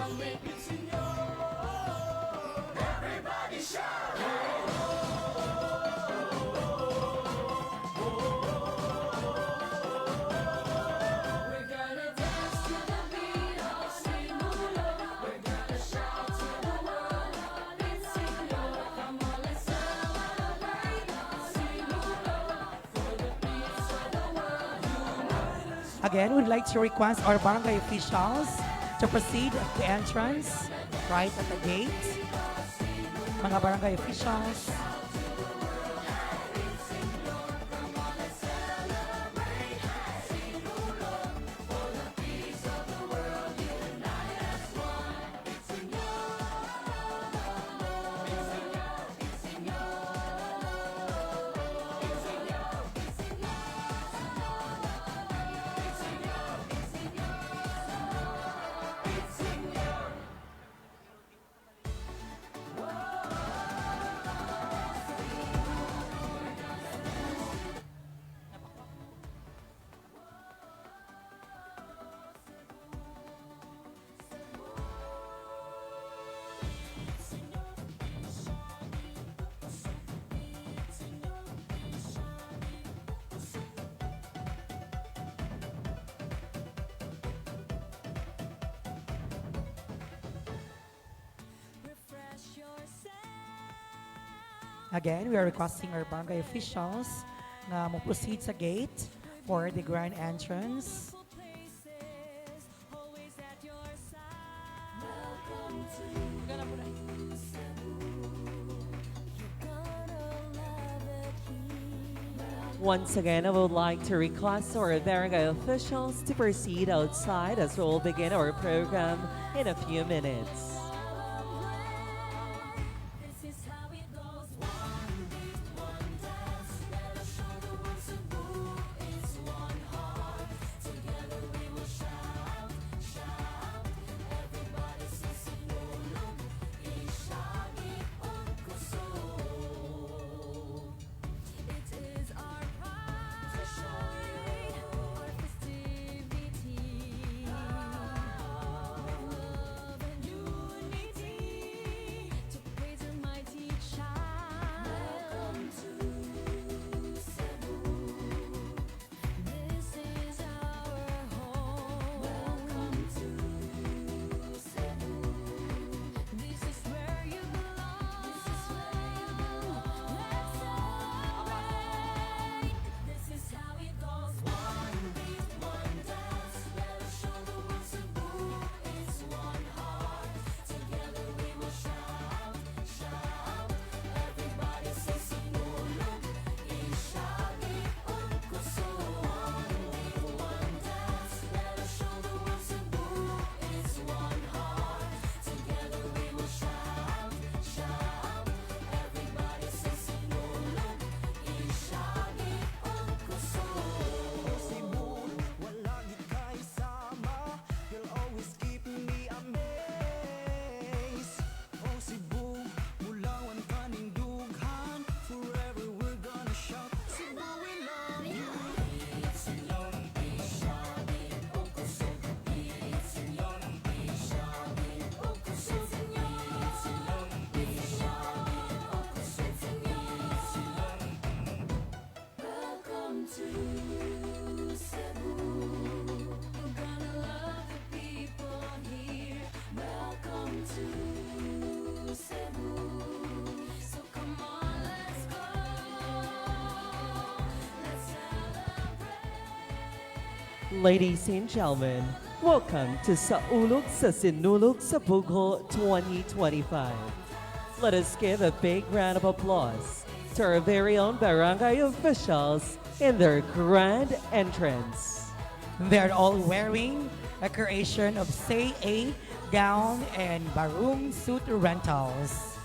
Everybody shout! We're gonna dance to the beat of Sinulog. We're gonna shout to the world, it's Sinulog. Come on, let's celebrate Sinulog for the peace of the world. Again, we'd like to request our barangay officials to proceed at the entrance, right at the gate. Mga barangay officials. Refresh yourself. Again, we are requesting our barangay officials na mo proceed sa gate for the grand entrance. Places, always at your side. Welcome to Cebu. You're gonna love it here. Once again, I would like to request our barangay officials to proceed outside as we will begin our program in a few minutes. This is how it goes. One beat, one dance. Let us show the world Cebu is one heart. Together we will shout, shout. Everybody say Sinulog, Isagi ug kusog. It is our pride to show you our festivity. With love and unity to praise our mighty child. Welcome to Cebu. This is our home. Welcome to Cebu. This is where you belong. This is where you belong. Let's celebrate. This is how it goes. One beat, one dance. Let us show the world Cebu is one heart. Together we will shout, shout. Everybody say Sinulog, Isagi ug kusog. One beat, one dance. Let us show the world Cebu is one heart. Together we will shout, shout. Everybody say Sinulog, Isagi ug kusog. Cebu, wala gid kay sama. You'll always keep me amazed. Oh Cebu, bulawan kaning dughan. Forever we're gonna shout, "Cebu, we love you." Isagi ug kusog. Isagi ug kusog. Isagi ug kusog. Welcome to Cebu. You're gonna love the people here. Welcome to Cebu. So come on, let's go. Let's celebrate. Ladies and gentlemen, welcome to Saulog sa Sinulog sa Bogo 2025. Let us give a big round of applause to our very own barangay officials in their grand entrance. They're all wearing a creation of Say A gown and Barong suit rentals.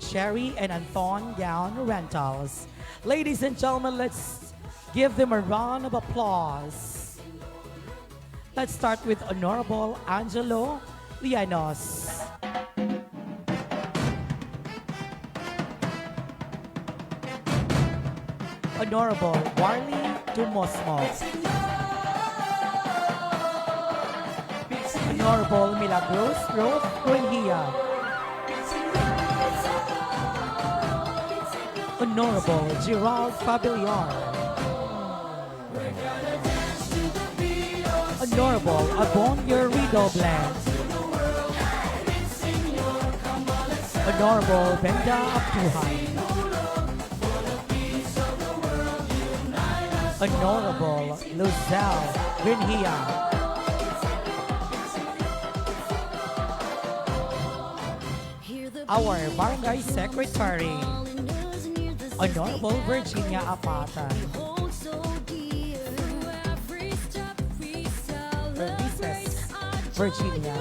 Cherry and Anton gown rentals. Ladies and gentlemen, let's give them a round of applause. Let's start with Honorable Angelo Lianos. Honorable Warley Dumosmo. Honorable Milagros Ruth Ruengia. Honorable Gerald Fabiliar. Honorable Abonyo Redoblan. Honorable Benda Aptuhan. Honorable Luzelle Grinhia. Our Barangay Secretary, Honorable Virginia Apata. Mrs. Virginia,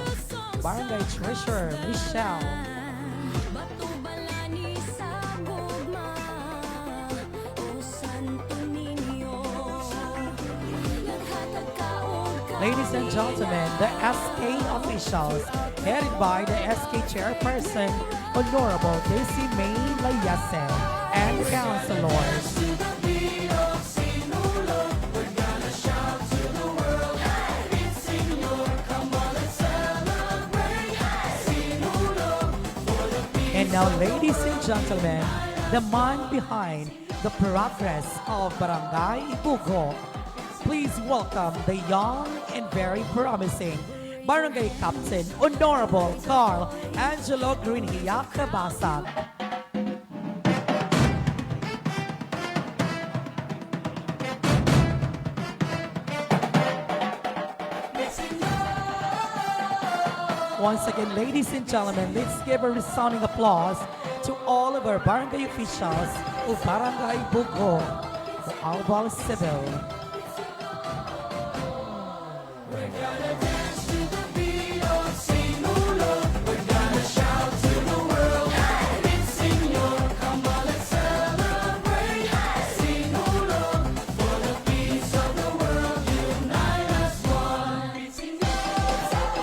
Barangay Treasurer Michelle. Ladies and gentlemen, the SK officials, headed by the SK Chairperson, Honorable Daisy May Layase, and councilors. And now, ladies and gentlemen, the man behind the progress of Barangay Ibugho, please welcome the young and very promising Barangay Captain, Honorable Carl Angelo Greenhia Cabasag. Once again, ladies and gentlemen, let's give a resounding applause to all of our barangay officials of Barangay Bugho, Albal Civil.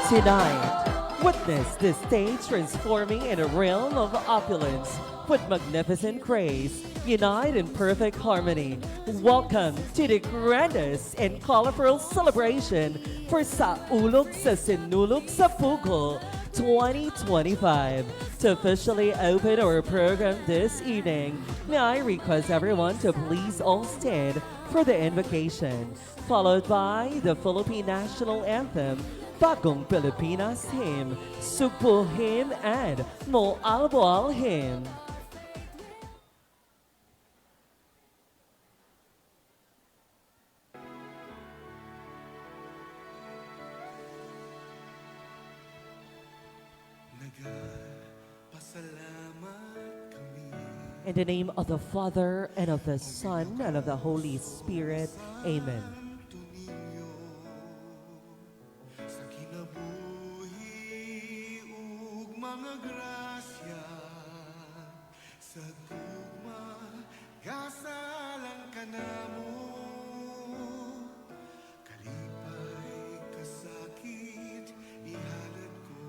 Tonight, witness the stage transforming in a realm of opulence with magnificent grace, unite in perfect harmony. Welcome to the grandest and colorful celebration for Saulog sa Sinulog sa Pugho 2025. To officially open our program this evening, may I request everyone to please all stand for the invocation, followed by the Philippine National Anthem, Bagong Pilipinas Hymn, Sugbo Hymn, and Moalboal Hymn. In the name of the Father, and of the Son, and of the Holy Spirit. Amen. Sa kinabuhi ug mga grasya, sa gugma gasalang kanamo, kalipay kasakit ihalad ko,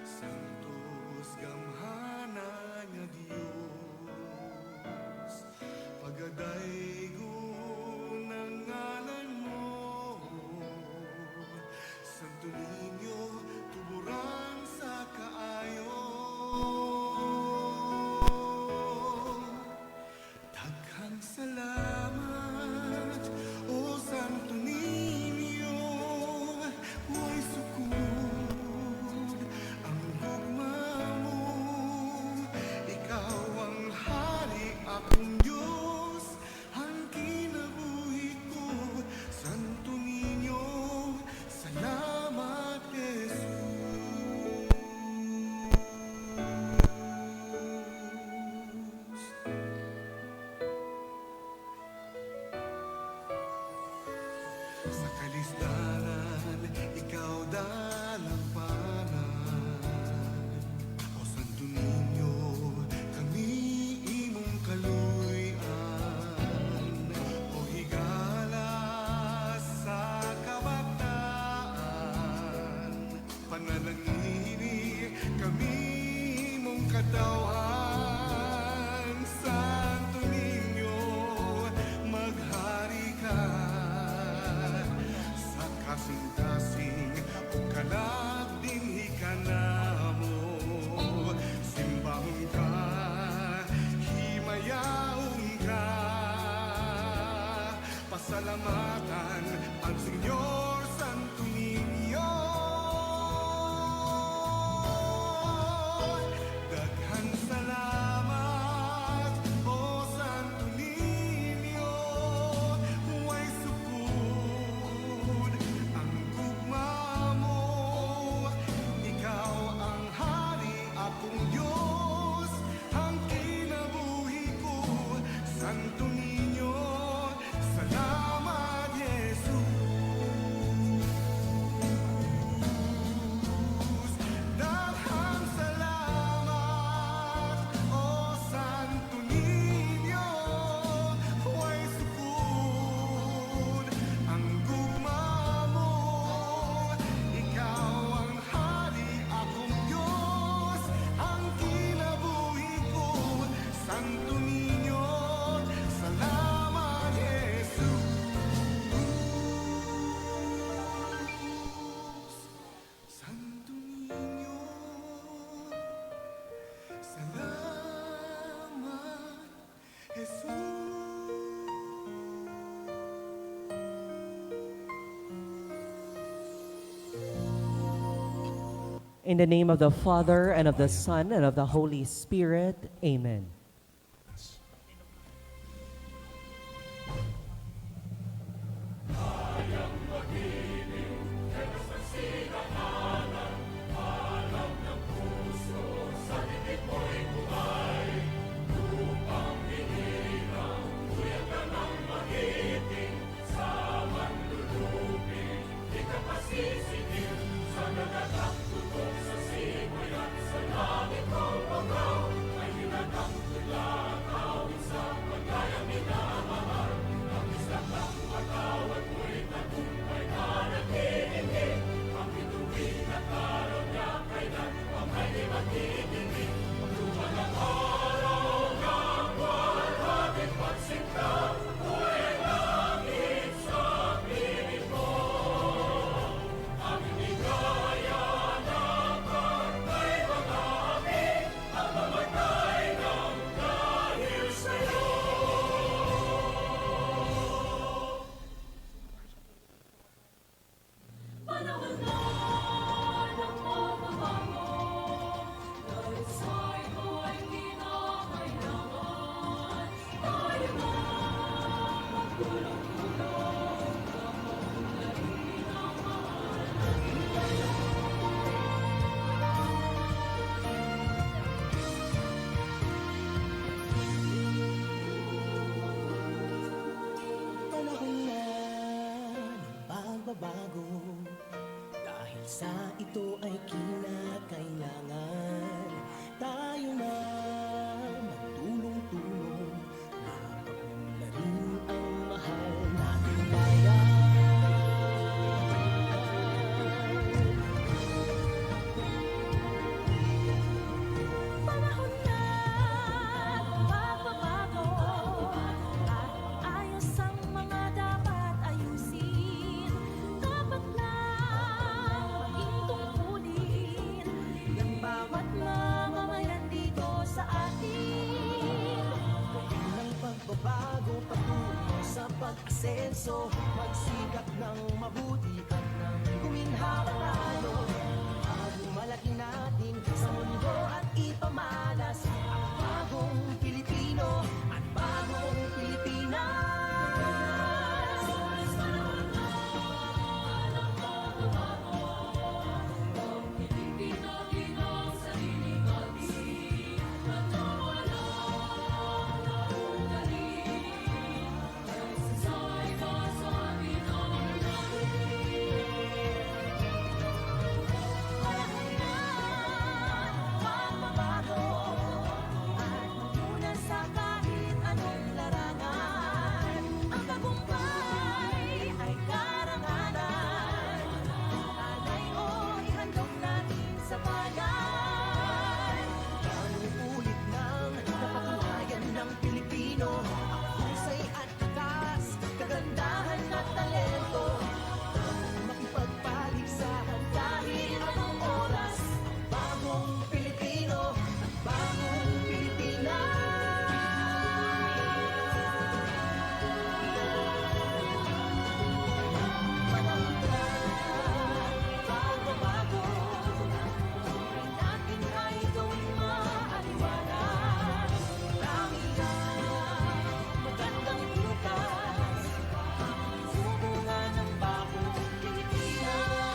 Santos gamhanan nga Dios, pagadaygon ang ngalan mo, Santo Niño, tuburan sa kaayo. Daghang salamat, O Santo Niño, way sukod ang gugma mo. Ikaw ang hari, akong Diyos, ang kinabuhi ko. Santo Niño, salamat, Jesus. Sa kalisdaran, ikaw dalampanan. O Santo Niño, kami imong kaluy-an. O higala sa kabataan, panalangini kami imong katawhan. Santo Niño, maghari ka sa kasing-kasing. In the name of the Father, and of the Son, and of the Holy Spirit, Amen. Panahon na ng pagbabago, dahil sa ito ay kinakailangan. Tayo na magtulong-tulong, paunlarin ang mahal nating bayan. Panahon na ng pagbabago, dahil sa ito ay kinakailangan. Tayo na magtulong-tulong na paunlarin ang mahal nating bayan. Panahon na ng pagbabago at ayos ang mga dapat ayusin. Dapat lang maging tungkulin ng bawat mamamayan dito sa atin. Gawin ng pagbabago patungo sa pag-asenso. Magsikap ng mabuti at ng guminhawa tayo. Pagmalaki natin sa mundo at ipamalas ang bagong Pilipino at bagong Pilipinas. Panahon na ng pagbabago, tangkilikin natin ang sariling atin. Natawala na ugali, kaysa iba sa atin ang langit. Panahon na pagbabago at muna sa kahit anong larangan. Ang tagumpay ay karangalan. Alay o ihandog natin sa bayan. Ulit ng napatunayan ng Pilipino ang husay at lakas, kagandahan at talento. Makipagpaligsahan kahit anong oras, ang bagong Pilipino at bagong Pilipinas. Panahon na pagbabago, buhay natin ay gawing maaliwalas. Marami ang magandang bukas, bubunga ng bagong Pilipinas.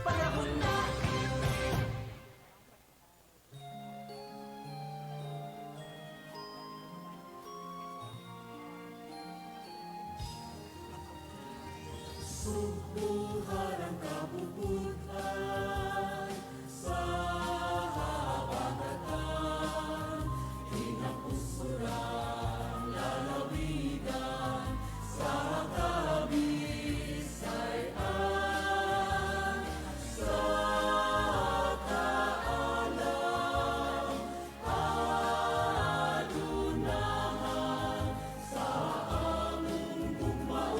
Panahon na. Panahon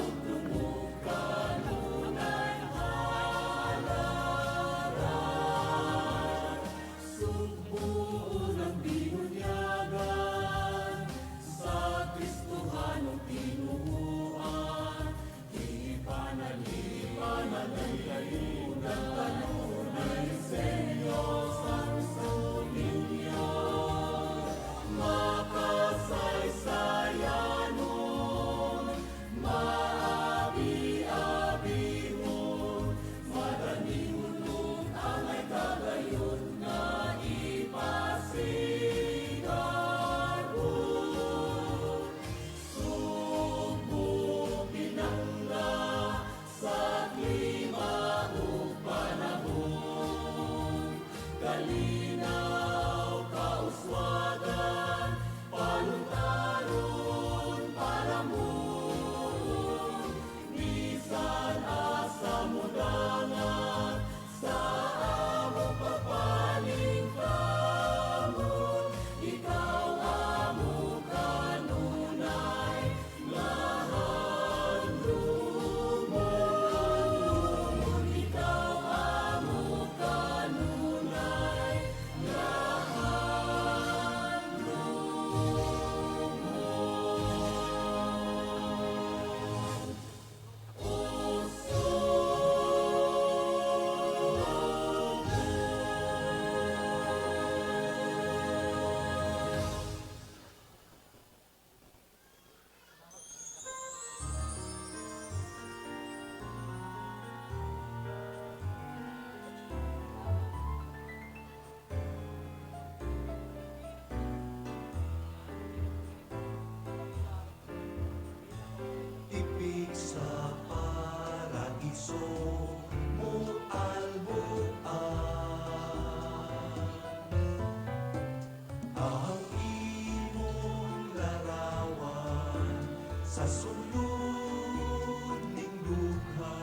Sa sulod ning dugha,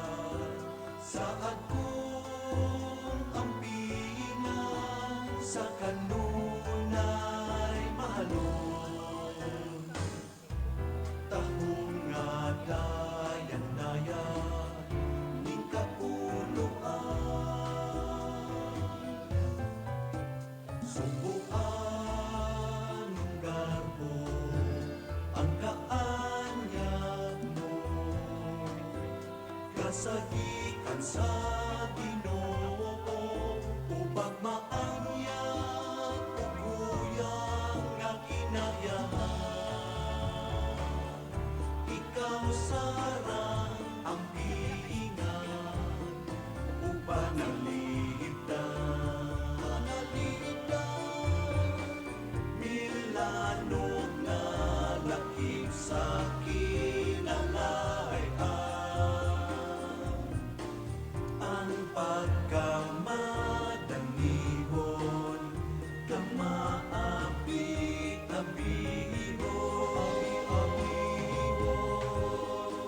sa akong ampingan, sa kanunay mahalon. Tahong nga dayan-dayan ning kapuloan. Subuan ng garbo ang kaanyag mo, kasagikan sa Ginoo upang maanyag ug huyang nga kinayahan. Ikaw sarang ampingan ug panalipdan, panalipdan, milanog nga lakip sa kinalay-an ang pagkamadanihon, kamaabi-abihon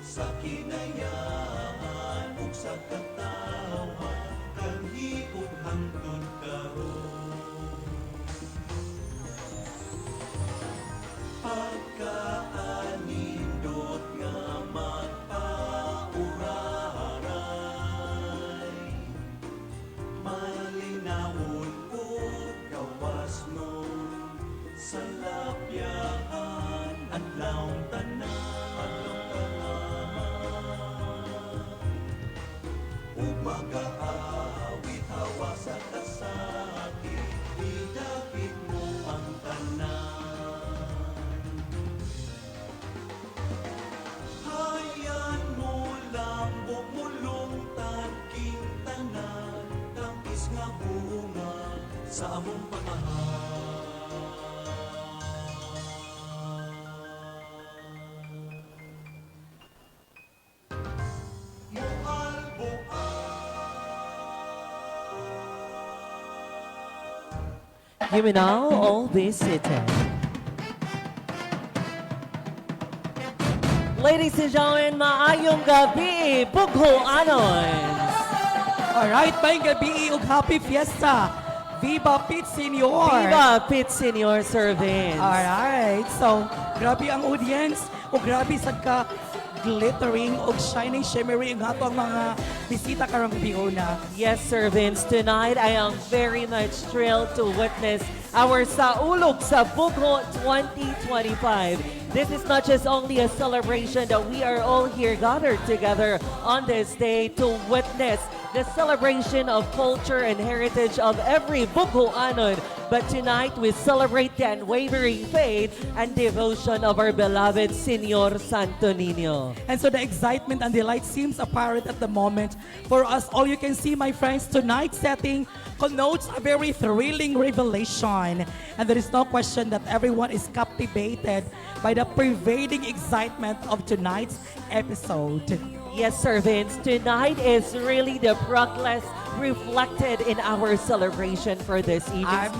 sa kinayaan ug sa katawhan kanhi ug hangtod karon. Pagkaanindot nga magpauraray, malinawon ug kawasnon sa lapyahan adlaw tanan, adlaw tanan, ug magaawit hawa sa kasakit, idakit mo ang tanan. Hayan mo lambok mulungtad king tanan, tamis nga bunga sa among pagmahal. Moalboan. You may now all be seated. Ladies and gentlemen, maayong gabi, Bugho-anons! Alright, maayong gabi ug happy fiesta. Viva Pit Senior! Viva Pit Senior Service! Alright, so grabe ang audience o grabe sad ka glittering o shining, shimmering ang ato ang mga bisita karong gabiuna. Yes, Sir Vince. Tonight, I am very much thrilled to witness our Saulog sa Bugho 2025. This is not just only a celebration that we are all here gathered together on this day to witness the celebration of culture and heritage of every Bughoanon. But tonight, we celebrate the unwavering faith and devotion of our beloved Senor Santo Niño. And so the excitement and delight seems apparent at the moment for us all. You can see, my friends, tonight's setting connotes a very thrilling revelation. And there is no question that everyone is captivated by the pervading excitement of tonight's episode. Yes, Sir Vince. Tonight is really the progress reflected in our celebration for this evening.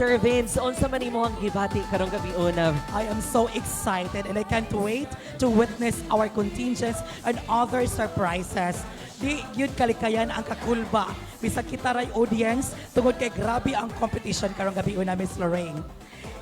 Sir Vince, unsa man imong gibati karong gabi una? I am so excited and I can't wait to witness our contingents and other surprises. Di gyud kalikayan ang kakulba. Bisag kita ray audience tungod kay grabe ang competition karong gabi una, Miss Lorraine.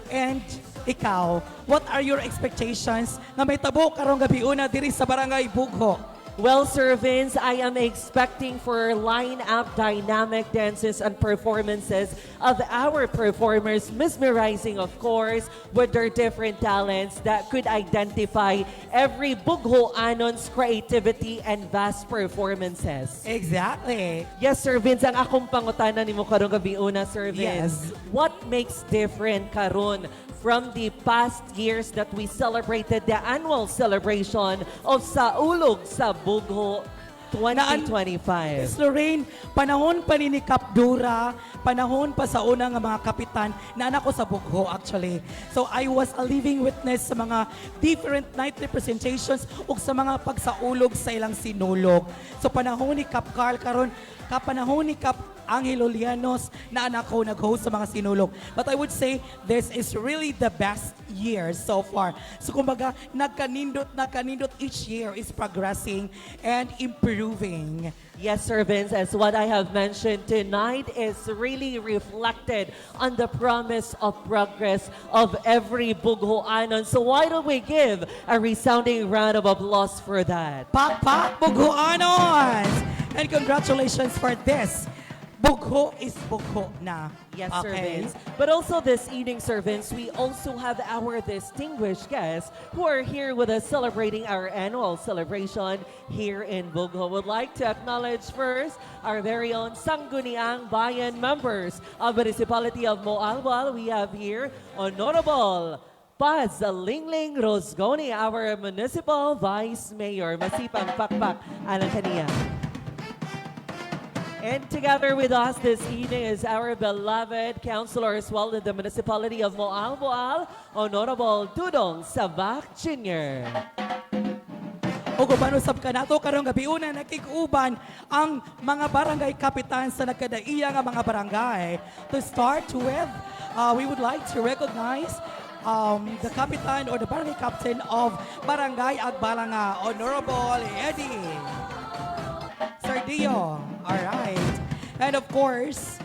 And ikaw, what are your expectations nga mahitabo karong gabi una diri sa Barangay Bugho? Well, Sir Vince, I am expecting for line-up dynamic dances and performances of our performers, mesmerizing, of course, with their different talents that could identify every Bugho-anon's creativity and vast performances. Exactly. Yes, Sir Vince, ang akong pangutana nimo karong gabi una, Sir Vince. Yes. What makes different karon from the past years that we celebrated the annual celebration of Saulog sa Bugho 2025? Miss Lorraine, panahon pa ni Cap Dura, panahon pa sa unang nga mga kapitan, naa ko sa Bugho actually. So I was a living witness sa mga different nightly presentations ug sa mga pagsaulog sa ilang sinulog. So panahon ni Cap Carl karon, kapanahon ni Cap Angelo Lianos na anak ko nag-host sa mga sinulog. But I would say this is really the best year so far. So kumbaga, nagkanindot, nagkanindot each year is progressing and improving. Yes, Sir Vince, as what I have mentioned tonight is really reflected on the promise of progress of every Bughoanon. So why don't we give a resounding round of applause for that? Pakpak Bughoanon! And congratulations for this. Bugho is bugho na. Yes, Sir Okay? Vince. But also this evening, Sir Vince, we also have our distinguished guests who are here with us celebrating our annual celebration here in Bugho. Would like to acknowledge first our very own Sangguniang Bayan members of Municipality of Moalboal. We have here Honorable Paz Lingling Rosgoni, our Municipal Vice Mayor. Masipang pakpak alang kaniya. And together with us this evening is our beloved councilor as well in the municipality of Moalboal, Honorable Dudong Sabak Jr. Ug uban usab kanato karong gabiuna nakig-uban ang mga barangay kapitan sa nagkadaiya nga mga barangay. To start with, we would like to recognize the kapitan or the barangay captain of Barangay Agbalanga, Honorable Eddie Sardio. All right. And of course,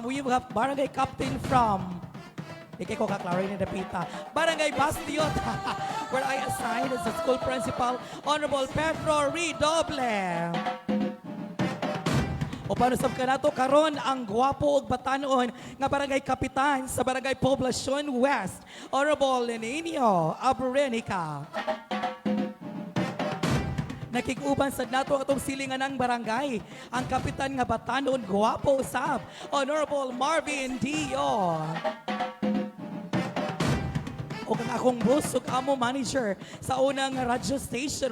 we have barangay captain from Ikay ko kaklaro ni Dapita. Barangay Bastion, where I assigned as the school principal, Honorable Pedro Redoble. O paano sab kanato karon ang gwapo ug batanon nga barangay kapitan sa Barangay Poblacion West, Honorable Lenino Abrenica. Nakig-uban sad nato ang atong silingan ng barangay, ang kapitan nga batanon gwapo usab, Honorable Marvin Dio. Ug ang akong boss ug amo manager sa unang radio station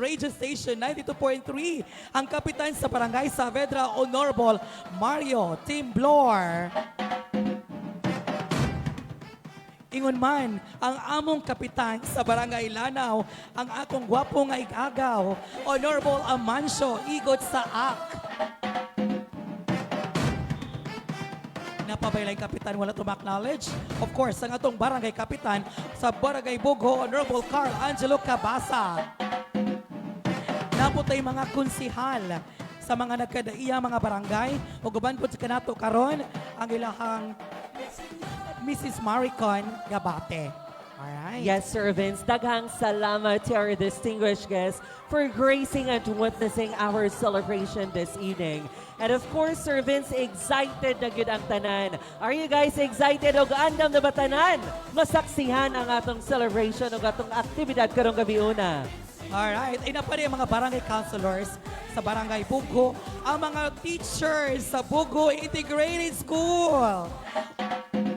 92.3, ang kapitan sa Barangay Saavedra, Honorable Mario Timblor. Ingon man, ang among kapitan sa Barangay Lanao, ang akong gwapo nga igagaw, Honorable Amancio Igot Saak. Napabaylay kapitan wala to acknowledge. Of course, ang atong barangay kapitan sa Barangay Bugho, Honorable Carl Angelo Cabasa. Naputay mga konsihal sa mga nagkadaiya mga barangay ug uban pud sa kanato karon ang ilahang Mrs. Maricon Gabate. Alright. Yes, Sir Vince. Daghang salamat to our distinguished guests for gracing and witnessing our celebration this evening. And of course, Sir Vince, excited na gyud ang tanan. Are you guys excited og andam na ba tanan? Masaksihan ang atong celebration ug atong aktibidad karong gabiuna. Alright. Ay na pa rin ang mga barangay councilors sa Barangay Bugho, ang mga teachers sa Bugho Integrated School.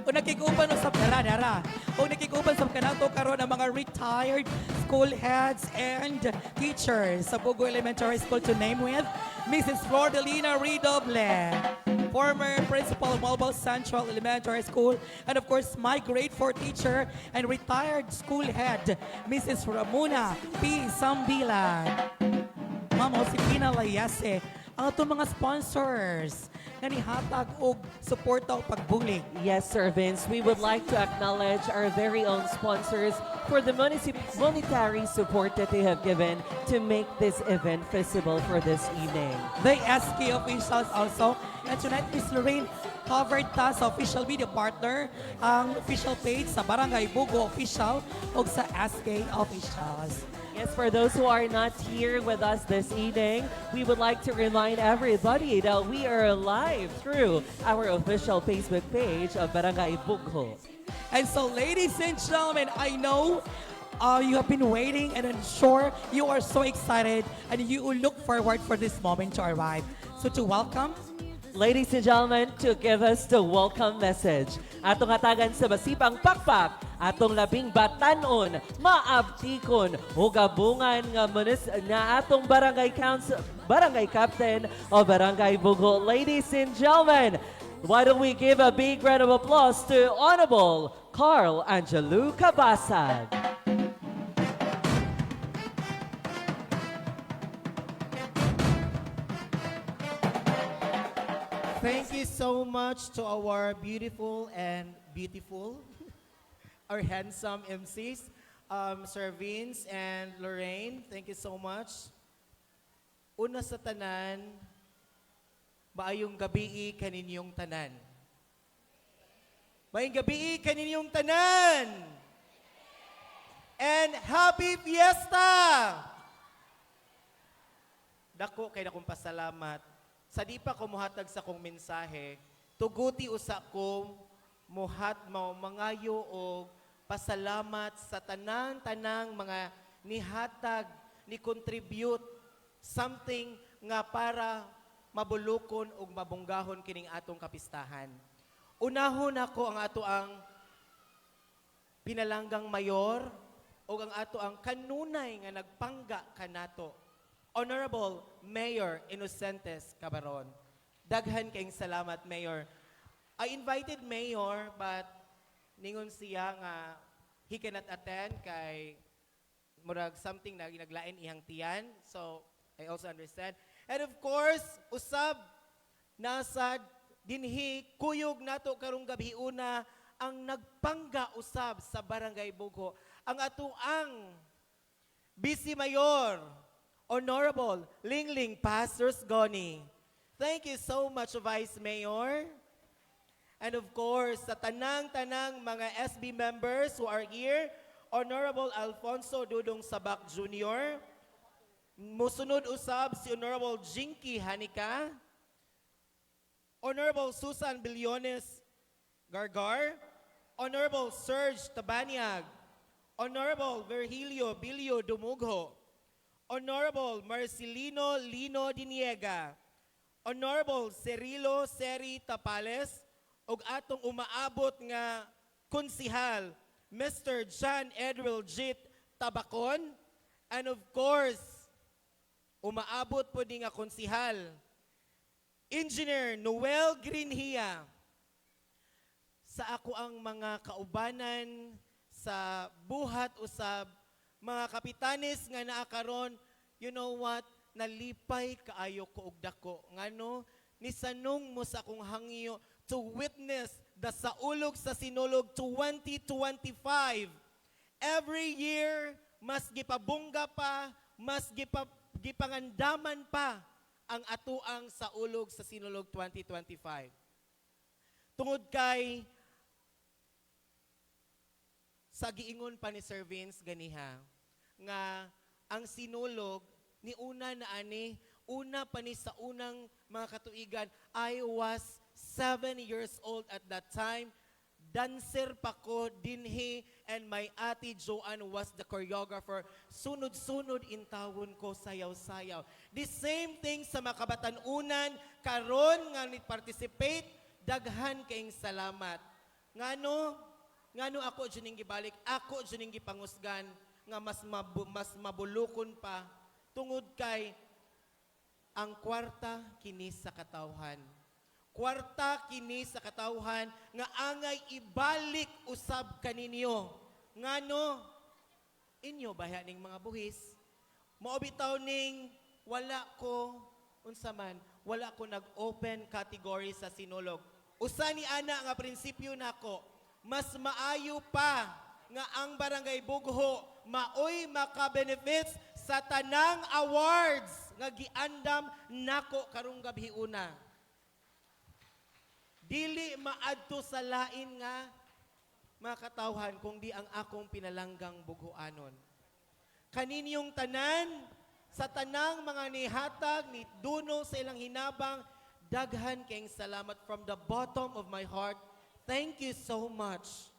O nakig-uban sa dara dara. O nakig-uban sa kanato karon ang mga retired school heads and teachers sa Bugho Elementary School, to name with Mrs. Flordelina Redoble, former principal of Moalboal Central Elementary School, and of course, my grade 4 teacher and retired school head, Mrs. Ramona P. Sambilan. Ma'am Josefina Layase, ang atong mga sponsors nga nihatag og suporta o pagbulig. Yes, Sir Vince. We would like to acknowledge our very own sponsors for the monetary support that they have given to make this event feasible for this evening. The SK officials also. And tonight, Miss Lorraine, covered ta sa official media partner, ang official page sa Barangay Bugho Official o sa SK Officials. Yes, for those who are not here with us this evening, we would like to remind everybody that we are live through our official Facebook page of Barangay Bugho. And so, ladies and gentlemen, I know you have been waiting and I'm sure you are so excited and you will look forward for this moment to arrive. So to welcome Ladies and gentlemen, to give us the welcome message, atong hatagan sa masipang pakpak, atong labing batanon, maabtikon, hugabungan nga munis nga atong barangay council, barangay captain o Barangay Bugho. Ladies and gentlemen, why don't we give a big round of applause to Honorable Carl Angelo Cabasag. Thank you. you so much to our beautiful and beautiful, our handsome MCs, Sir Vince and Lorraine. Thank you so much. Una sa tanan, maayong gabii kaninyong tanan. Maayong gabii kaninyong tanan! And happy fiesta! Dako kay akong pasalamat. Sa di pa ko muhatag sa kong mensahe, tuguti usa ko muhat mo mangayo og pasalamat sa tanan-tanang mga nihatag, ni contribute something nga para mabulukon ug mabunggahon kining atong kapistahan. Unahon ako ang ato ang pinalanggang mayor o ang ato ang kanunay nga nagpangga kanato, Honorable Mayor Innocentes Cabaron. Daghan kayong salamat, Mayor. I invited Mayor, but ningon siya nga he cannot attend kay murag something na naglain iyang tiyan. So, I also understand. And of course, usab nasad dinhi kuyog nato karong gabi una ang nagpangga usab sa Barangay Bugho, ang atuang Vice Mayor, Honorable Lingling Pastors Goni. Thank you so much, Vice Mayor. And of course, sa tanang-tanang mga SB members who are here, Honorable Alfonso Dudong Sabak Jr., musunod usab si Honorable Jinky Hanika, Honorable Susan Billones Gargar, Honorable Serge Tabaniag, Honorable Virgilio Bilio Dumugho, Honorable Marcelino Lino Diniega, Honorable Cerilo Seri Tapales, ug atong umaabot nga konsihal, Mr. John Edwil Jit Tabacon, and of course, umaabot po ni nga konsihal, Engineer Noel Greenhia, sa ako ang mga kaubanan sa buhat usab, mga kapitanes nga naa karon, you know what, nalipay kaayo ko og dako ngano nisanong mo sa akong hangyo to witness the Saulog sa Sinulog 2025. Every year mas gipabongga pa, mas gipangandaman pa ang atuang Saulog sa Sinulog 2025 tungod kay sa giingon pa ni Sir Vince ganiha nga ang sinulog ni una na ani, una pa ni sa unang mga katuigan. I was 7 years old at that time. Dancer pa ko dinhi and my ate Joanne was the choreographer. Sunod-sunod intawon ko, sayaw-sayaw. The same thing sa makabatanunan karon nga ni participate, daghan kaing salamat. Ngano ako jud ning gibalik, ako jud ning gipangusgan nga mas mabulukon pa, tungod kay ang kwarta kini sa katawhan. Kwarta kini sa katawhan nga angay ibalik usab kaninyo. Ngano inyo bahya ning mga buhis. Mao bitaw ning wala ko unsa man, wala ko nag-open category sa sinulog. Usa ni ana nga prinsipyo nako, mas maayo pa nga ang Barangay Bugho maoy maka-benefits sa tanang awards nga giandam nako karong gabi una. Dili maadto sa lain nga mga katawhan kung di ang akong pinalanggang bughuanon. Kaninyong tanan, sa tanang mga nihatag, ni dunong sa ilang hinabang, daghan kayong salamat from the bottom of my heart. Thank you so much.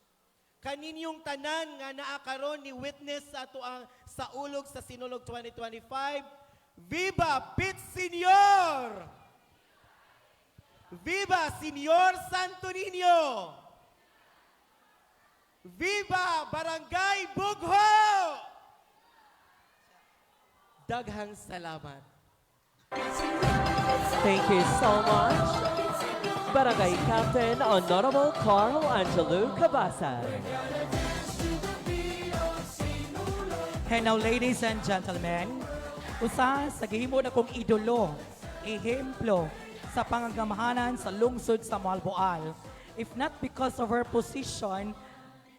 Kaninyong tanan nga naa karon ni witness sa ato ang Saulog sa Sinulog 2025, Viva Pit Senior! Viva Senior Santo Niño! Viva Barangay Bugho! Daghang salamat. Thank you so much, Barangay Captain Honorable Carl Angelo Cabasa. And now, ladies and gentlemen, usa sa gihimo na kong idolo, ehemplo sa pangagamahanan sa lungsod sa Moalboal. If not because of her position,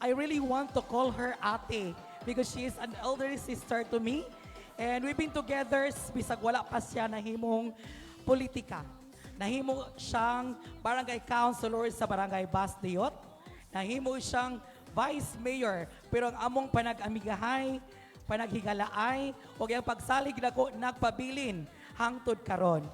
I really want to call her ate because she is an elderly sister to me. And we've been together bisag wala pa siya nahimong politika. Nahimo siyang barangay councilor sa Barangay Basdiot. Nahimo siyang vice mayor. Pero ang among panag-amigahay, panaghigalaay, ug ang pagsalig nako nagpabilin hangtod karon.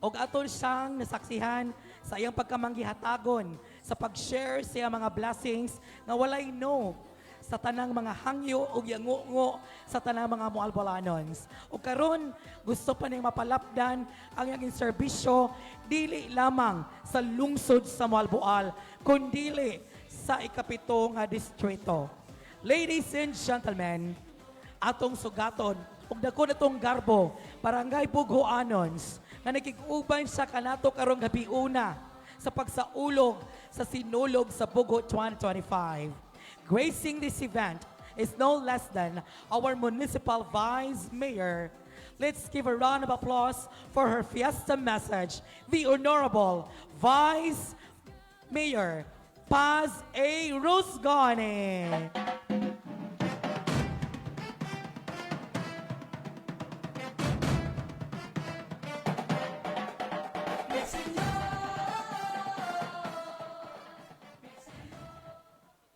Og aton siyang nasaksihan sa iyang pagkamanggihatagon, sa pag-share sa iyang mga blessings nga walay no sa tanang mga hangyo ug yangungo sa tanang mga Moalbolanons. Ug karon gusto pa niyang mapalapdan ang iyang serbisyo dili lamang sa lungsod sa Moalboal, kundili sa ikapito nga distrito. Ladies and gentlemen, atong sugaton ug dako na tong garbo, Barangay Bughoanons, nga nakig-uban sa kanato karong gabi una sa pagsaulog sa Sinulog sa Bugho 2025. Gracing this event is no less than our municipal vice mayor. Let's give a round of applause for her fiesta message, the Honorable Vice Mayor Paz A. Rusgani.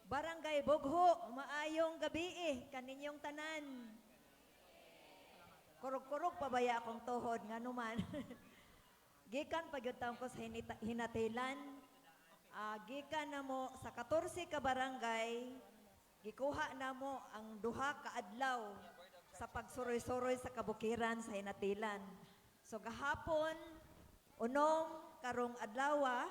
Barangay Bugho, maayong gabi eh, kaninyong tanan. Kurog-kurog pa baya akong tuhod, nga numan. Gikan pa gyud taon ko sa hinatilan. Gikan na mo sa 14 ka barangay, gikuha na mo ang duha ka adlaw sa pagsuroy-suroy sa kabukiran sa hinatilan. So gahapon, unom karong adlawa,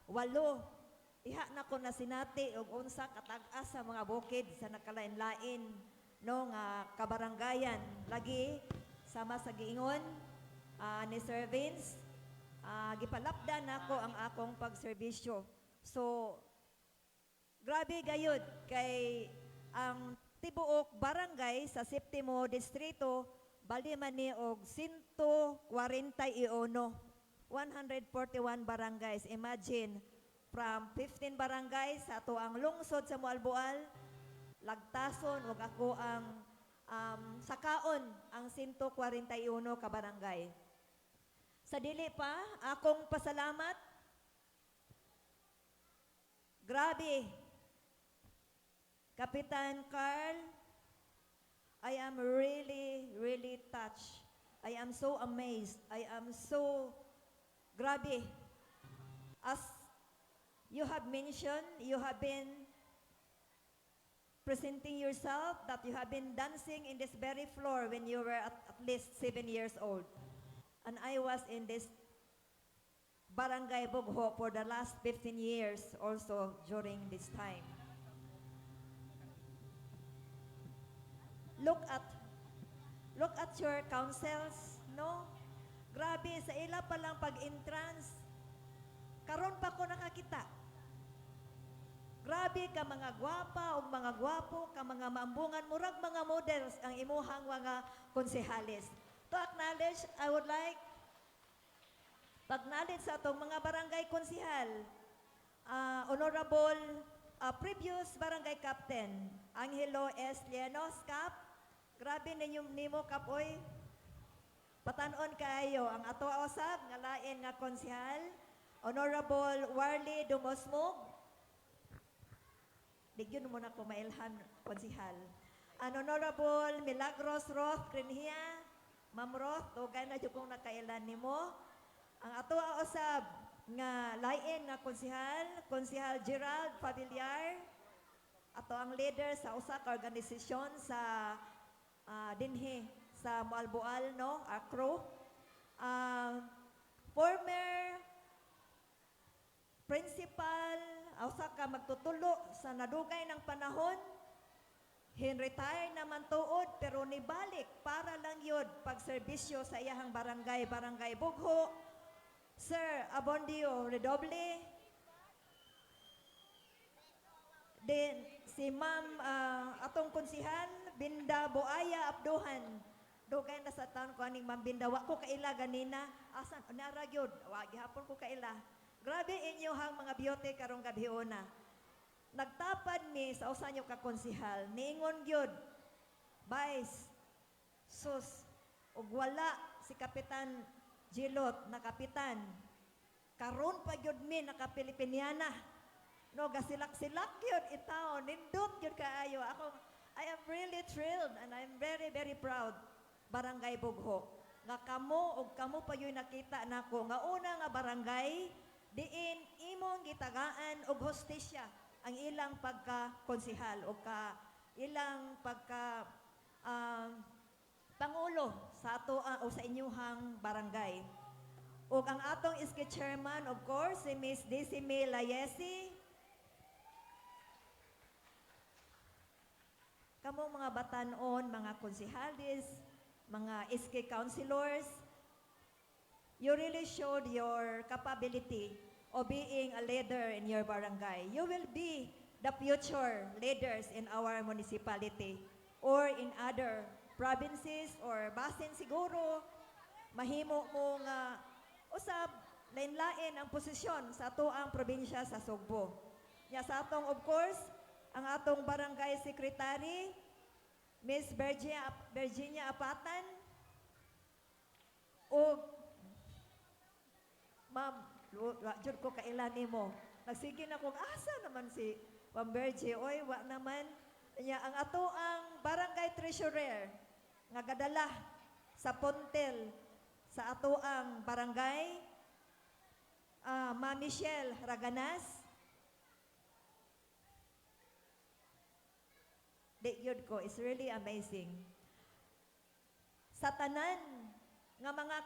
8. Iha na ko na sinati og unsa katag-as sa mga bukid sa nakalain-lain no nga kabaranggayan. Lagi sama sa giingon ni Sir Vince, gipalapdan nako ang akong pagserbisyo. So grabe gayud kay ang tibuok barangay sa Septimo Distrito bali man ni og 141, 141 barangays. Imagine, from 15 barangays sa ato ang lungsod sa Moalboal, lagtason ug ako ang sakaon ang 141 ka barangay. Sa dili pa, akong pasalamat. Grabe. Kapitan Carl, I am really, really touched. I am so amazed. I am so, grabe. As you have mentioned, you have been presenting yourself that you have been dancing in this very floor when you were at least 7 years old. And I was in this Barangay Bugho for the last 15 years also during this time. Look at your councils, no? Grabe, sa ila pa lang pag-entrance, karon pa ko nakakita. Grabe ka mga gwapa o mga gwapo, ka mga maambungan, murag mga models ang imuhang mga konsehales. To acknowledge, I would like pag-acknowledge sa atong mga barangay konsehal, Honorable previous barangay captain, Angelo S. Llenos, Cap. Grabe ninyo nimo, Cap, oy. Patanon kaayo ang ato usab nga lain nga konsehal, Honorable Warley Dumosmog. Digyon mo na ko mailhan, konsehal. An Honorable Milagros Roth Grinhia, Ma'am Roth, dugay na jud kong nakailan nimo. Ang ato usab nga lain nga konsehal, Konsehal Gerald Familiar, ato ang leader sa usa ka organisasyon sa dinhi sa Moalboal, no, ACRO. Former principal, usa ka magtutulo sa nadugay ng panahon, hin-retire naman tuod pero nibalik para lang yun pagserbisyo sa iyahang barangay, Barangay Bugho, Sir Abondio Redoble. Then si Ma'am atong konsihal Binda Buaya Abduhan. Dugay na sa taon ko aning Mambinda. Wa ko kaila ganina. Asan nara gyud. Wa gihapon ko kaila. Grabe inyohang mga beauty karong gabhiona. Nagtapad mi sa usa nyo ka konsihal. Niingon gyud. Vice, sus, ug wala si Kapitan Gilot na kapitan. Karon pa gyud mi naka-Filipiniana. No, gasilak-silak gyud itaw, nindot gyud kaayo. Ako, I am really thrilled and I'm very, very proud. Barangay Bugho. Nga kamo og kamo pa gyud nakita nako nga una nga barangay diin imong gitagaan og hostisya ang ilang pagka-konsihal o ka ilang pagka pangulo sa ato o sa inyuhang barangay. Ug ang atong SK chairman, of course, si Miss Decime Layesi. Kamong mga batanon, mga konsehales, mga SK councilors, you really showed your capability of being a leader in your barangay. You will be the future leaders in our municipality or in other provinces or basin siguro mahimo mo nga usab lain-lain ang posisyon sa atoang probinsya sa Sugbo. Nya sa atong, of course, ang atong barangay secretary, Miss Virginia Apatan, ug Ma'am, wa jud ko kaila nimo. Nagsige na kong asa naman si Ma'am Virgie. Oy, wa naman. Nya ang ato ang barangay treasurer nga gadala sa Pontel sa ato ang barangay, Ma'am Michelle Raganas. Di gyud ko, it's really amazing. Sa tanan nga mga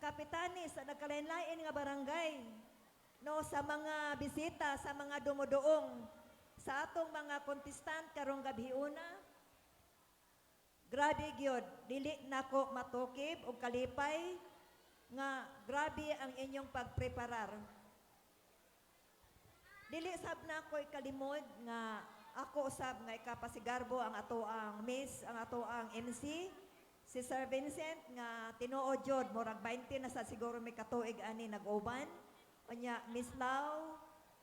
kapitanis sa nagkalain-lain nga barangay, no, sa mga bisita, sa mga dumuduong, sa atong mga contestant karong gabhiuna, grabe gyud, dili nako matukib og kalipay nga grabe ang inyong pagpreparar. Dili sab na ako ikalimod nga ako usab nga ikapasigarbo ang ato ang miss, ang ato ang MC, si Sir Vincent nga tinuod jud murag 20 na sa siguro may katuig ani nag-uban. Unya Miss Lau,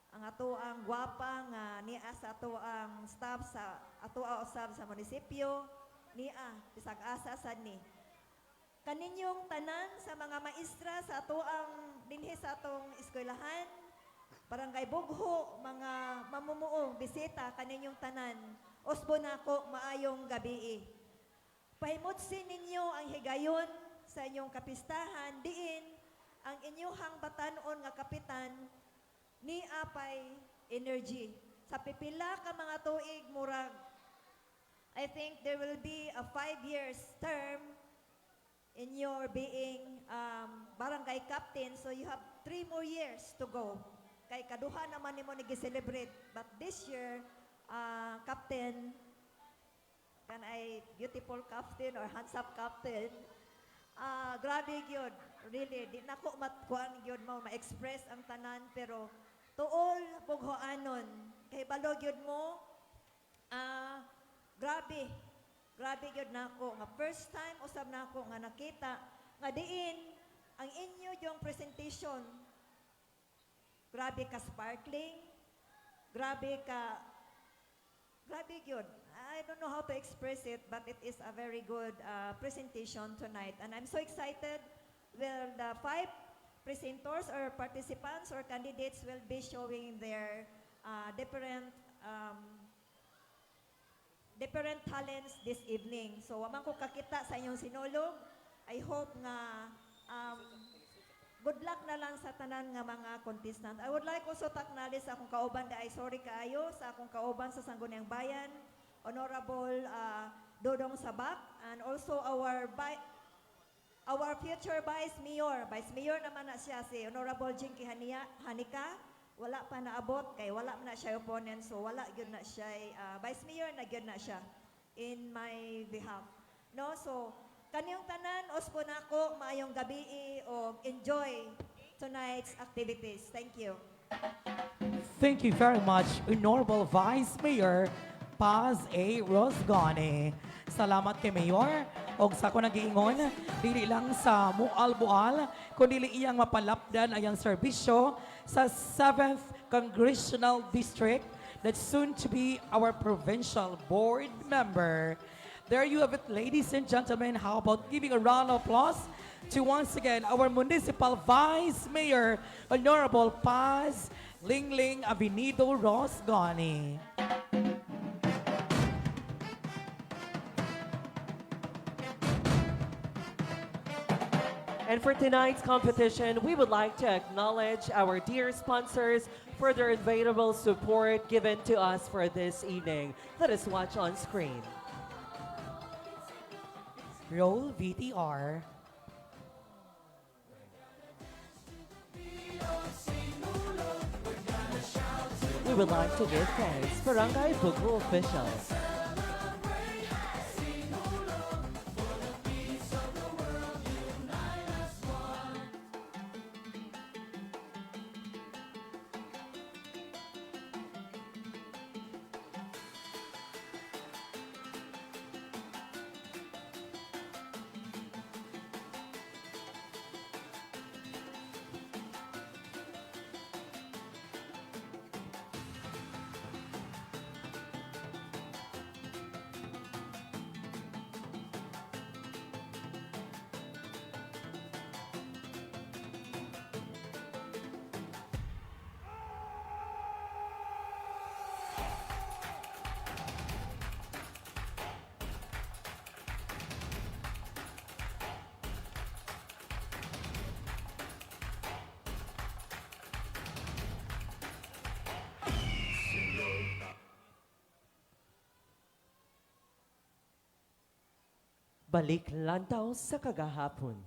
ang ato ang gwapa nga niya sa ato ang staff sa ato usab sa munisipyo, niya bisag asa sad ni. Kaninyong tanan sa mga maestra sa ato ang dinhi sa atong eskwelahan, Barangay Bugho, mga mamumuong bisita, kaninyong tanan, usbo nako maayong gabii. Pahimutsin ninyo ang higayon sa inyong kapistahan, diin ang inyuhang batanon nga kapitan ni apay energy. Sa pipila ka mga tuig, murag, I think there will be a 5 years term in your being barangay captain, so you have 3 more years to go. Kay kaduha naman nimo ni celebrate. But this year, captain, can I beautiful captain or handsome captain, grabe gyud. Really, di nako matkuan gyud mo ma-express ang tanan, pero to all Bughoanon, kay balo gyud mo, grabe. Grabe gyud nako nga first time usab nako nga nakita nga diin ang inyo yung presentation, grabe ka sparkling, grabe ka, grabe gyud. I don't know how to express it, but it is a very good presentation tonight. And I'm so excited. Well, the five presenters or participants or candidates will be showing their different talents this evening. So, wa man ko kakita sa inyong sinulog. I hope nga good luck na lang sa tanan nga mga contestant. I would like also to acknowledge sa akong kauban ay, sorry kaayo, sa akong kauban sa Sangguniang Bayan, Honorable Dodong Sabak, and also our future Vice Mayor. Vice Mayor naman na siya, si Honorable Jinky Hania, Hanika. Wala pa naabot, kay wala man na siya opponent, so wala gyud na siya, Vice Mayor na gyud na siya in my behalf. No, so, kaniyong tanan, usbo nako, maayong gabii, o enjoy tonight's activities. Thank you. Thank you very much, Honorable Vice Mayor. Paz A. Rosgane. Salamat kay Mayor. Og sa ako nagiingon, dili lang sa Moalboal, kundi iyang mapalapdan ang iyang serbisyo sa 7th Congressional District that's soon to be our provincial board member. There you have it, ladies and gentlemen. How about giving a round of applause to once again our Municipal Vice Mayor, Honorable Paz Lingling Avenido Rosgani. And for tonight's competition, we would like to acknowledge our dear sponsors for their invaluable support given to us for this evening. Let us watch on screen. Roll VTR. We would like to give thanks Barangay Bugho officials, Balik lantaw sa kagahapon.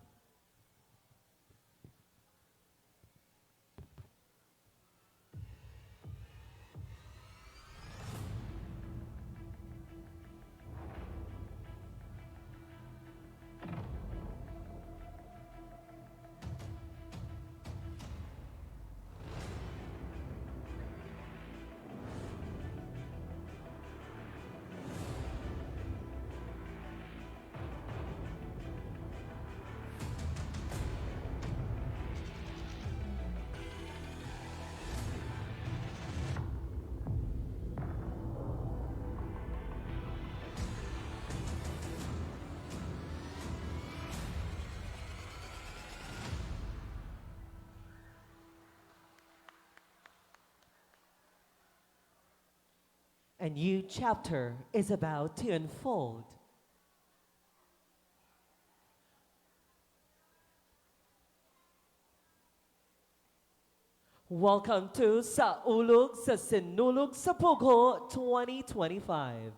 A new chapter is about to unfold. Welcome to Saulog sa Sinulog sa Bugho 2025.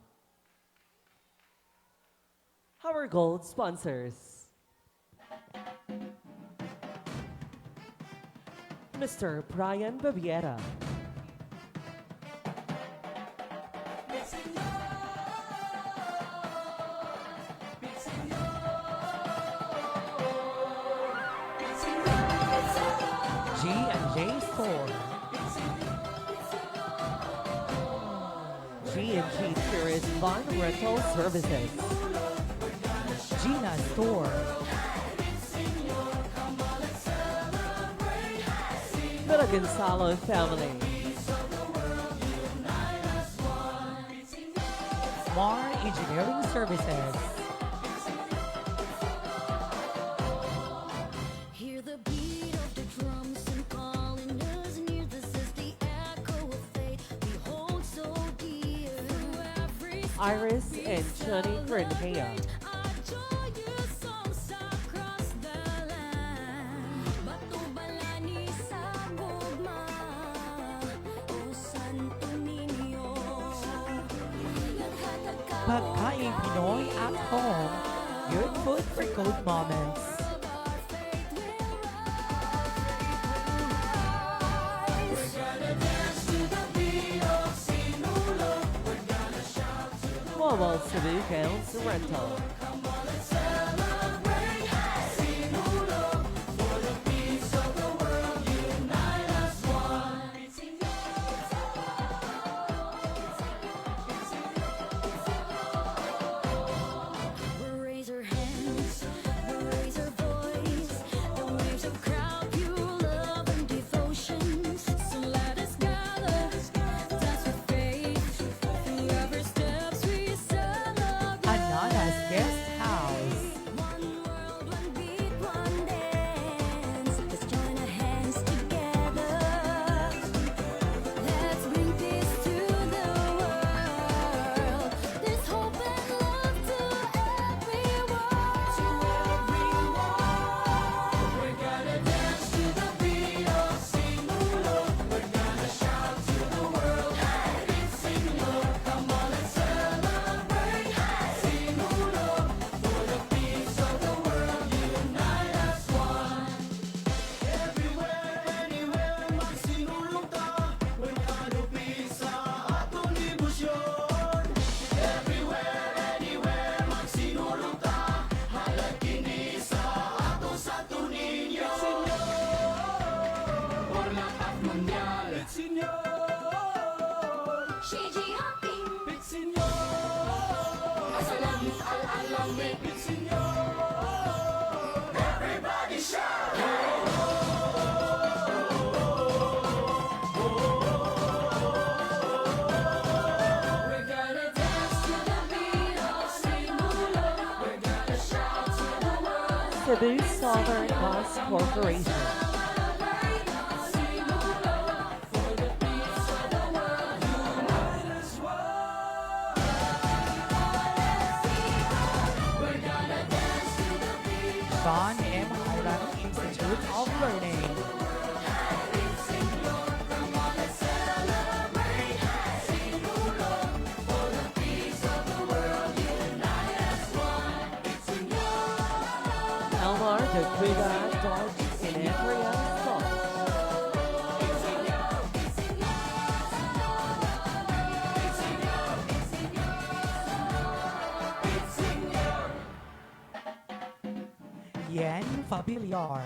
Our gold sponsors: Mr. Brian Babiera, G&J Store. G&G Tourist Van Rental Services, Gina Store. The Gonzalo family, Mar Engineering Services. Hear the beat of the drums and calling us near. This is the echo of faith we hold so dear. Through every step Iris we and Johnny Granhea, celebrate our joyous songs across the land. Batubalani sa gugma, O Santo Niño. Naghatag ka Pagkain Pinoy at home. Good food for good moments. Our faith will rise. Mobile Cebu Gowns Rental, We're gonna dance to the beat of Sinulog. We're gonna shout to the world. Cebu Southern Bus Corporation. Celebrate Sinulog for the peace of the world. We're gonna dance to the beat. John M. Hiram Institute of Learning. Celebrate Sinulog for the peace of the world. Unite as one. Elmar de Cuba Dodge in Andrea Salt. Yen Fabiliar.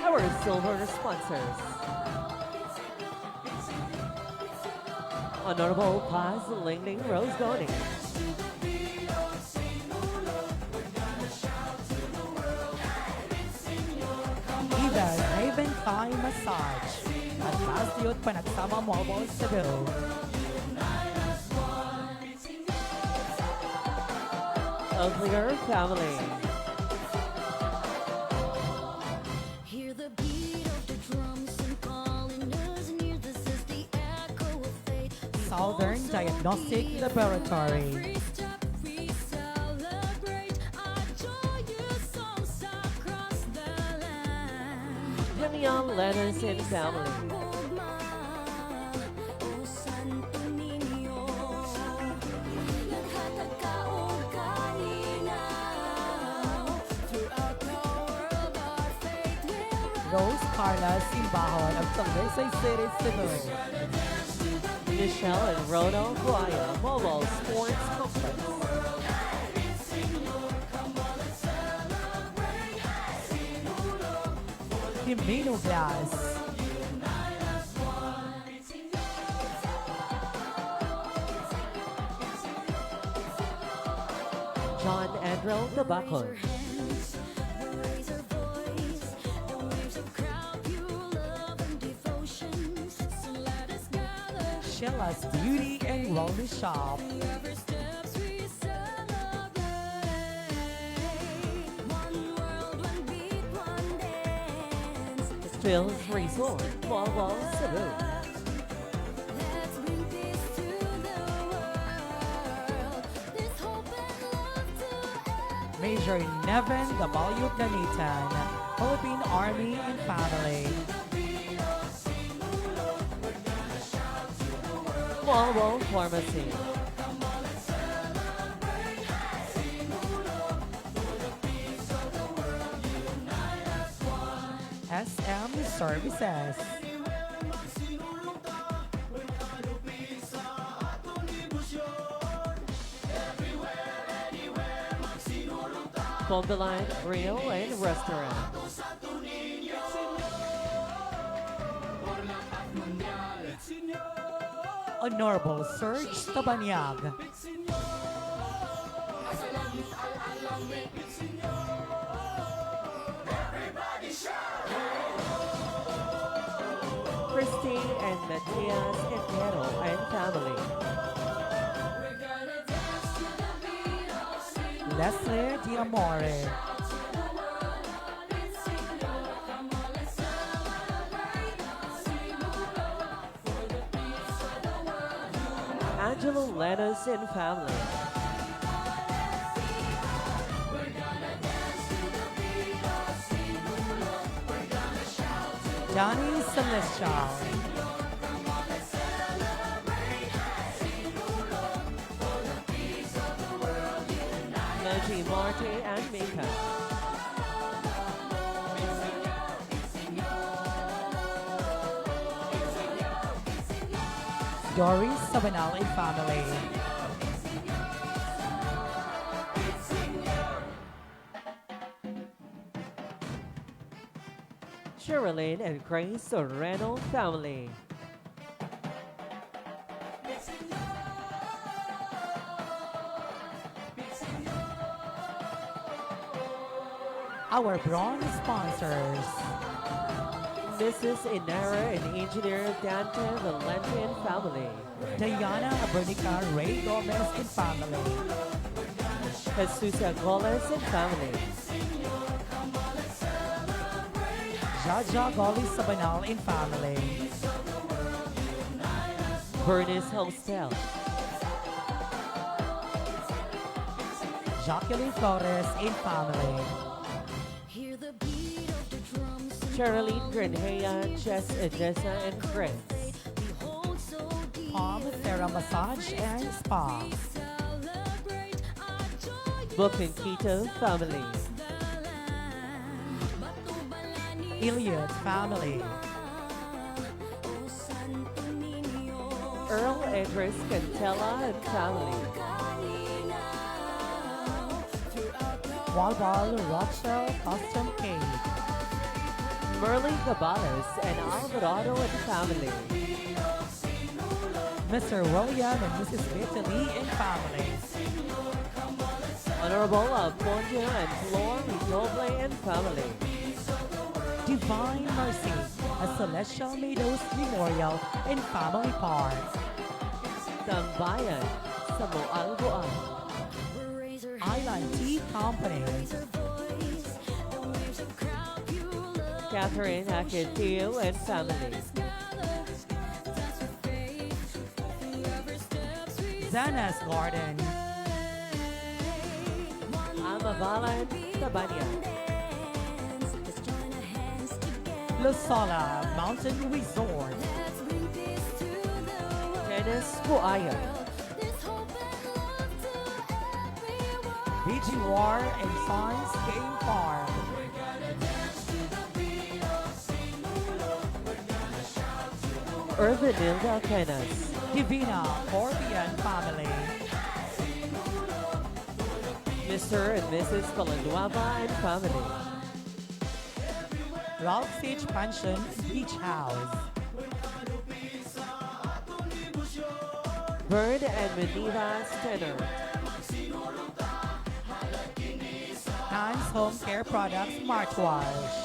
Our silver sponsors. Honorable Paz Lingling Rose Goni. Eva Raven Thai Massage at Bastion Panagsama Mobile Cebu. Oaklinger Family. Hear the beat of the drums and calling us near. This is the echo of faith. We Southern won't Diagnostic disappear. Laboratory. Every step we celebrate our joyous songs across the land. Danielle Lennis and Family. O Santo Niño, naghatag ka og kalinaw. Throughout the world, our faith will rise. Rose Carla Simbahon of Talisay City, Cebu. Michelle and Ronald Guaya Mobile Sports Complex. Jimeno Glass. John Andrel Raise Tabacon. our hands, we raise our voice, the waves of crowd, pure love and devotion. So let us gather. Sheila's Beauty and Wellness Shop. Every steps we celebrate. One world, one beat, one dance. Phil's Resort, Mobile Cebu. Let's bring peace to the world. There's hope and love to everyone. Major Nevin W. Gamitan, Philippine Army and Family. Mobile Pharmacy. SM Services. Bombeline Grill and Restaurant. Honorable Serge Tabanyag. Christine and Matias Entero and Family. We're gonna dance to the beat of Sinulog. Leslie Diamore. To the world, it's Sinulog. Come on, let's celebrate Sinulog for the peace of the world. Angelo Lennos and Family. We're gonna dance to the beat of Sinulog. We're gonna shout to Johnny Celestial. Come on, let's celebrate Sinulog for the peace of the world. Unite. Moji Marte and Mika. Doris Sabanal and Family. Sherilyn and Grace Serrano family. Our bronze sponsors. Mrs. Inara and Engineer Dante Valentin family. Diana Bernica Ray Gomez and family. Jesus Goles and family. Jaja Goli Sabanal and family. Bernice Hostel. Jacqueline Flores and family. Hear the beat of the drums and Sherilyn Granhea, Jess Edessa and Chris. we so dear. Palm Thera Massage and Spa. Celebrate our joyous Booking family. Elliot family. O Santo Niño. Earl Andres Cantella and family. Walbal Rothschild Custom Cake. Merle Cabales and Alvarado and family. Mr. William and Mrs. Vitaly and family. Honorable Alfonso and Flor Redoble and family. Divine Mercy, a Celestial Meadows Memorial and Family Park. Tambayan, Samualgoan. Raise our Island Tea Company. raise our voice. The waves of crowd pure love. Catherine Akitio and family. Gather, dance with faith. Through every steps we Zana's Garden. Amavalan Tabanya. Dance. Let's join our hands together. Losola Mountain Resort. Let's bring peace to the world. Dennis Puaya. There's hope and love to everyone. BG War and Sons Game Farm. Irvinilda Penas. Divina Corbian family. Mr. and Mrs. Villanueva and family. Ralph Sage Pension Beach House. Bird and Manila Stenner. Hans Home Care Products Smartwash.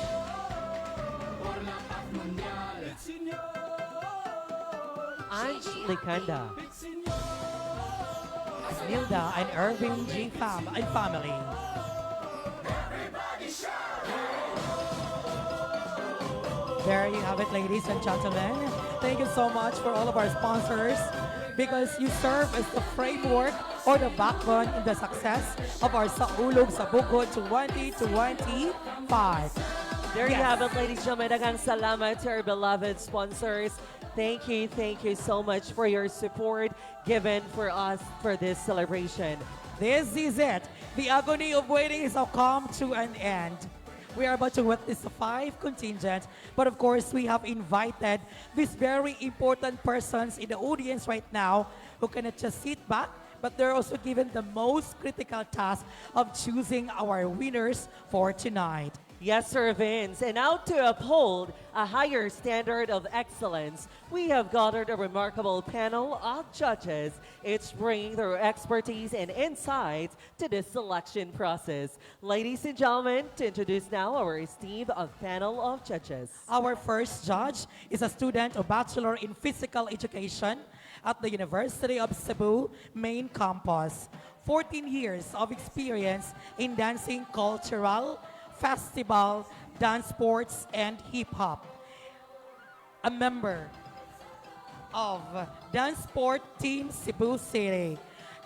Ange Likanda. Nilda and Irving G. Fam and family. There you have it, ladies and gentlemen. Thank you so much for all of our sponsors because you serve as the framework or the backbone in the success of our Saulog sa Bukod 2025. There you Yes. have it, ladies and gentlemen. Daghang salamat to our beloved sponsors. Thank you so much for your support given for us for this celebration. This is it. The agony of waiting is now come to an end. We are about to witness the five contingents, but of course, we have invited these very important persons in the audience right now who cannot just sit back, but they're also given the most critical task of choosing our winners for tonight. Yes, Sir Vince. And now to uphold a higher standard of excellence, we have gathered a remarkable panel of judges, each bringing their expertise and insights to this selection process. Ladies and gentlemen, to introduce now our esteemed panel of judges. Our first judge is a student of Bachelor in Physical Education at the University of Cebu main campus. 14 years of experience in dancing cultural, festival, dance sports, and hip-hop. A member of Dance Sport Team Cebu City,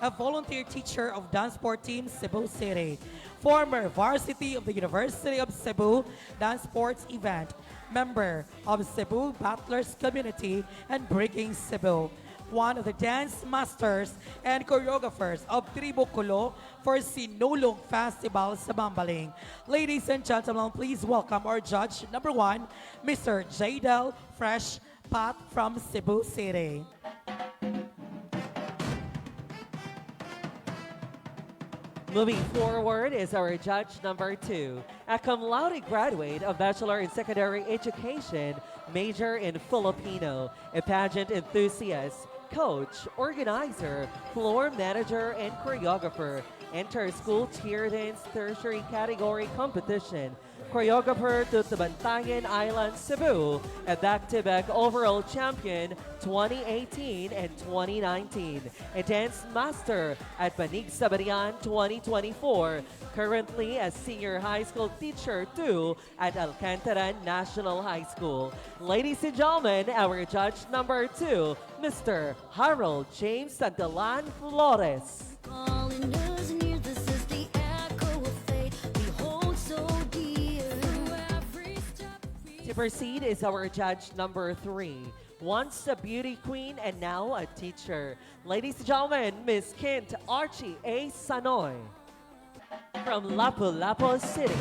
a volunteer teacher of Dance Sport Team Cebu City, former varsity of the University of Cebu Dance Sports Event, member of Cebu Battlers Community and Breaking Cebu, one of the dance masters and choreographers of Tribo Kulo for Sinulog Festival sa Mambaling. Ladies and gentlemen, please welcome our judge number 1, Mr. Jadel Fresh Pat from Cebu City. Moving forward is our judge number 2, a cum laude graduate of Bachelor in Secondary Education, major in Filipino, a pageant enthusiast, coach, organizer, floor manager, and choreographer. Enter school cheer dance tertiary category competition. Choreographer to Tabantayan Island, Cebu, a back-to-back overall champion 2018 and 2019, a dance master at Banig Sabarian 2024, currently a senior high school teacher too at Alcantara National High School. Ladies and gentlemen, our judge number 2, Mr. Harold James Santillan Flores. Calling us near, this is the echo of fate we hold so dear. Through every step we To proceed is our judge number 3. Once a beauty queen and now a teacher. Ladies and gentlemen, Miss Kent Archie A. Sanoy from Lapu-Lapu City.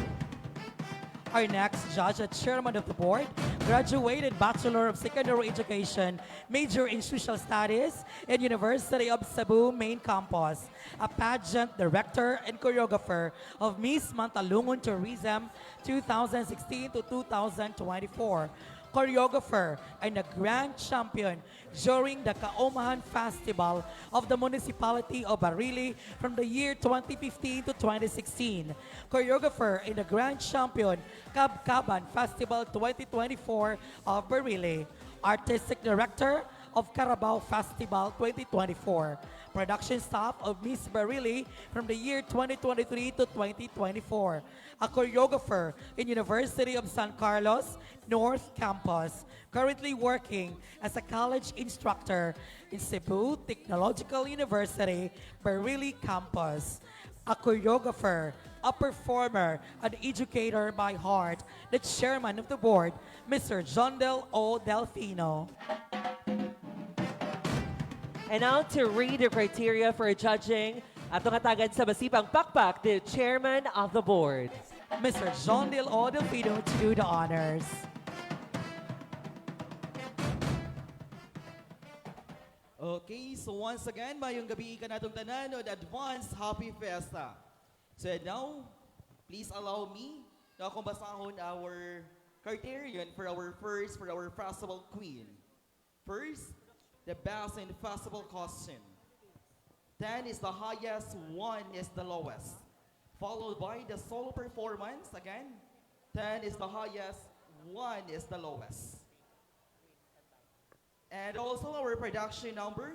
Our next judge, a chairman of the board, graduated Bachelor of Secondary Education, major in Social Studies at University of Cebu Main Campus, a pageant director and choreographer of Miss Mantalungon Tourism 2016 to 2024, choreographer and a grand champion during the Kaomahan Festival of the Municipality of Barili from the year 2015 to 2016. Choreographer and the grand champion Kabkaban Festival 2024 of Barili. Artistic director of Carabao Festival 2024. Production staff of Miss Barili from the year 2023 to 2024. A choreographer in University of San Carlos North Campus. Currently working as a college instructor in Cebu Technological University, Barili Campus. A choreographer, a performer, an educator by heart, the chairman of the board, Mr. Jondel O. Delfino. And now to read the criteria for judging, atong hatagan sa masipang pakpak, the chairman of the board. Mr. Jondel O. Delfino to do the honors. Okay, so once again, maayong gabii kanatong tanan og advance happy fiesta. So now, please allow me na akong basahon our criterion for our festival queen. First, the best in festival costume. 10 is the highest, 1 is the lowest. Followed by the solo performance, again, 10 is the highest, 1 is the lowest. And also our production number,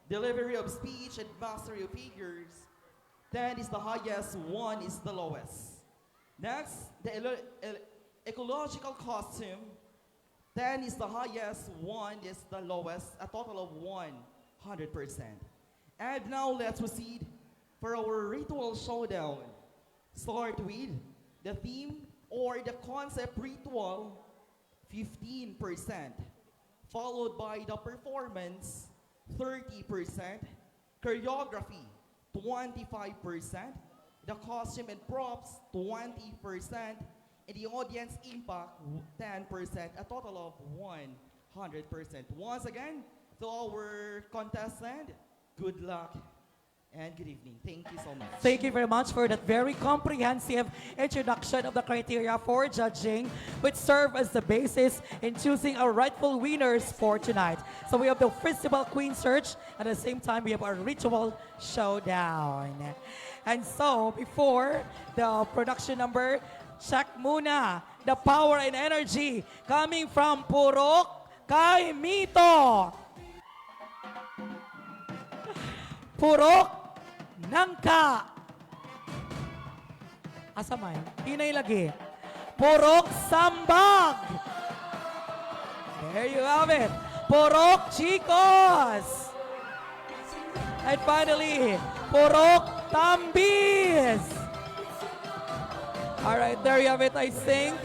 delivery of speech and mastery of figures, 10 is the highest, 1 is the lowest. Next, the ecological costume, 10 is the highest, 1 is the lowest, a total of 100%. And now let's proceed for our ritual showdown. Start with the theme or the concept ritual, 15%, followed by the performance, 30%, choreography, 25%, the costume and props, 20%, and the audience impact, 10%, a total of 100%. Once again, to our contestant, good luck and good evening. Thank you so much. Thank you very much for that very comprehensive introduction of the criteria for judging, which serve as the basis in choosing our rightful winners for tonight. So we have the Festival Queen Search, and at the same time, we have our Ritual Showdown. And so, before the production number, check muna the power and energy coming from Purok kay Mito. Purok Nangka. Asa man? Hinay lagi. Purok Sambag. There you have it. Purok Chicos. And finally, Purok Tambis. All right, there you have it. I think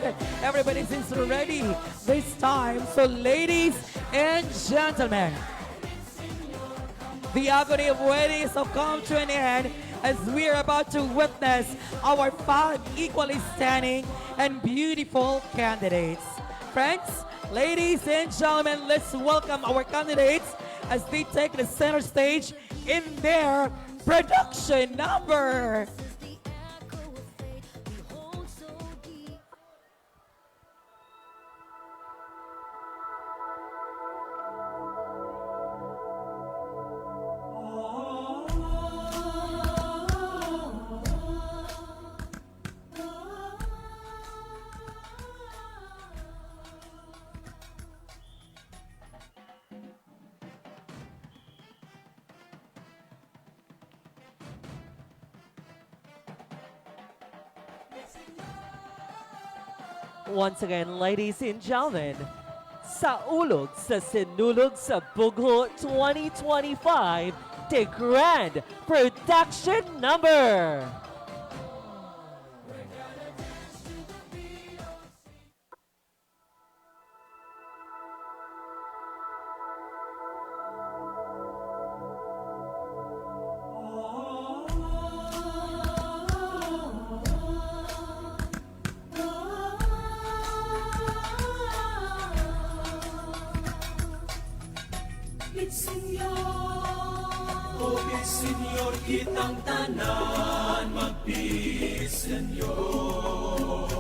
everybody seems ready this time. So, ladies and gentlemen, the agony of waiting has come to an end as we are about to witness our five equally standing and beautiful candidates. Friends, ladies and gentlemen, let's welcome our candidates as they take the center stage in their production number. Once again, ladies and gentlemen, Saulog sa Sinulog sa Bugho 2025, the Grand Production Number. Senyor, kitang tanan mag-peace, Senyor.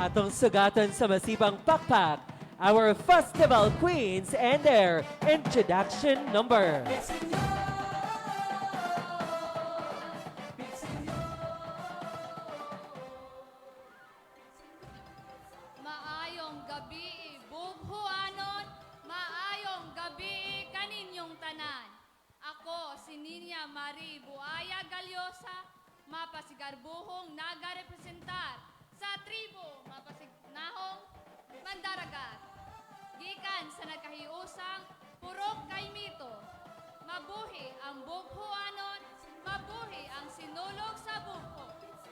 Atong sugatan sa masipang pakpak, our festival queens and their introduction number. Maayong gabi, bughuanon, maayong gabi kaninyong tanan. Ako si Ninya Marie Buaya Galyosa, mapasigarbuhong nagarepresentar sa tribo Mapasignahong Mandaragat. Gikan sa nagkahiusang Purok Kaymito. Mabuhi ang bughuanon, mabuhi ang sinulog sa bugho.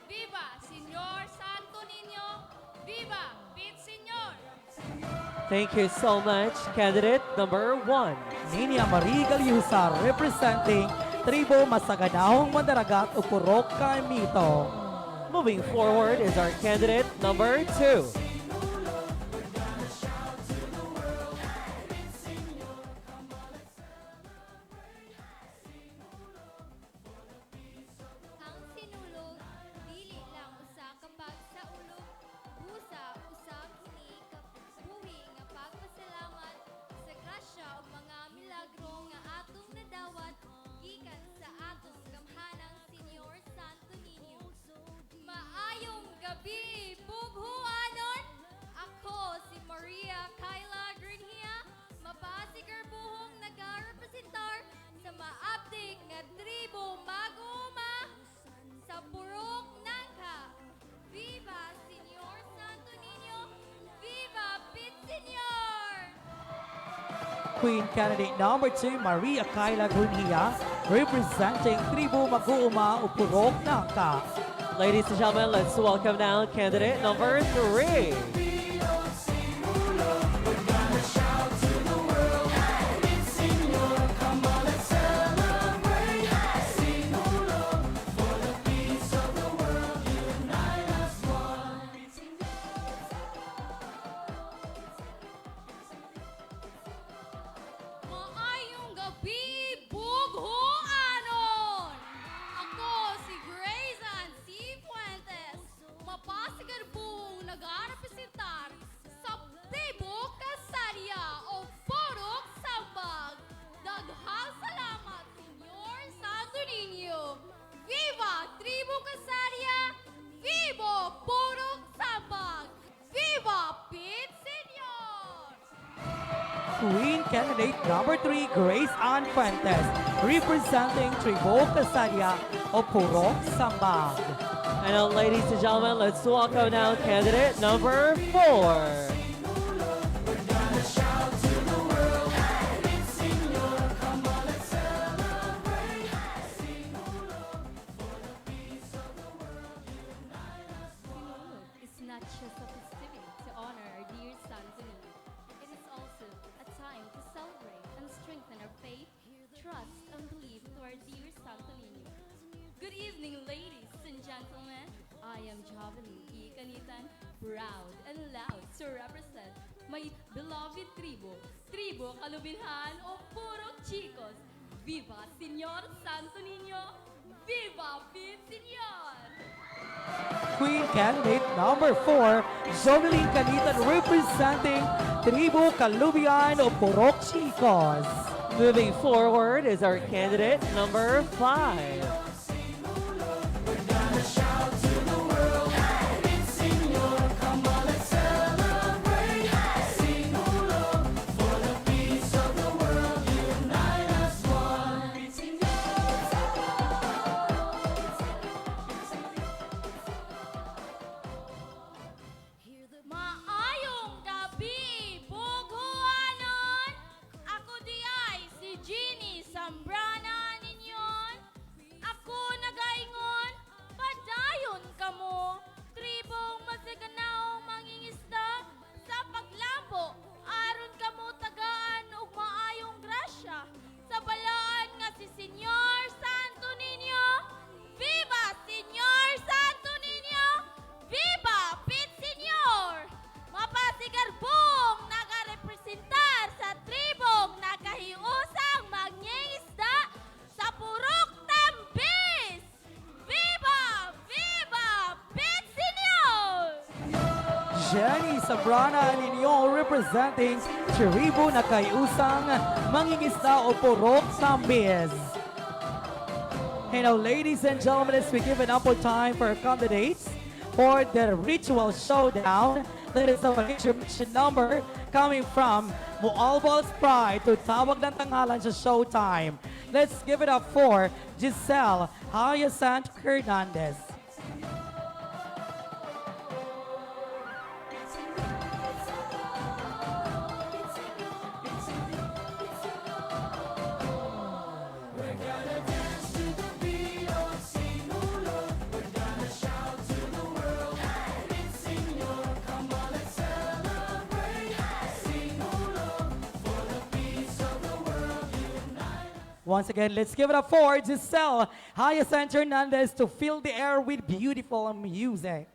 Viva Senyor Santo Niño! Viva Pit Senyor! Thank you so much, candidate number 1. Ninia Marie Galyusa representing Tribo Masaganahong Mandaragat o Purok Kaymito. Moving forward is our candidate number 2. Queen candidate number 2, Maria Kyla Gunhia, representing Tribo Mag-uuma, Purok Nangka. Ladies and gentlemen, let's welcome now candidate number 3. Maayong gabi, bughuanon! Ako si Grace Ann C. Fuentes, mapasigarbong nag-arepresentar sa Tribo Casaria o Purok Sambag. Daghang salamat, Senyor Santo Niño. Viva Tribo Casaria! Viva Purok Sambag! Viva Pit Senyor! Queen candidate number 3, Grace Ann Fuentes, representing Tribo Casaria o Purok Sambag. And now, ladies and gentlemen, let's welcome now candidate number 4. Sinulog is not just a festivity to honor our dear Santo Niño. It is also a time to celebrate and strengthen our faith, trust, and belief to our dear Santo Niño. Good evening, ladies and gentlemen. I am Jovelyn E. Canitan, proud and loud to represent my beloved tribo, Tribo Kalubinhan o Purok Chicos. Viva Señor Santo Niño! Viva Pit Señor! Queen candidate number 4, Jovelyn Canitan, representing Tribo Kalubian o Purok Chicos. Moving forward is our candidate number 5. Maayong gabi, bughuanon! Ako di ay si Jeannie Sambrana ninyon. Ako nagaingon, padayon kamo. Tribong masiganaong mangingisda sa paglambo. Aron kamo tagaan og maayong grasya sa balaan nga si Senyor Santo Niño. Viva Senyor Santo Niño! Viva Pit Senyor! Mapasigarbong nagarepresentar sa tribong nakahiusang mangingisda sa Purok Tambis! Viva! Viva Pit Senyor! Jenny Sabrana Ninyo, representing Tribo Nakayusang Mangingisda o Purok Tambis. And now, ladies and gentlemen, as we give an ample time for our candidates for the ritual showdown, that is our intermission number coming from Moalbol's Pride to Tawag ng Tanghalan sa Showtime. Let's give it up for Giselle Hyacinth Hernandez. Once again, let's give it up for Giselle Hyacinth Hernandez to fill the air with beautiful music.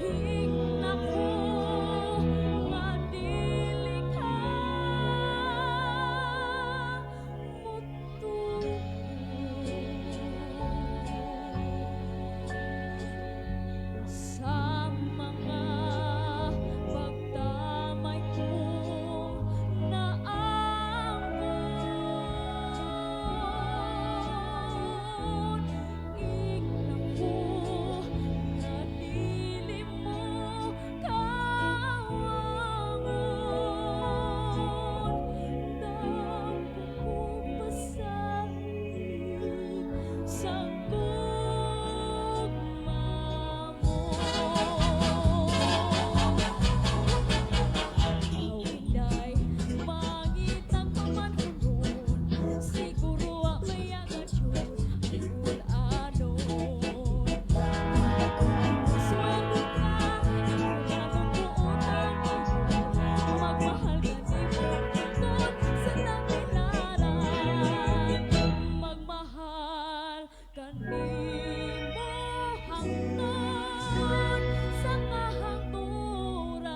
Hingna ko nga dili ka mutuo sa mga pagdamay kong naangkon. Igna ko nga dili mo kawangon. Damgo ko pasahig sa gugma mo. Awinday, mangitang pamanhuron, siguro ang mayagan yun, ay ulanon. Sweldo ka, ako na magmahal ka ni mo hangtod sa tagbilaran. Magmahal ka nimo hangtod sa kahangturan.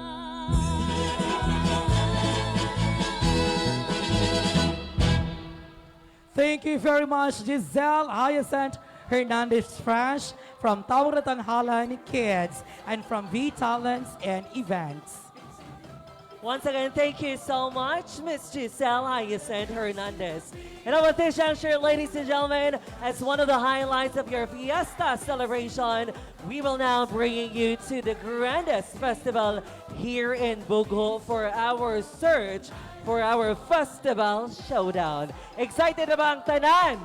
Thank you very much, Giselle Hyacinth Hernandez Fresh from Tawag Tanghalan Kids and from V Talents and Events. Once again, thank you so much, Miss Giselle Hyacinth Hernandez. And at this juncture, ladies and gentlemen, as one of the highlights of your fiesta celebration, we will now bringing you to the grandest festival here in Bogo for our search for our festival showdown. Excited na ba ang tanan?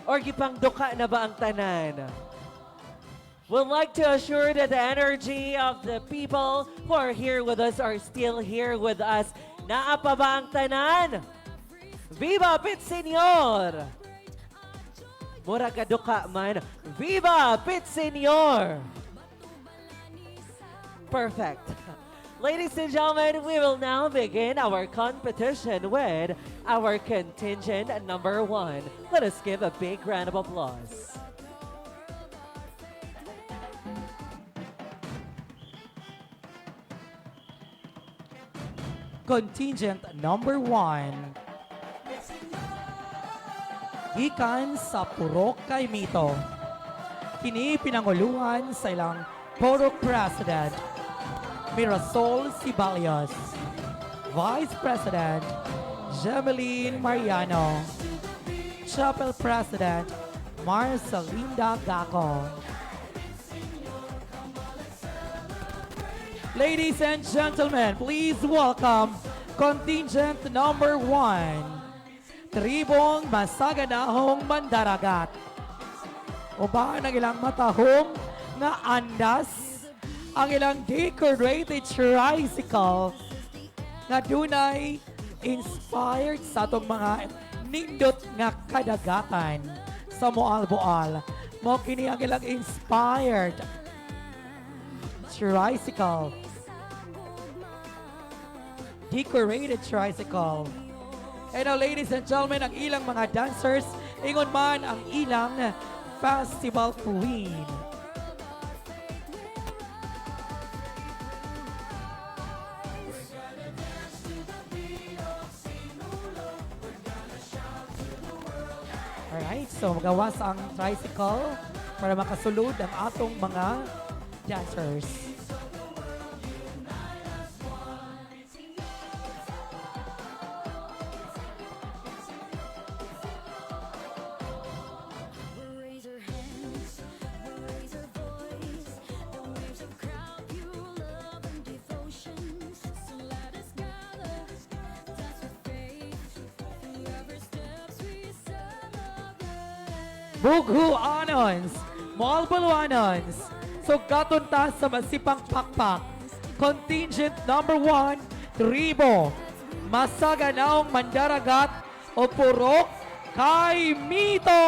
Or gipangduka na ba ang tanan? Would like to assure that the energy of the people who are here with us are still here with us. Naa pa ba ang tanan? Viva Pit Señor! Mura ka duka man. Viva Pit Señor! Perfect. Ladies and gentlemen, we will now begin our competition with our contingent number 1. Let us give a big round of applause. Contingent number 1. Gikan sa Purok Kaymito. Kini pinanguluhan sa ilang Purok President, Mirasol Sibalios. Vice President, Gemeline Mariano. Chapel President, Marcelinda Gaco. Ladies and gentlemen, please welcome contingent number 1, Tribong Masaganahong Mandaragat. Uban ang ilang matahong nga andas, ang ilang decorated tricycle nga dunay inspired sa atong mga nindot nga kadagatan sa Moalboal. Mao kini ang ilang inspired tricycle. Decorated tricycle. And now, ladies and gentlemen, ang ilang mga dancers, ingon man ang ilang festival queen. Alright, so magawas ang tricycle para makasulod ang atong mga dancers. We'll raise our hands, we'll raise our voice. The waves of crowd, pure love and devotion. So let us gather, dance with faith. Through every steps we celebrate. Bughuanons, Moalbolanons, sugaton ta sa masipang pakpak. Contingent number 1, Tribo, Masaganaong Mandaragat o Purok kay Mito.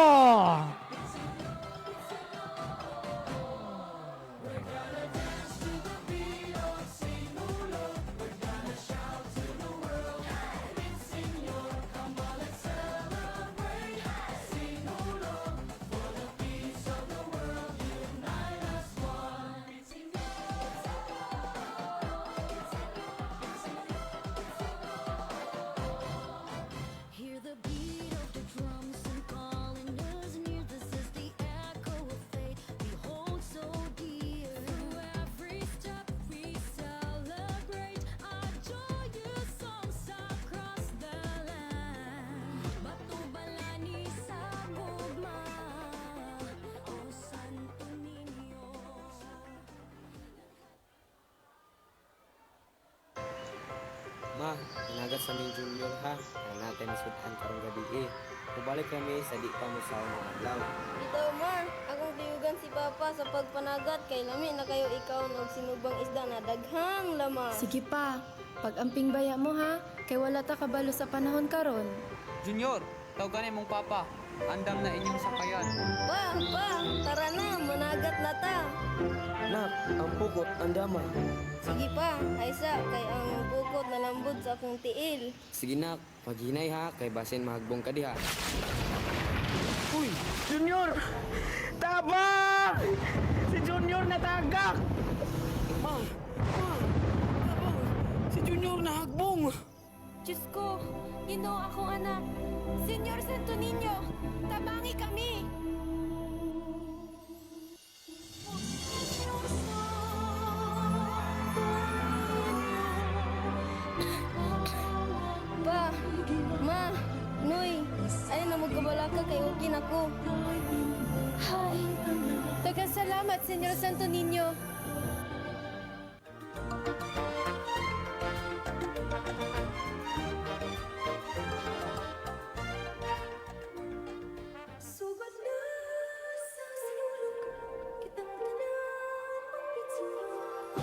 Ma, managat sa aming Junior ha. Kaya natin nasud-an karong gabi eh. Mubalik kami sa di pa mosaw ang adlaw. Bitaw ma, akong tiyugan si Papa sa pagpanagat kay lami na kayo ikaw og sinubang isda na daghang laman. Sige pa, pag-amping baya mo ha, kay wala ta kabalo sa panahon karon. Junior, tawagan imong papa. Andam na inyong sakayan. Pa, pa, tara na, managat na ta. Nak, ang pukot andama. Sige pa, aysa kay ang bukot nalambod sa akong tiil. Sige nak, paghinay ha, kay basin mahagbong ka diha. Uy, Junior! Tabang! Si Junior natagak! Ma! Ma! Tabang! Si Junior nahagbong! Diyos ko, Ginoo akong anak. Senyor Santo Niño, tabangi kami! Pa, ma, Noy, ay na magkabalaka kay okay na ko. Hay, daghang salamat, Senyor Santo Niño. Sugod na sa sinulog, kitang tanan magpitsilog.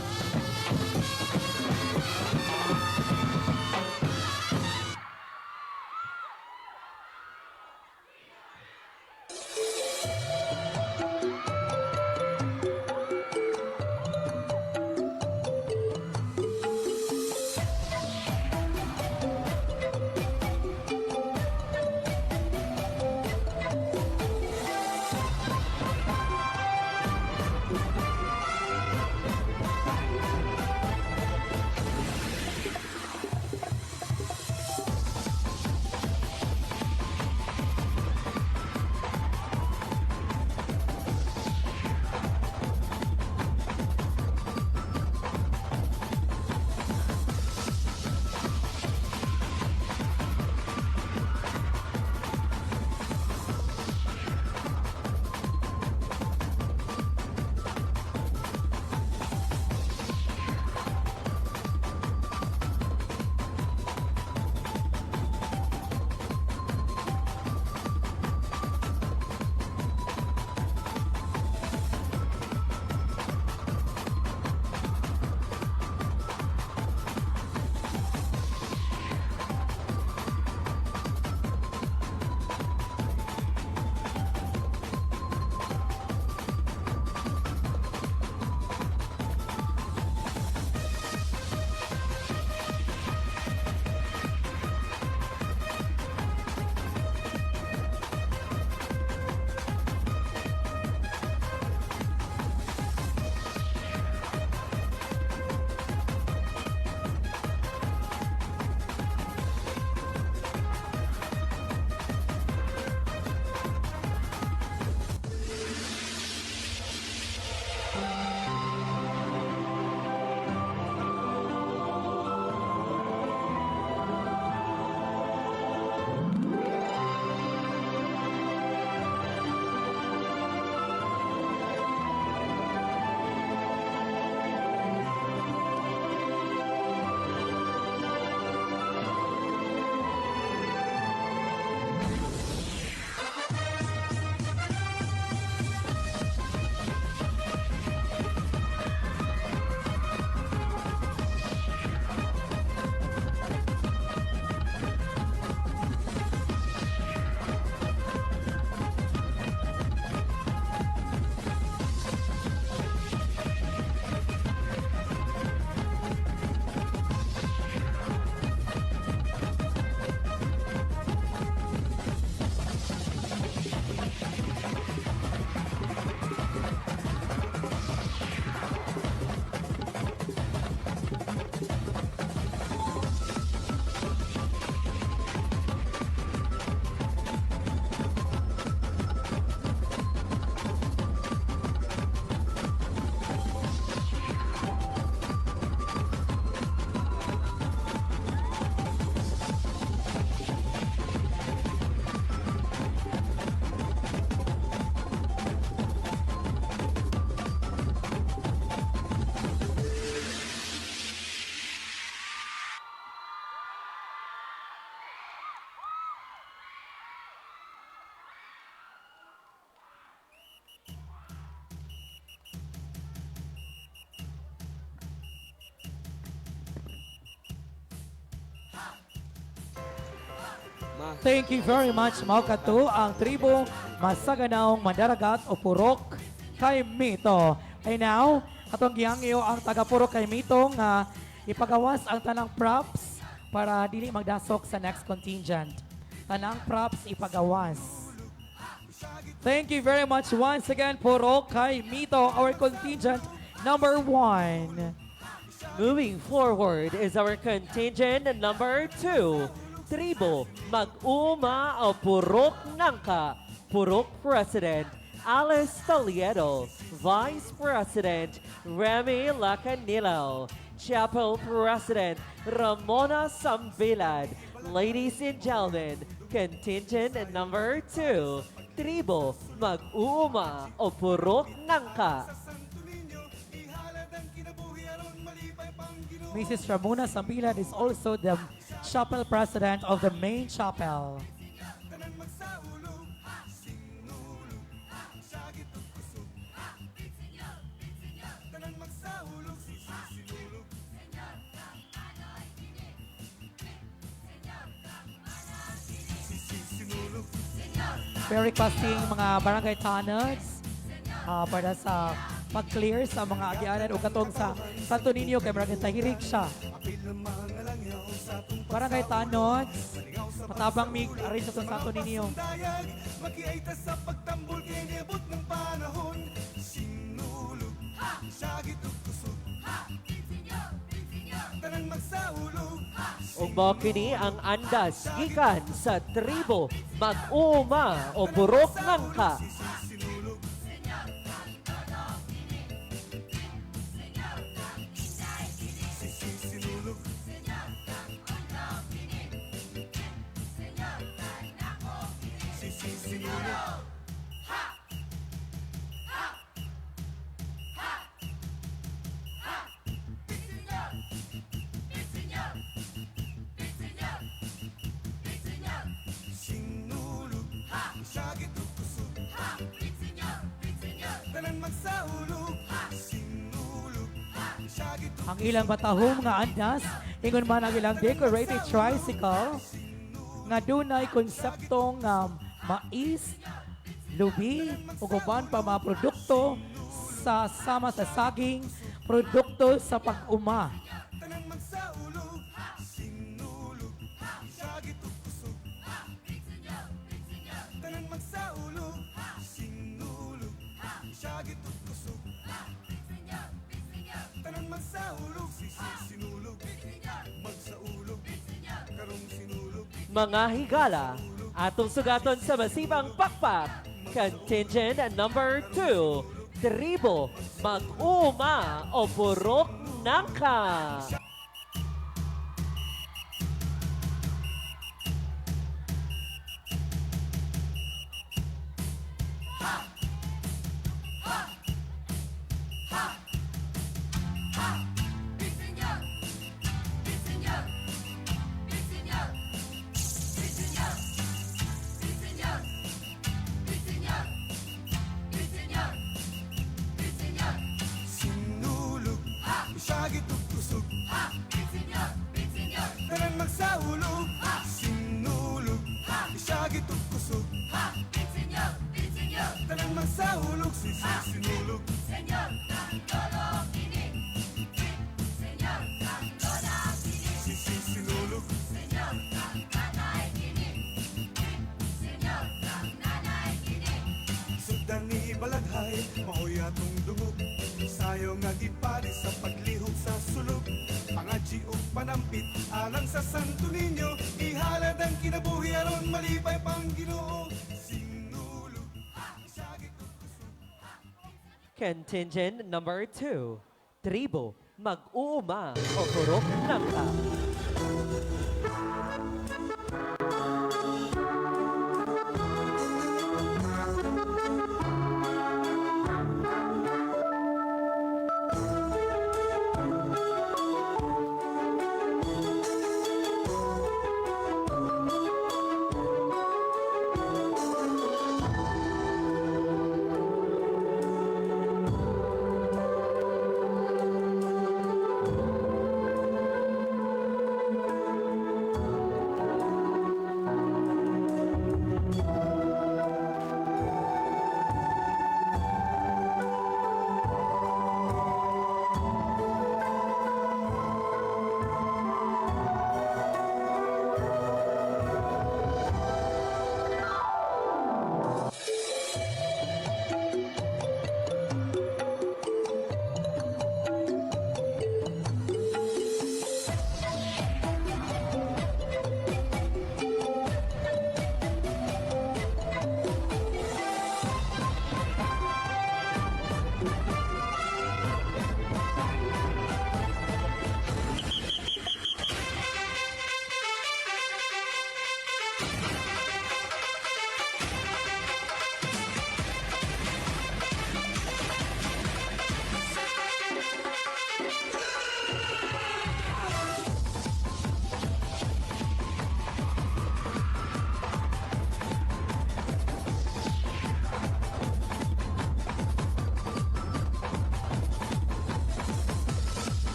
Thank you very much. Mao kato ang tribo Masaganang Mandaragat o Purok kay Mito. And now, atong gihangyo ang taga Purok kay Mito nga ipagawas ang tanang props para dili magdasok sa next contingent. Tanang props ipagawas. Thank you very much once again, Purok kay Mito, our contingent number 1. Moving forward is our contingent number 2, Tribo Mag-uma o Purok Nangka. Purok President Alice Toledo, Vice President Remy Lacanilo, Chapel President Ramona Sambilad. Ladies and gentlemen, contingent number 2, Tribo Mag-uuma o Purok Nangka. Mrs. Ramona Sambilad is also the chapel president of the main chapel. We're requesting mga barangay tanods para sa pag-clear sa mga agianan o katong sa Santo Niño kay Barangay Tahirik siya. Barangay Tanods, patabang mig ari sa Santo Niño. Makiay ta sa pagtambol kay niabot ng panahon. Sinulog, syagit ug kusog. Tanang magsaulog. Ug mao kini ang andas gikan sa tribo Mag-uuma o Purok Nangka. Sinulog, syagit ug kusog. Tanan magsaulog. Sinulog, syagit ug Ang ilang batahom nga andas, ingon man ang ilang decorated tricycle nga dunay konseptong nga mais, lubi ug uban pa mga produkto sa sama sa saging, produkto sa pag-uma. Tanan magsaulog. Sinulog, syagit ug kusog. Tanan magsaulog. Sinulog, syagit ug kusog. Tanan magsaulog. Sinulog, magsaulog. Karong sinulog. Mga higala, atong sugaton sa masibang pakpak. Contingent number 2, Tribo Mag-uuma o Purok Nangka. Sinulog, syagit ug kusog. Tanan magsaulog. Sinulog, syagit ug kusog. Tanan magsaulog. Sinulog. Sinulog. Sudan ni Balaghay, maoy atong dungog. Sayo nga gipari sa paglihok sa sulog. Pangadji ug panampit, alang sa Santo Niño. Ihalad ang kinabuhi aron malipay pang Ginoo. Sinulog, isagit ug kusog. Contingent number 2, Tribo Mag-uuma o Purok Nangka.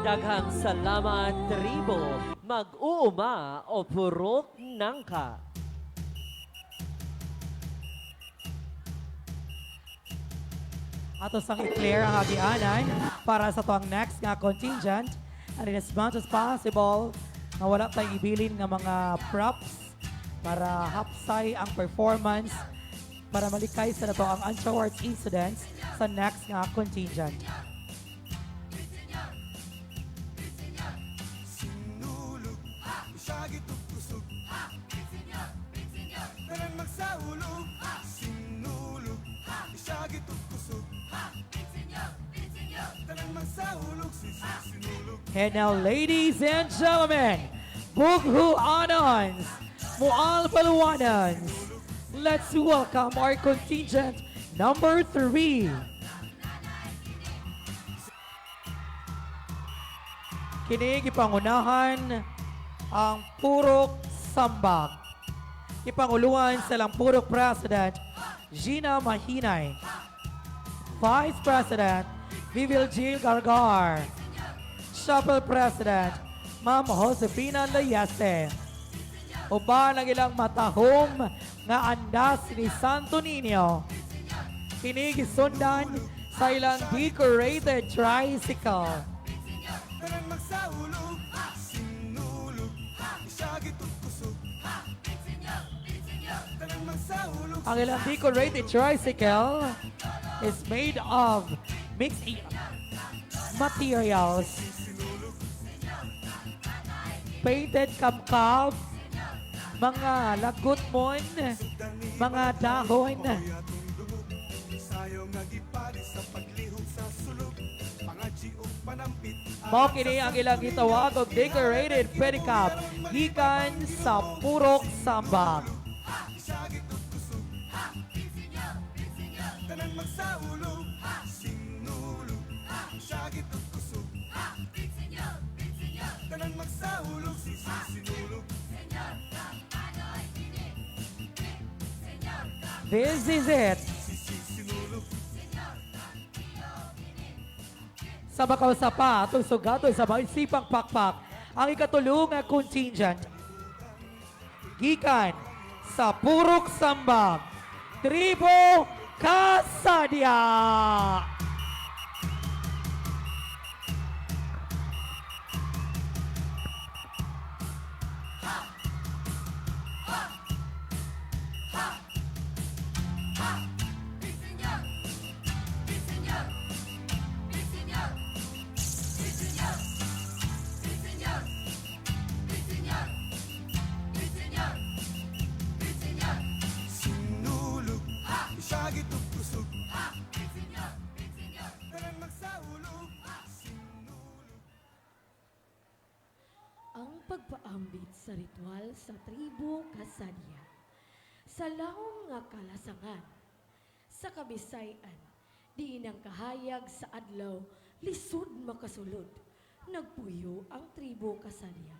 Daghang salamat, tribo, mag-uuma o Purok Nangka. Ato sang i-clear ang agianan para sa tuang next nga contingent, and in as much as possible nga wala tayong ibilin nga mga props para hapsay ang performance para malikay sa nato ang untoward incidents sa next nga contingent. Sinulog, isagit ug kusog. Tanan magsaulog. Sinulog, isagit ug kusog. Tanan magsaulog, sinulog. And now, ladies and gentlemen, Bughuanons, Mual Baluanons, let's welcome our contingent number 3. Kini gipangunahan ang Purok Sambak. Ipanguluan sa lang Purok President Gina Mahinay, Vice President Vivil Gil Gargar, Chapel President Ma'am Josefina Layeste. Uban ang ilang matahom nga andas ni Santo Niño. Kini gisundan sa ilang decorated tricycle. Tanan magsaulog, sinulog, isagit ug kusog. Tanan magsaulog. Ang ilang decorated tricycle is made of mixed materials. Painted kamkam, mga lagutmon, mga dahon. Sayo nga gipari sa paglihok sa sulog. Pangadji ug panampit. Mao kini ang ilang gitawag og decorated pedicab gikan sa Purok Sambak. Isagit ug kusog. Tanan magsaulog, sinulog, isagit ug kusog. Tanan magsaulog, sinulog. This is it. Sinulog. Sa makausapa atong sugaton sa mga sipang pakpak ang ikatulo nga contingent gikan sa Purok Sambak, Tribo Kasadia. Sinulog, isagit ug kusog. Tanan magsaulog, sinulog. Ang pagpaambit sa ritual sa tribo Kasadia. Sa lahom nga kalasangan, sa kabisayan, diin ang kahayag sa adlaw, lisod makasulod. Nagpuyo ang tribo Kasadia.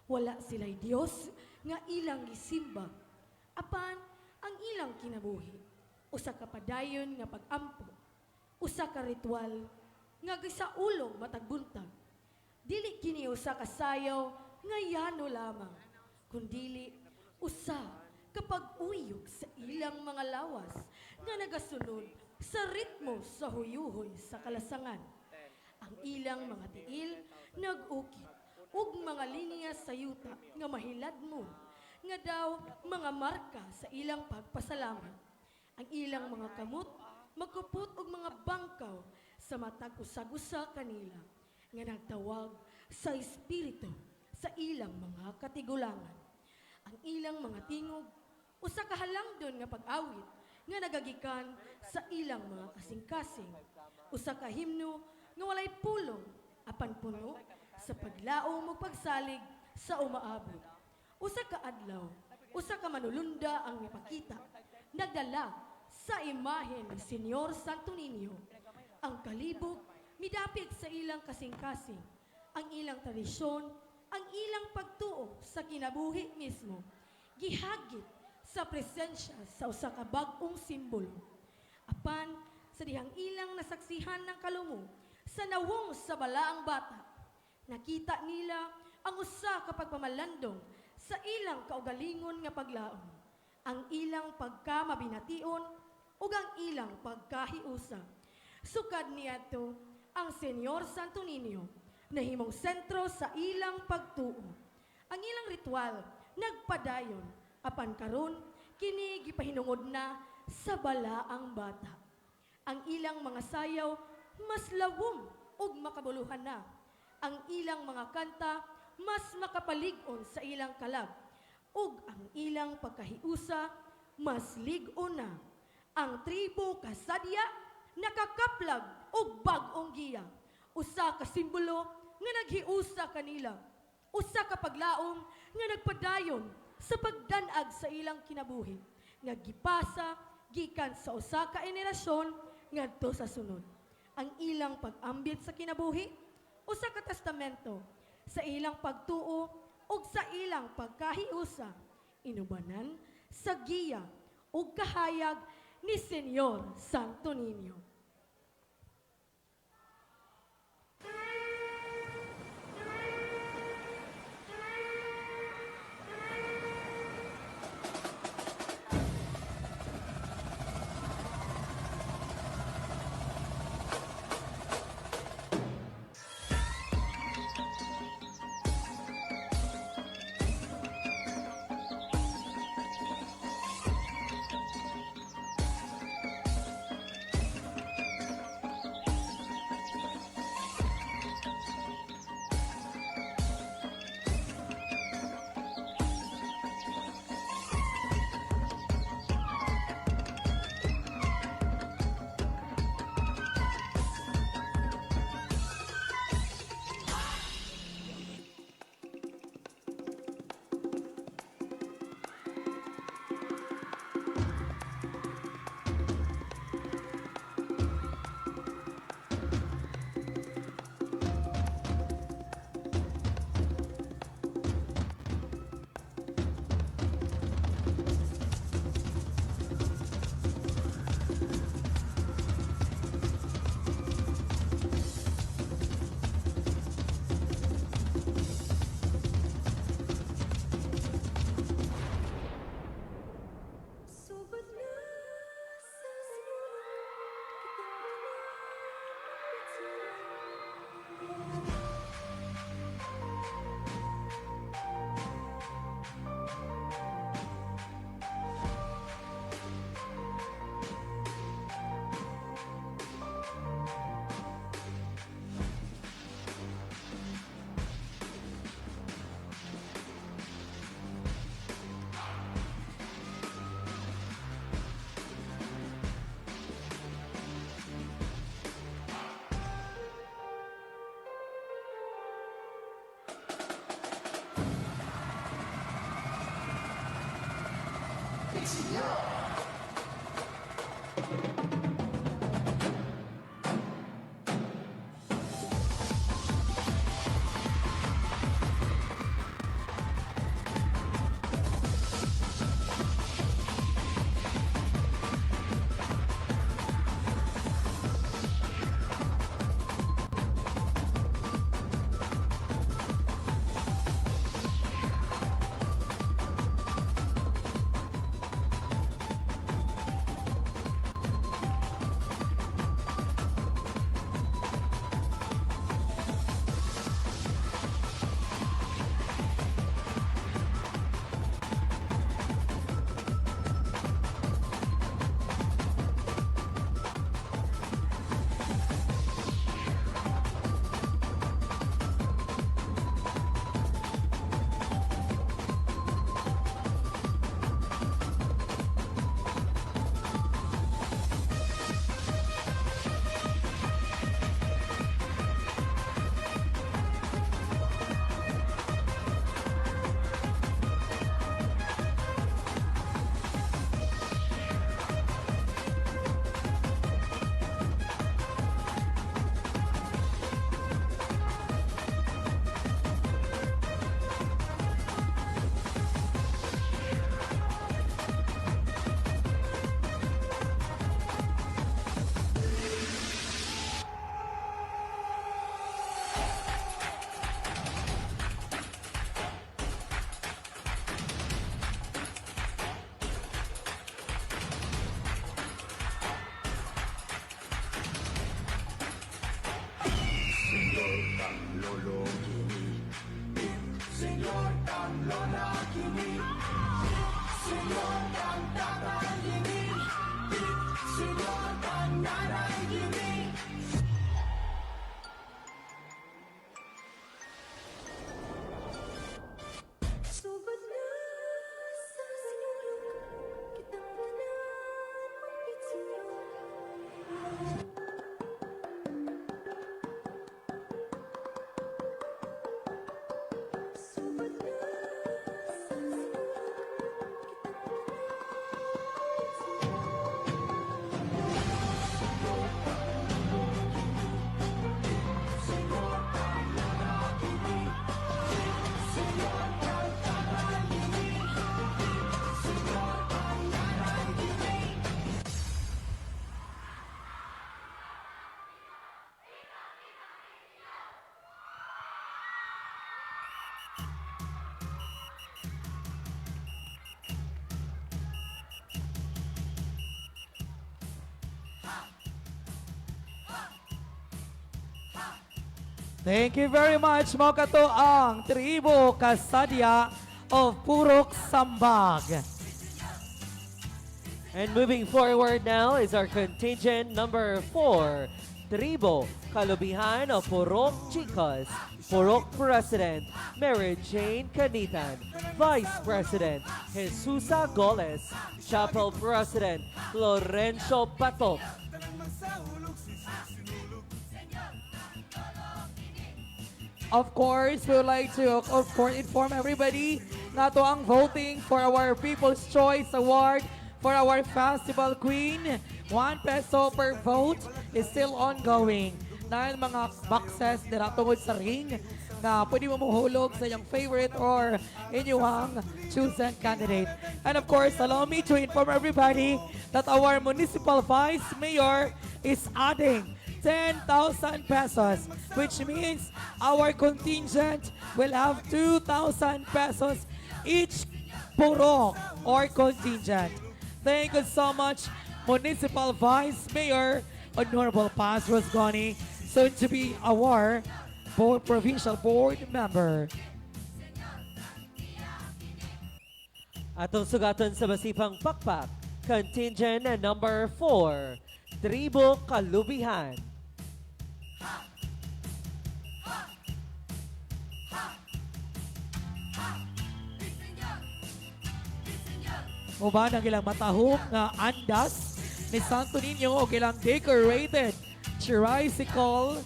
Wala sila'y Diyos nga ilang gisimba, apan ang ilang kinabuhi. Usa ka padayon nga pag-ampo, usa ka ritual nga gisaulog matag buntag. Dili kini usa ka sayaw nga yano lamang, kundili usa ka pag-uyog sa ilang mga lawas nga nagasunod sa ritmo sa huyuhoy sa kalasangan. Ang ilang mga tiil nag-ukit ug mga linya sa yuta nga mahiladmon nga daw mga marka sa ilang pagpasalamat. Ang ilang mga kamot magkupot og mga bangkaw sa matag usag-usa kanila nga nagtawag sa espiritu sa ilang mga katigulangan. Ang ilang mga tingog usa ka halangdon nga pag-awit nga nagagikan sa ilang mga kasing-kasing. Usa ka himno nga walay pulong apan puno sa paglaom ug pagsalig sa umaabot. Usa ka adlaw, usa ka manulunda ang mipakita, nagdala sa imahen ni Senyor Santo Niño. Ang kalibog midapit sa ilang kasing-kasing, ang ilang tradisyon, ang ilang pagtuo sa kinabuhi mismo, gihagit sa presensya sa usa ka bag-ong simbolo. Apan sa dihang ilang nasaksihan ng kalumo sa nawong sa balaang bata, Nakita nila ang usa ka pagpamalandong sa ilang kaugalingon nga paglaom, ang ilang pagkamabination ug ang ilang pagkahiusa. Sukad niadto, ang Senyor Santo Niño nahimong sentro sa ilang pagtuo. Ang ilang ritual nagpadayon apan karon kini gipahinungod na sa balaang bata. Ang ilang mga sayaw mas lawom ug makabuluhan na. Ang ilang mga kanta mas makapalig-on sa ilang kalag ug ang ilang pagkahiusa mas lig-on na. Ang tribo Kasadya nakakaplag og bag-ong giya. Usa ka simbolo nga naghiusa kanila. Usa ka paglaom nga nagpadayon sa pagdanag sa ilang kinabuhi nga gipasa gikan sa usa ka henerasyon ngadto sa sunod. Ang ilang pag-ambit sa kinabuhi, usa ka testamento sa ilang pagtuo ug sa ilang pagkahiusa, inubanan sa giya ug kahayag ni Senyor Santo Niño. Sugod na sa sinulog kitang tanan. lolo kini. Senyor kang lola kini. Senyor kang tatay kini. Senyor kang nanay kini. Sugod na sa sinulog, kitang tanan magbit, Senyor. Sugod na sa sinulog, kitang tanan magbit, Senyor kang lola kini. Senyor kang tatay kini. Senyor kang nanay kini. Thank you very much. Mao kato ang Tribo Kasadia of Purok Sambag. And moving forward now is our contingent number 4, Tribo Kalubihan of Purok Chicos. Purok President, Mary Jane Canitan. Vice President, Jesusa Goles. Chapel President, Lorenzo Patok. Of course, we would like to, of course, inform everybody nga to ang voting for our People's Choice Award for our Festival Queen. ₱1 per vote is still ongoing. Dahil mga boxes dira tungod sa ring na pwede mo muhulog sa iyong favorite or inyong chosen candidate. And of course, allow me to inform everybody that our municipal vice mayor is adding 10,000 pesos, which means our contingent will have 2,000 pesos each purok or contingent. Thank you so much, Municipal Vice Mayor Honorable Paz Rosgoni, soon to be our board, provincial board member. Atong sugaton sa masipang pakpak, contingent number 4, Tribo Kalubihan. Uban ang ilang matahom nga andas ni Santo Niño o ilang decorated tricycle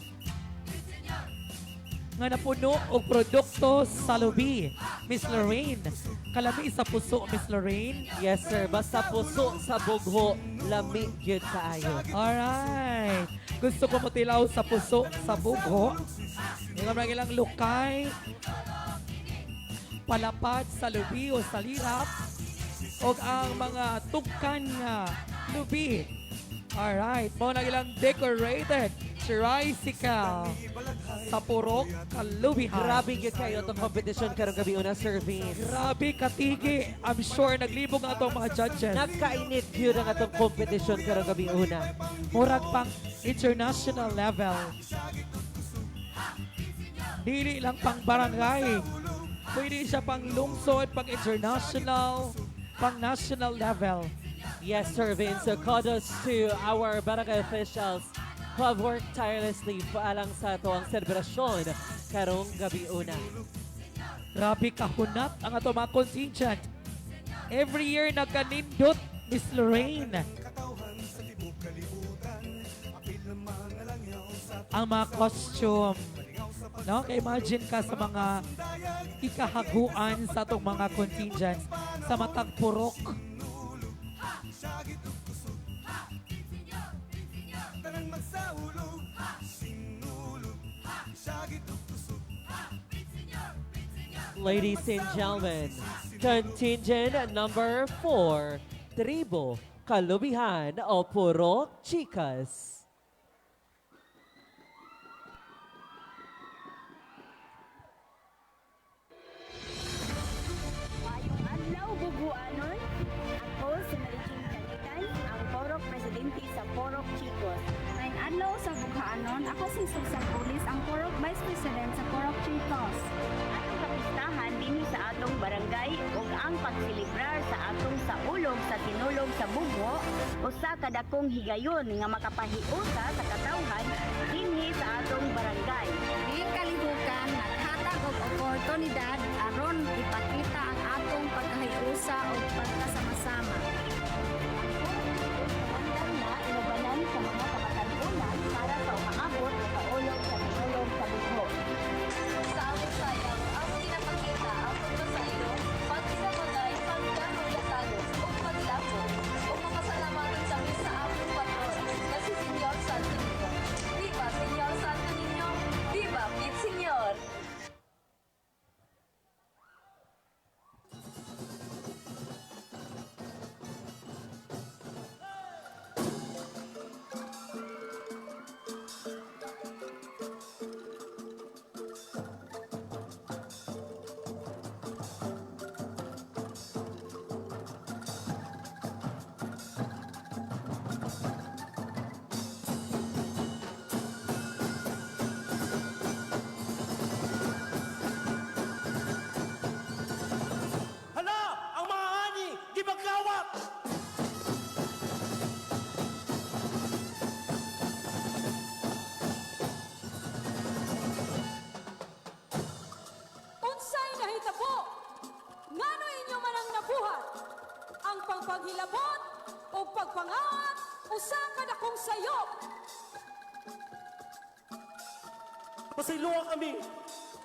nga napuno og produkto sa lubi. Miss Lorraine, kalami sa puso, Miss Lorraine. Yes, sir. Basta puso sa bugho, lami gyud kaayo. Alright. Gusto ko motilaw sa puso sa bugho. Yung ang ilang lukay, palapad sa lubi o sa lirap, o ang mga tugkan nga lubi. Alright, mao na ilang decorated tricycle sa Purok Kalubihan. Grabe gyud kayo itong competition karong gabi una, Sir Vince. Grabe katigi. I'm sure naglibog ang atong mga judges. Nagkainit gyud ang atong competition karong gabi una. Murag pang international level. Dili lang pang barangay. Pwede siya pang lungsod, pang international, pang national level. Yes, Sir Vince. So kudos to our barangay officials who have worked tirelessly alang sa ato ang selebrasyon karong gabi una. Grabe kahunat ang ato mga contingent. Every year nagkanindot, Miss Lorraine. Ang mga costume. No? Kaya imagine ka sa mga ikahaguan sa atong mga contingents sa matag purok. Tanang magsaulog, sinulog, syagit ug kusog. Ladies and gentlemen, contingent number 4, Tribo Kalubihan o Purok Chicas. Maayong adlaw, Buguanon. Ako si Marijin Canitan, ang Porok Presidente sa Porok Chicos. Maayong adlaw sa Bughaanon, ako si Susan Ulis, ang Porok Vice President sa Porok usa ka dakong higayon nga makapahiusa sa katawhan dinhi sa atong barangay. Dili kalihukan naghatag og oportunidad aron ipakita ang atong pagkahiusa ug pagkasama-sama. Andam na inubanan sa mga kamatan-onan para sa umaabot o kaulog sa Sinulog sa Bugho. Sa among sayaw, among ginapakita ang pagpasaylo, pagkisabagay, pagkamalasagos, ug paglabo. Ug mapasalamaton kami sa among patron nga si Señor Santo Niño. Viva Señor Santo Niño! Viva Pit Señor! Hala! Ang mga ani! Gibagkawat! Unsay nahitabo? Ngano inyo man ang nabuhat? Ang pagpaghilabot o pagpangat usa ka dakong sayop. Pasayloa kami.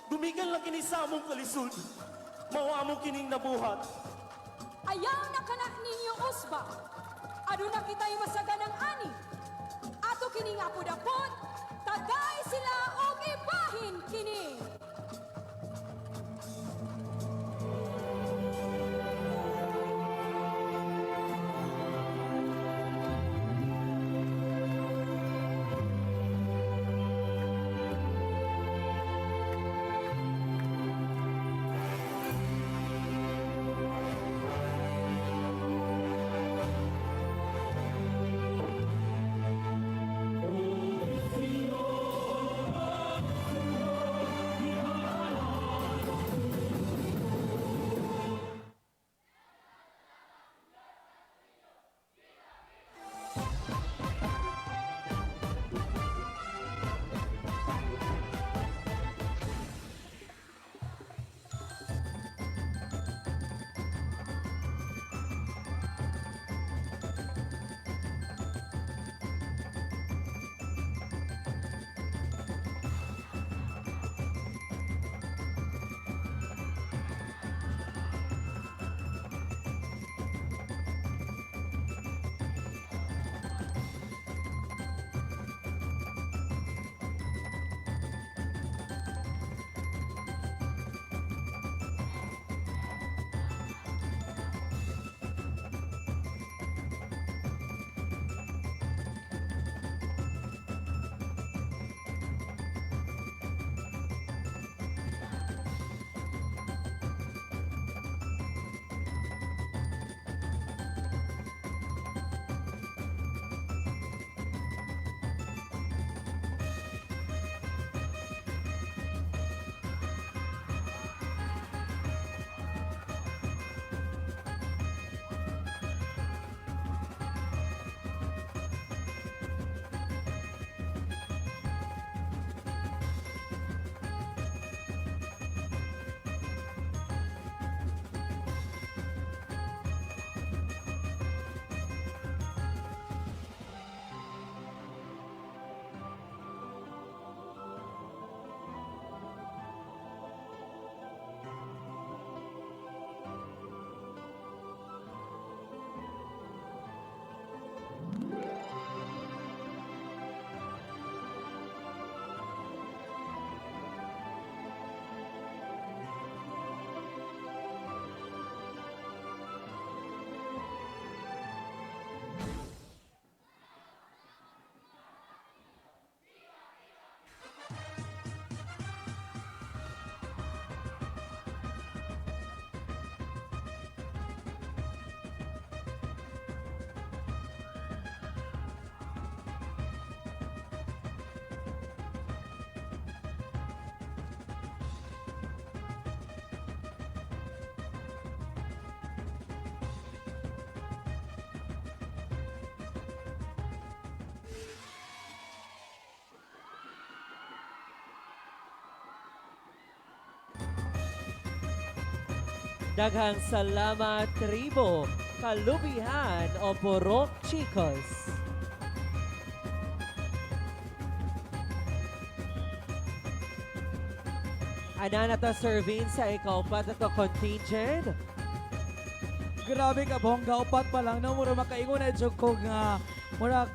Gumikan lang kini sa among kalisod. Mao among kining nabuhat. Ayaw na kana ninyo usba. Aduna kita'y masaganang ani. Ato kining apod-apod, tagay sila og ibahin kini. Oh, Daghang salamat, Tribo, Kalubihan o Purok Chicos. Ana na to, Sir Vince, sa ikaupat na to contingent. Grabe ka bongga, upat pa lang no, mura makaingon na jud ko nga murag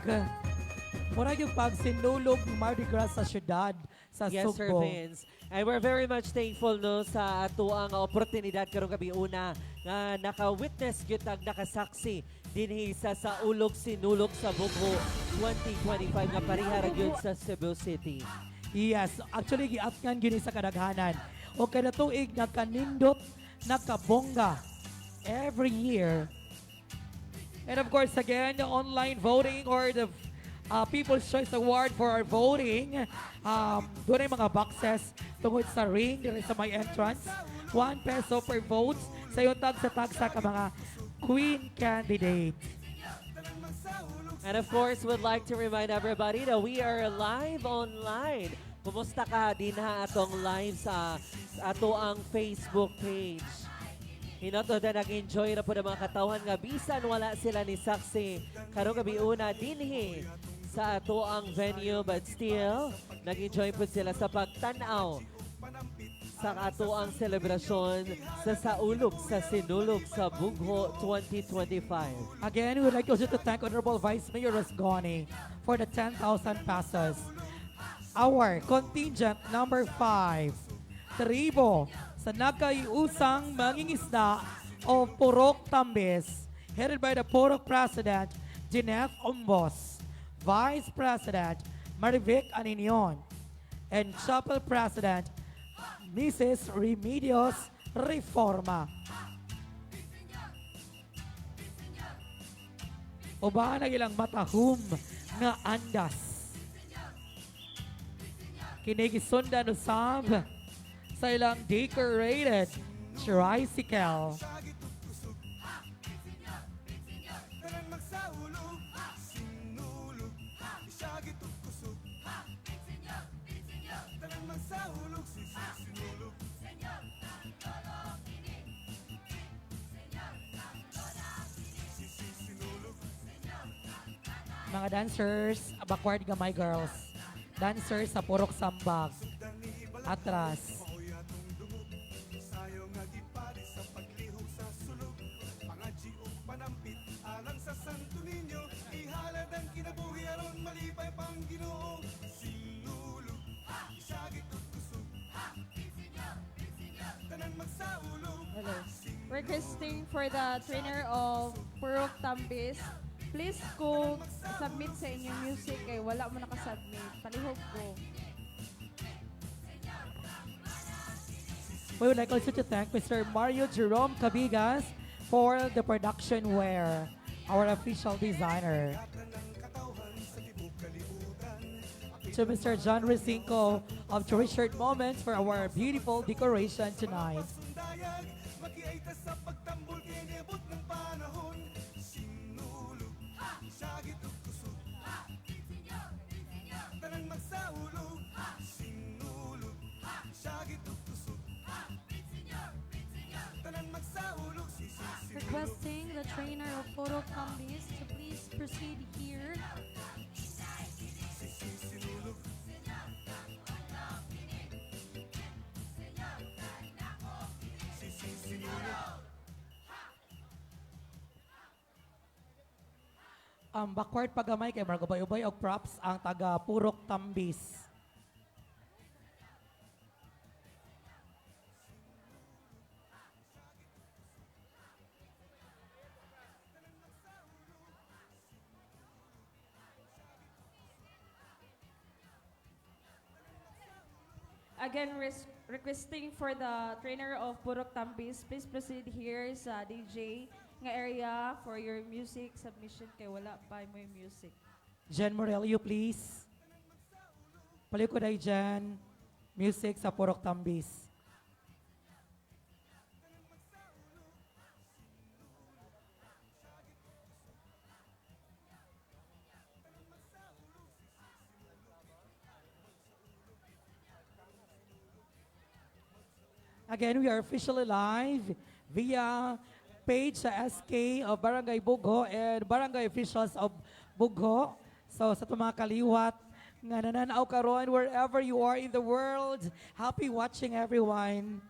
murag yung pagsinulog ng Mardi Gras sa syudad sa Yes, Sir Sugbo. Vince. And we're very much thankful, no, sa atuang oportunidad karong gabi una nga naka-witness gyud tag nakasaksi dinhi sa Saulog Sinulog sa Bugho 2025 nga pareha ra gyud sa Cebu City. Yes, actually giatngan gyud ni sa kadaghanan. O kada tuig nagkanindot, nakabongga every year. And of course, again, the online voting or the People's Choice Award for our voting. Doon ay mga boxes tungod sa ring, diri sa may entrance. ₱1 per vote sa iyong tag sa tagsa ka mga queen candidate. And of course, would like to remind everybody that we are live online. Kumusta ka dinha atong live sa ato ang Facebook page. Hinoto na nag-enjoy na po ng mga katawhan nga bisan wala sila ni saksi karong gabi una dinhi sa ato ang venue, but still nag-enjoy po sila sa pagtan-aw sa ato ang selebrasyon sa Saulog sa Sinulog sa Bugho 2025. Again, we would like also to thank Honorable Vice Mayor Rosgoni for the 10,000 pesos. Our contingent number 5, Tribo sa Nakaiusang Mangingisda o Purok Tambis, headed by the Purok President, Jeanette Umbos, Vice President, Marivic Aninion, and Chapel President, Mrs. Remedios Reforma. Uban ang ilang matahum nga andas. Kini gisundan usab sa ilang decorated tricycle. Tanan magsaulog, sinulog, isagit ug kusog. Tanan magsaulog, sinulog. Sinulog. Mga dancers, backward gamay, girls. Dancers sa Purok Sambag. Atras. Maoy atong dungog, sayo nga gipari sa paglihok sa sulog. Pangadji ug panampit alang sa Santo Niño, ihalad ang kinabuhi aron malipay pang Ginoo. Sinulog, isagit ug kusog. Tanan magsaulog. Hello. Requesting for the trainer of Purok Tambis, please go submit sa inyong music kay wala mo nakasubmit. Palihog ko. We would like also to thank Mr. Mario Jerome Cabigas for the production wear, our official designer. To Mr. John Recinco of Treasured Moments for our beautiful decoration tonight. Dayag, makiayta sa pagtambol kay niabot ng panahon. Sinulog, isagit ug kusog. Tanang magsaulog, sinulog, isagit ug kusog. Tanan magsaulog, sinulog. Requesting the trainer of Purok Tambis to please proceed here. Sinulog. Sinulog. Backward pagamay kay margubay-ubay og props ang taga Purok Tambis. Again, requesting for the trainer of Purok Tambis, please proceed here sa DJ nga area for your music submission kay wala pa mo yung music. Jen Morelio, please. Palikod ay Jen. Music sa Purok Tambis. Again, we are officially live via page sa SK of Barangay Bugho and barangay officials of Bugho. So sa itong mga kaliwat nga nananaw karon wherever you are in the world, happy watching, everyone.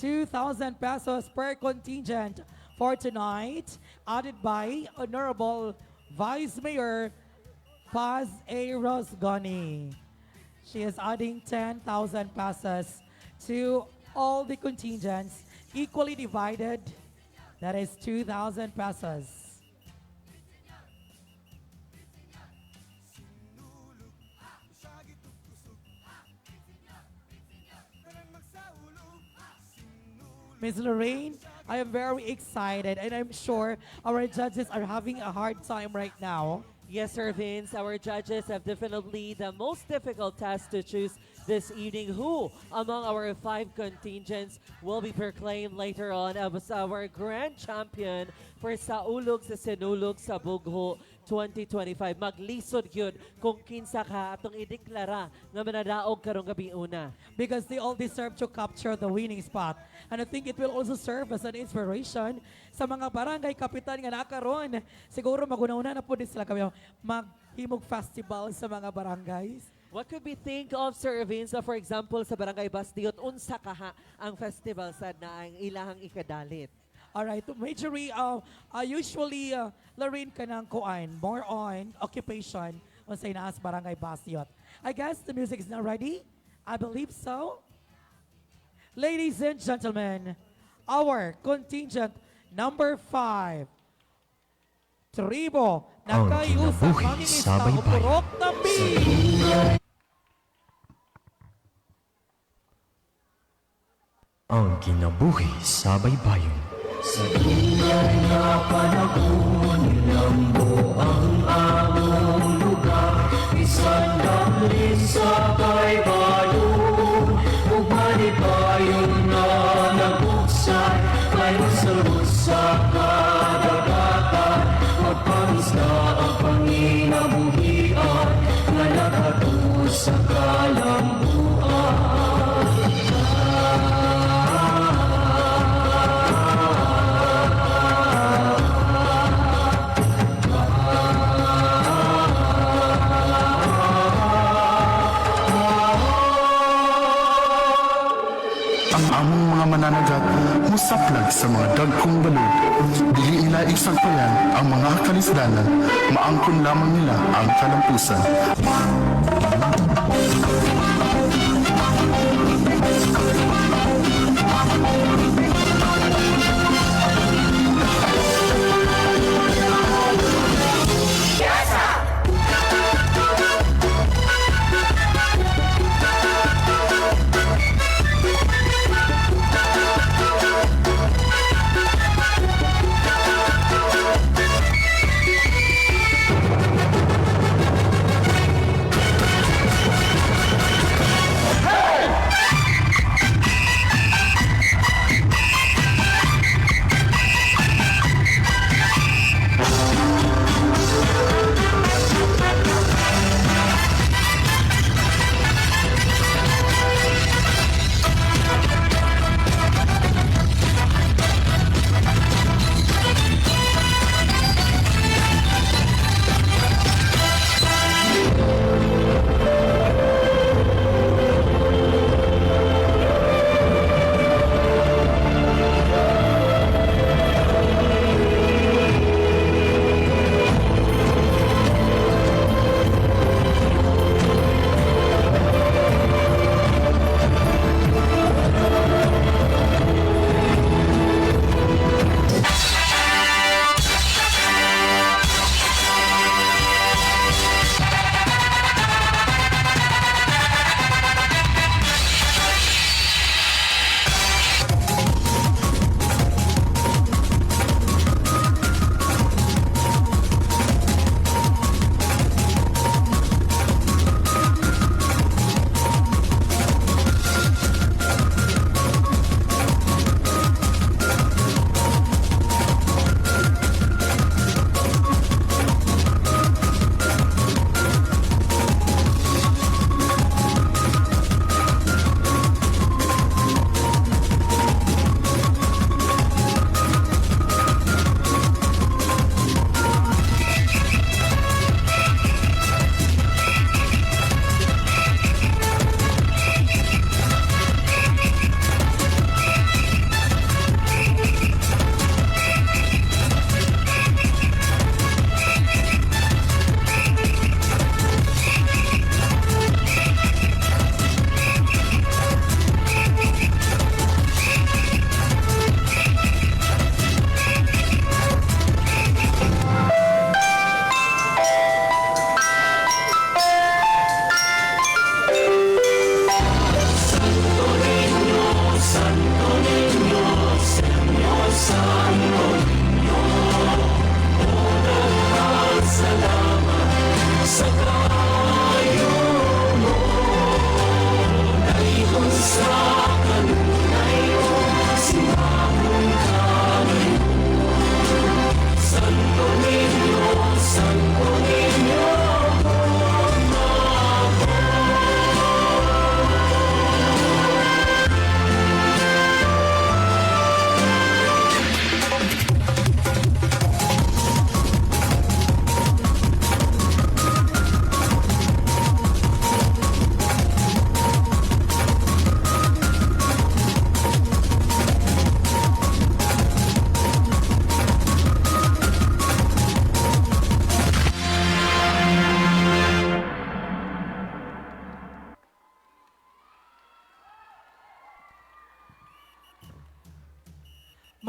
₱2,000 per contingent for tonight, added by Honorable Vice Mayor Paz A. Rosgoni. She is adding ₱10,000 to all the contingents, equally divided. That is ₱2,000. Ms. Lorraine, I am very excited and I'm sure our judges are having a hard time right now. Yes, Sir Vince, our judges have definitely the most difficult task to choose this evening. Who among our five contingents will be proclaimed later on as our grand champion for Saulog sa Sinulog sa Bugho 2025? Maglisod gyud kung kinsa ka atong ideklara nga manadaog karong gabi una. Because they all deserve to capture the winning spot. And I think it will also serve as an inspiration sa mga barangay kapitan nga nakaron. Siguro maguna-una na po din sila kami maghimog festival sa mga barangays. What could we think of, Sir Vince, for example, sa Barangay Basdiot, unsa kaha ang festival sad na ang ilahang ikadalit? All right, majorly, usually, Lorraine, kanang kuan, more on occupation unsay naa sa Barangay Basdiot. I guess the music is now ready. I believe so. Ladies and gentlemen, our contingent number 5, Tribo Ang Nakayusa kinabuhi Mangingista sa baybayin. Purok Tambi. Ang kinabuhi sa baybayin. Sa dugay nga panahon, lambo ang among lugar. Bisan damlin sa baybayon, ug malipayon nga nagugsay, mayroon sulod sa kadagatan, magpangisda ang panginabuhian, nga naghatod sa kalambuan. Ang among mga mananagat mosaplag sa mga dagkong balod. Dili nila isagpayan ang mga kalisdanan, maangkon lamang nila ang kalampusan.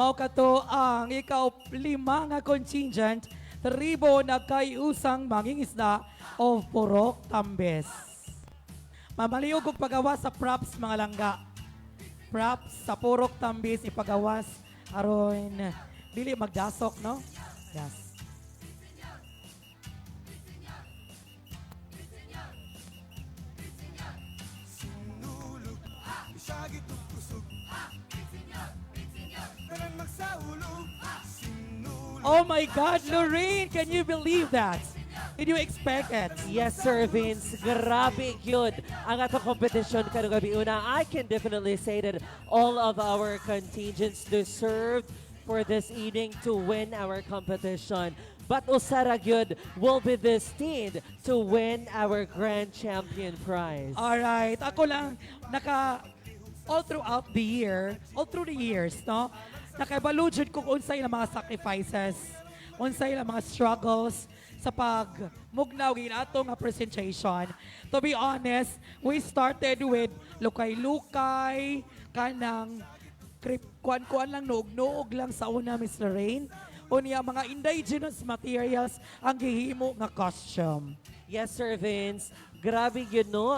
Mao kato ang ikaw lima nga contingent, tribo nagkaiusang mangingisda of Purok Tambes. Mamaliog og pagawas sa props, mga langga. Props sa Purok Tambes ipagawas aron dili magdasok, no? Yes. Sinulog, isagit ug kusog. Tanan magsaulog. Sinulog. Oh my God, Lorraine, can you believe that? Did you expect it? Yes, Sir Vince. Grabe yun ang atong competition karong gabi una. I can definitely say that all of our contingents deserved for this evening to win our competition. But usa ra gyud will be destined to win our grand champion prize. All right. Ako lang, naka, all throughout the year, all through the years, no? Nakabalo jud ko kung unsay ilang mga sacrifices, unsay ilang mga struggles sa pag mugnaw ato nga presentation. To be honest, we started with lukay-lukay, kanang kuan-kuan lang, nuog-nuog lang sa una, Miss Lorraine. Unya, mga indigenous materials ang gihimo nga costume. Yes, Sir Vince. Grabe yun, no?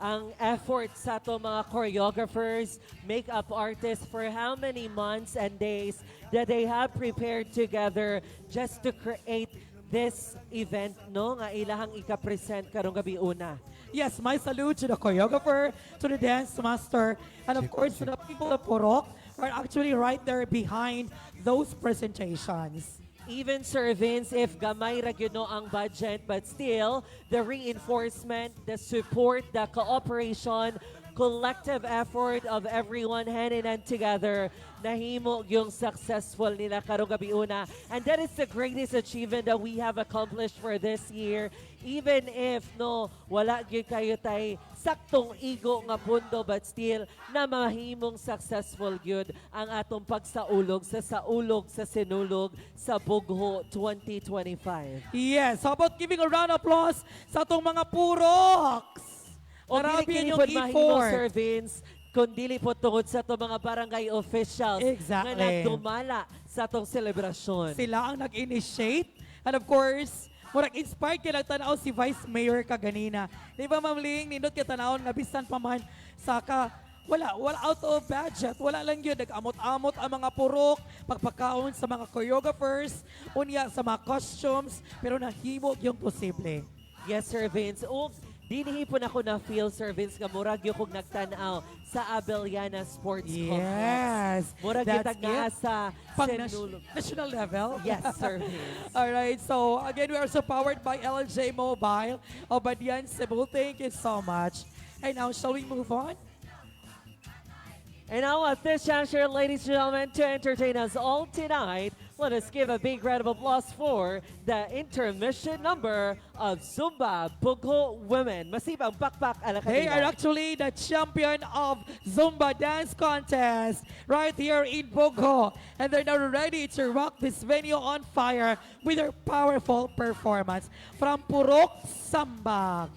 Ang effort sa ato mga choreographers, makeup artists for how many months and days that they have prepared together just to create this event, no? Nga ilahang ika-present karong gabi una. Yes, my salute to the choreographer, to the dance master, and of course to the people of Purok who are actually right there behind those presentations. Even, Sir Vince, if gamay ra gyud, no, ang budget, but still, the reinforcement, the support, the cooperation, collective effort of everyone hand in hand together, nahimo yung successful nila karong gabi una. And that is the greatest achievement that we have accomplished for this year. Even if, no, wala gyud kayo tay saktong igo nga pundo, but still, na mahimong successful gyud ang atong pagsaulog sa Saulog sa Sinulog sa Bugho 2025. Yes, how about giving a round of applause sa atong mga puroks? O Grabe dili kini yung pod mahimo, effort. Sir Vince, kung dili po tungod sa atong mga barangay officials nga nagdumala sa atong selebrasyon. Sila ang nag-initiate. And of course, murag inspired kay tanaw si Vice Mayor kaganina. Di ba, Ma'am Ling, nindot kay tanawon nga bisan pa man sa ka wala, wala out of budget, wala lang yun. Nag-amot-amot ang mga purok, pagpakaon sa mga choreographers, unya sa mga costumes, pero nahimo yung posible. Yes, Sir Vince. Ug dinhi po nako na feel, Sir Vince, nga murag gyud kog nagtan-aw sa Abellana Sports Complex. Murag That's kitag naa it. sa Pang Sinulog. national level. Yes, Sir Vince. All right. So again, we are so powered by LJ Mobile of Badian, Cebu. Thank you so much. And now, shall we move on? And now at this juncture, ladies and gentlemen, to entertain us all tonight, let us give a big round of applause for the intermission number of Zumba Bugho Women. Masibang pakpak ala They kanila. are actually the champion of Zumba Dance Contest right here in Bugho. And they're now ready to rock this venue on fire with their powerful performance from Purok Sambag.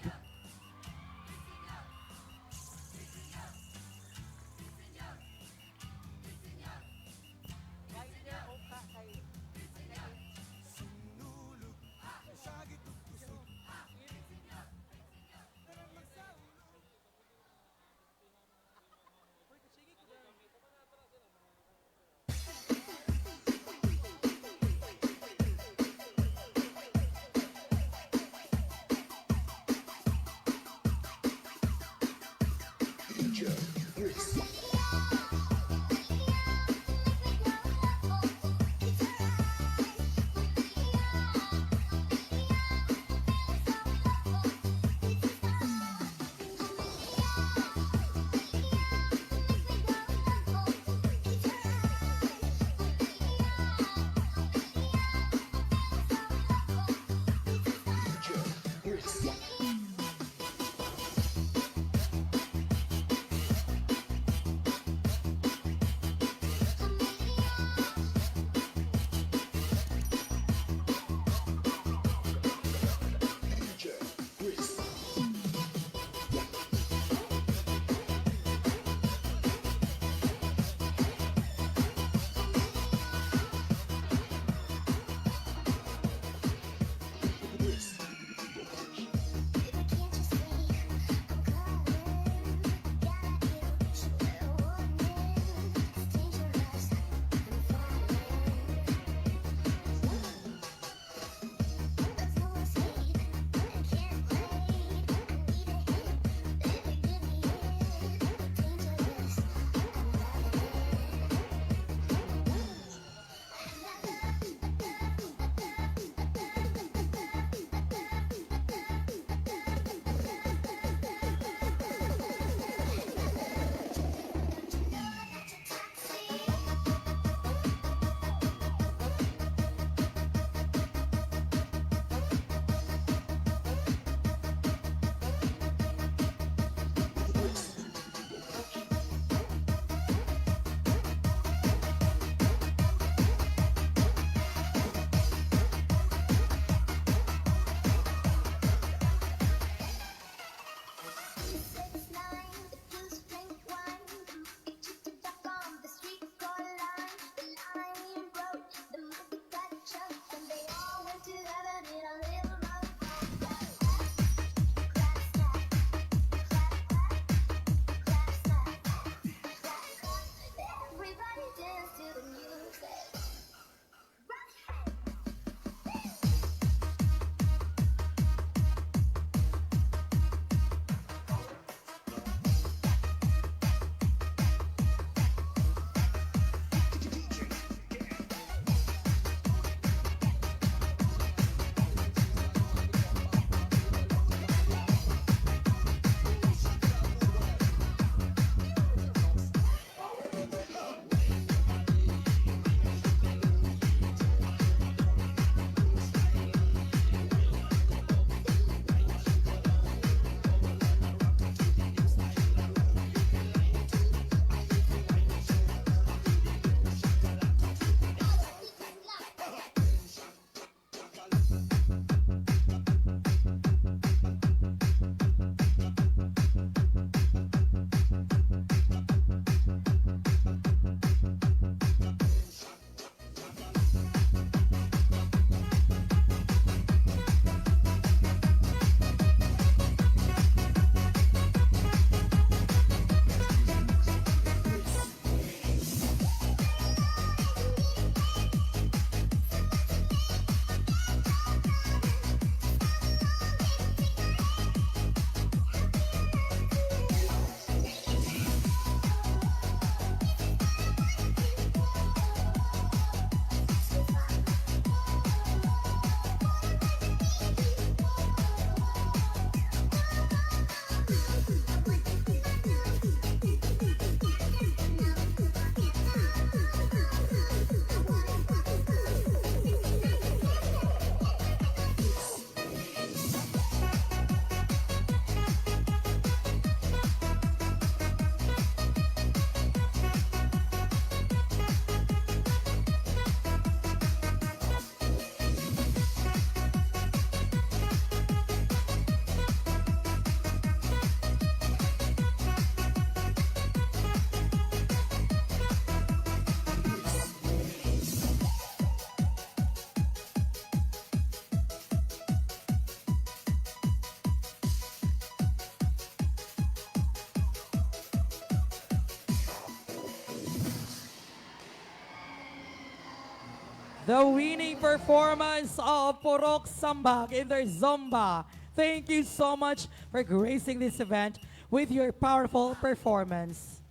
The winning performance of Purok Sambag in their Zumba. Thank you so much for gracing this event with your powerful performance.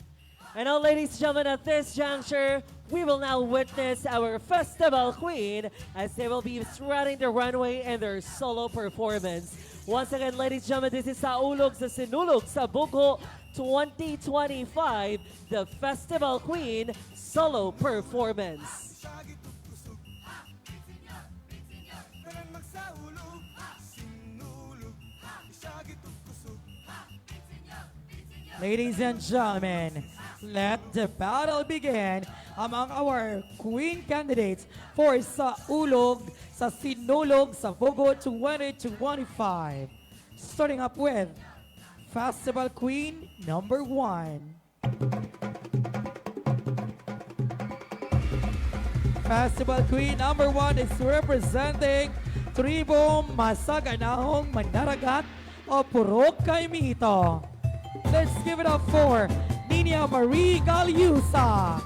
And now, ladies and gentlemen, at this juncture, we will now witness our festival queen as they will be strutting the runway in their solo performance. Once again, ladies and gentlemen, this is Saulog sa Sinulog sa Bugho 2025, the Festival Queen solo performance. Tanan magsaulog, sinulog, isagit ug kusog. Ladies and gentlemen, let the battle begin among our queen candidates for Saulog sa Sinulog sa Bugho 2025. Starting up with Festival Queen number 1. Festival Queen number 1 is representing Tribo Masaganahong Manaragat o Purok Kaymito. Let's give it up for Nina Marie Galyusa.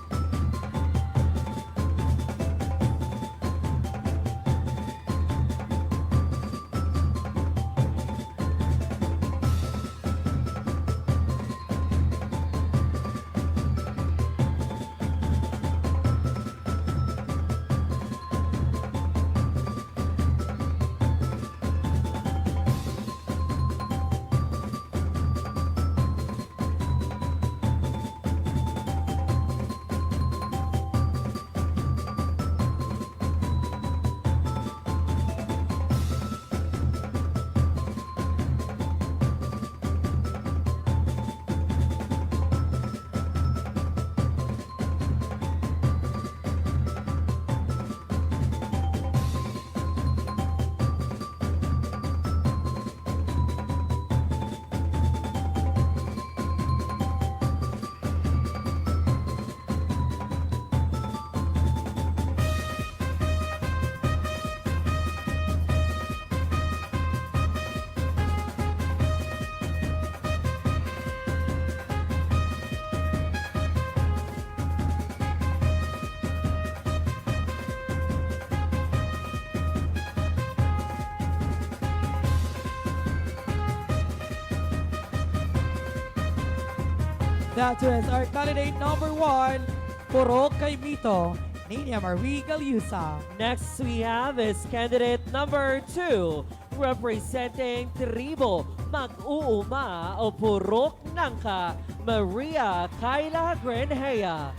That is our candidate number 1, Purok Kaymito, Nina Marie Galyusa. Next we have is candidate number 2, representing Tribo Mag-uuma o Purok Nangka, Maria Kyla Grenhea.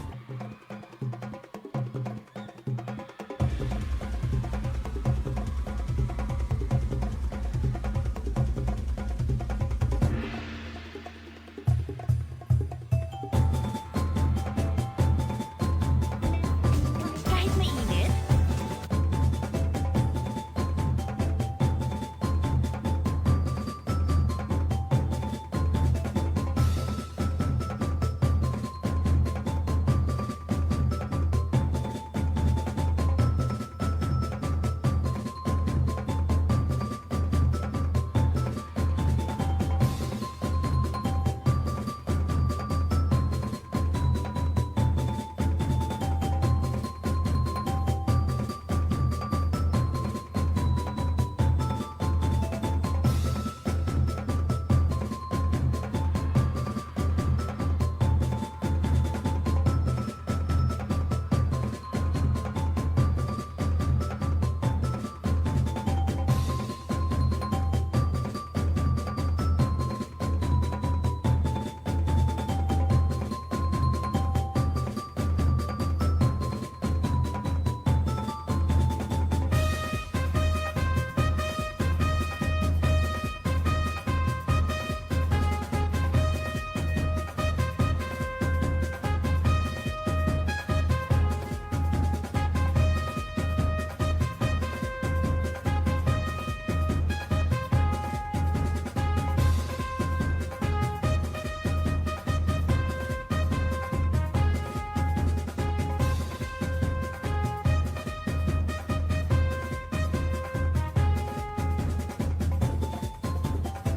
Kahit mainit,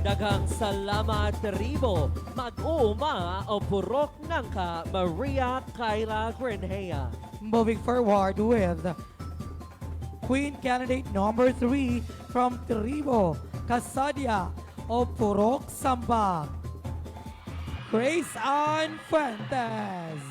Daghang salamat, Tribo Mag-uuma o Purok Nangka, Maria Kyla Grenhea. Moving forward with Queen candidate number 3 from Tribo, Kasadia o Purok Sambag, Grace Ann Fuentes.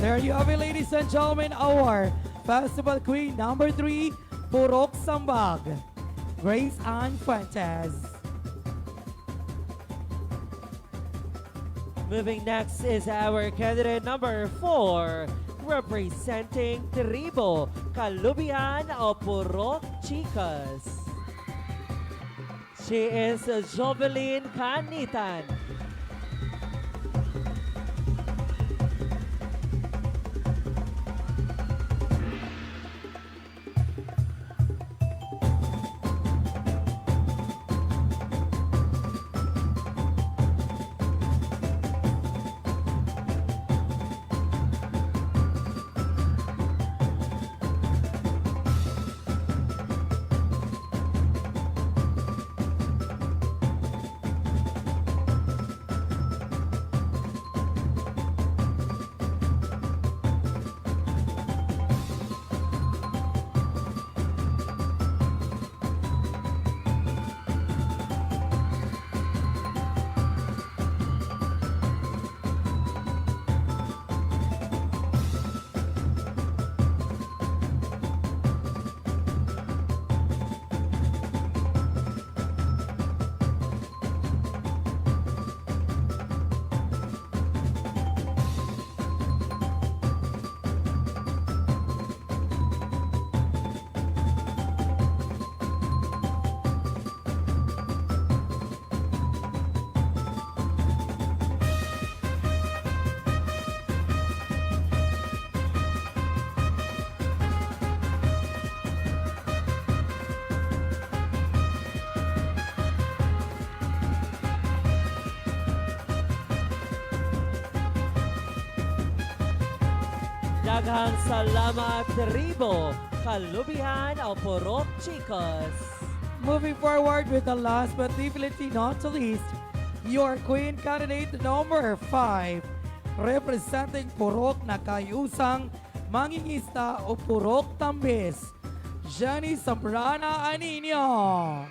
There you have it, ladies and gentlemen, our Festival Queen number 3, Purok Sambag, Grace Ann Fuentes. Moving next is our candidate number 4, representing Tribo, Kalubian o Purok Chicas. She is Jovelyn Canitan. Daghang salamat, Tribo, Kalubihan o Purok Chicos. Moving forward with the last but definitely not the least, your queen candidate number 5, representing Purok Nakayusang Mangingista o Purok Tambis, Jenny Zambrana Anino.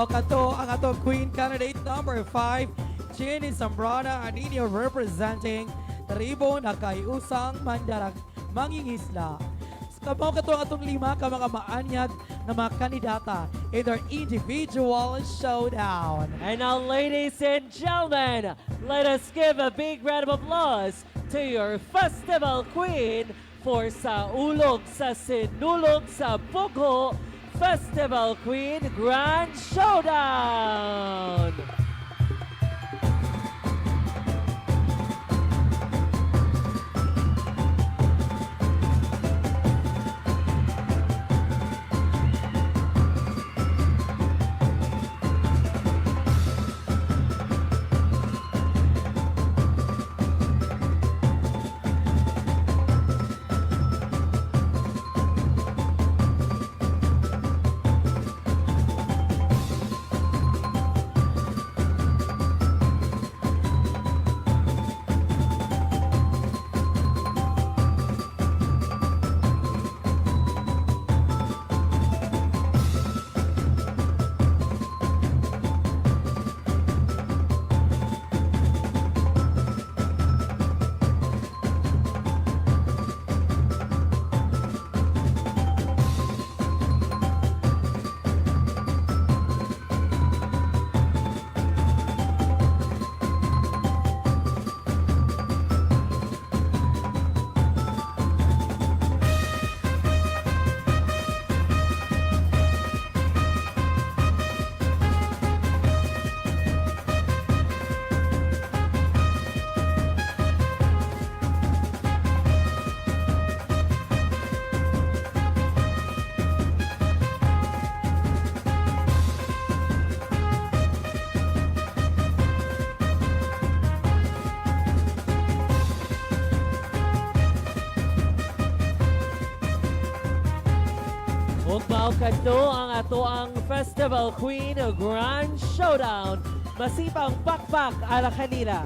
Mao kato ang atong queen candidate number 5, Jenny Zambrana Anino, representing Tribo Nakaiusang Mandarag Mangingisla. Mao kato ang atong lima ka mga maanyag nga mga kandidata in their individual showdown. And now, ladies and gentlemen, let us give a big round of applause to your festival queen for Saulog sa Sinulog sa Bugho Festival Queen Grand Showdown! Ug mao kadto ang atoang Festival Queen Grand Showdown. Masipang pakpak ala kanila.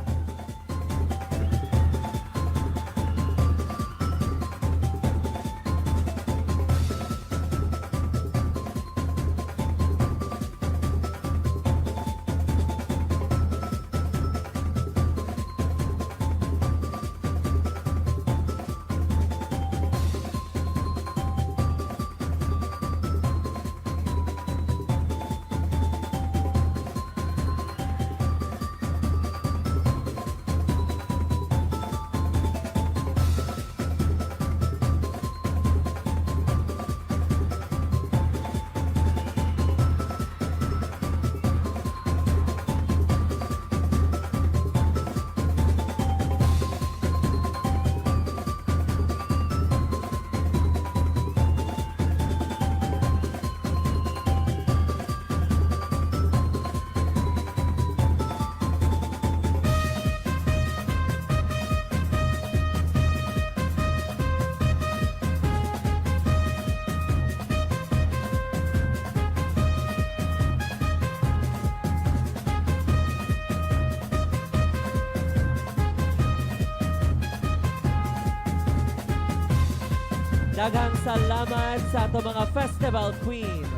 Daghang salamat sa ato mga Festival Queen.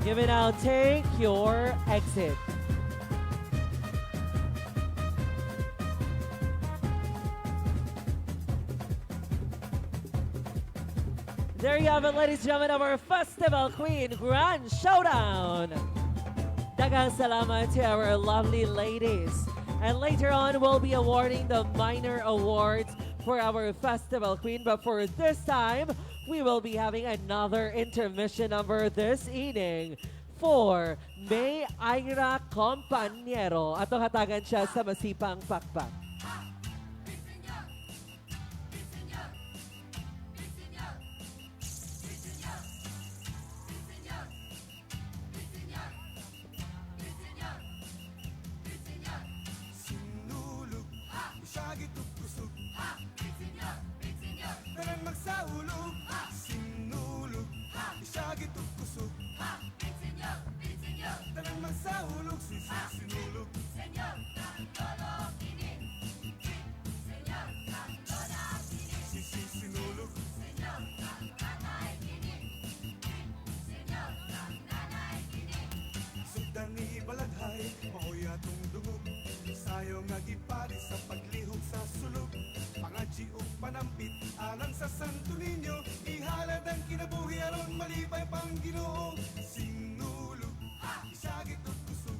You may now take your exit. There you have it, ladies and gentlemen, our Festival Queen Grand Showdown. Daghang salamat to our lovely ladies. And later on, we'll be awarding the minor awards for our Festival Queen. But for this time, we will be having another intermission number this evening for May Ira Compañero. Atong hatagan siya sa masipang pakpak. Sinulog, isagit ug kusog. Tanan magsaulog. Sinulog, isagit ug kusog. Tanan magsaulog, sinulog. Sinulog. Sugdan ni panampit alang sa Santo Niño. Ihalad ang kinabuhi aron malipay pang Ginoo. Sinulog, isagit og kusog.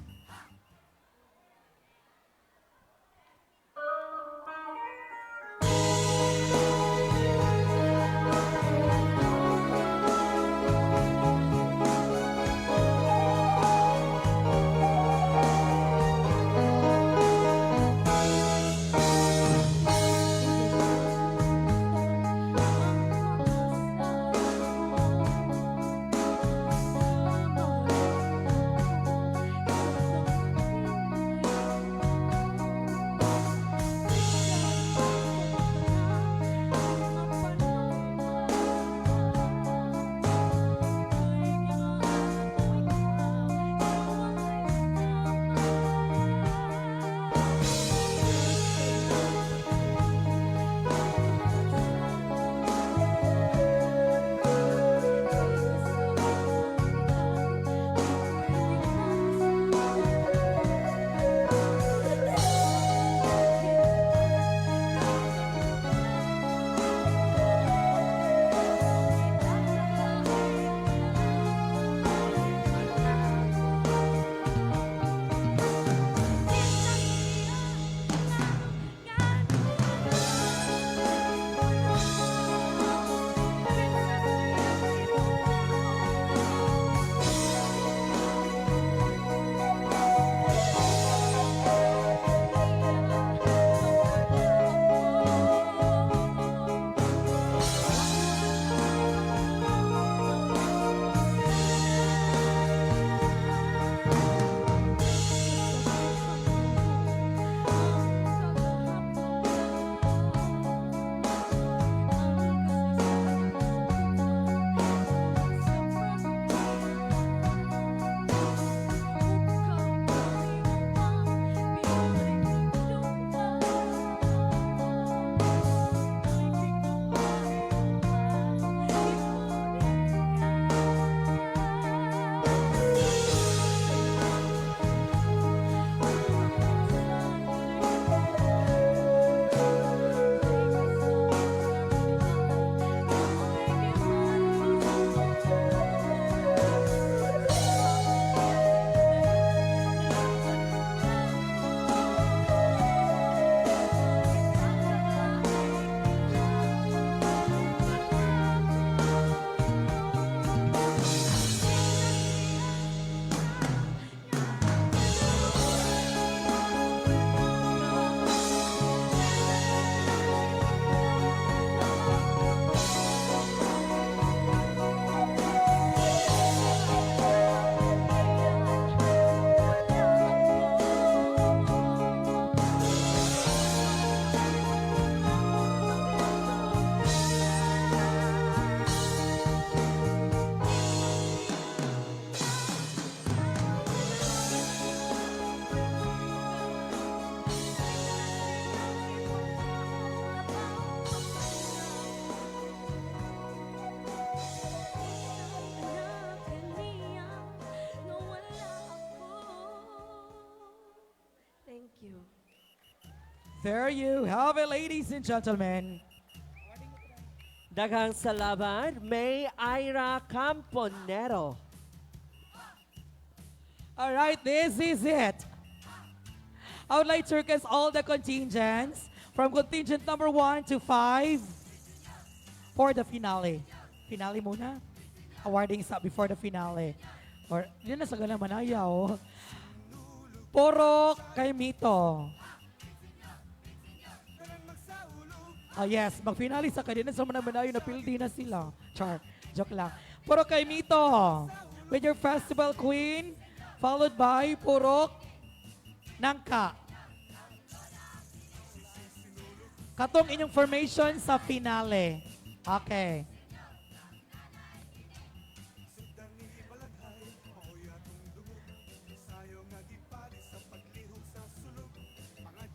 Thank you. There you have it, ladies and gentlemen. Daghang salamat, May Ira Camponero. All right, this is it. I would like to request all the contingents from contingent number 1 to 5 for the finale. Finale muna? Awarding sa before the finale. Or, yun na sa ganang manayaw. Purok Kaymito. Ah, yes, mag-finale sa kanina sa mga manayo na pildi na sila. Char, joke lang. Purok Kaymito with your festival queen, followed by Purok Nangka. Katong inyong formation sa finale. Okay.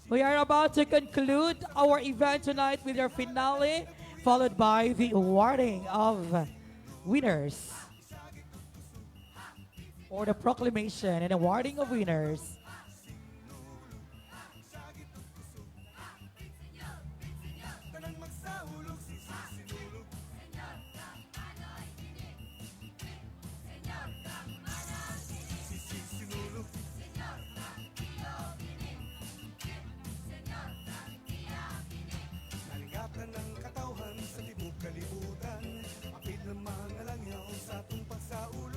We are about to conclude our event tonight with your finale, followed by the awarding of winners, or the proclamation and awarding of winners. Tanang magsaulog.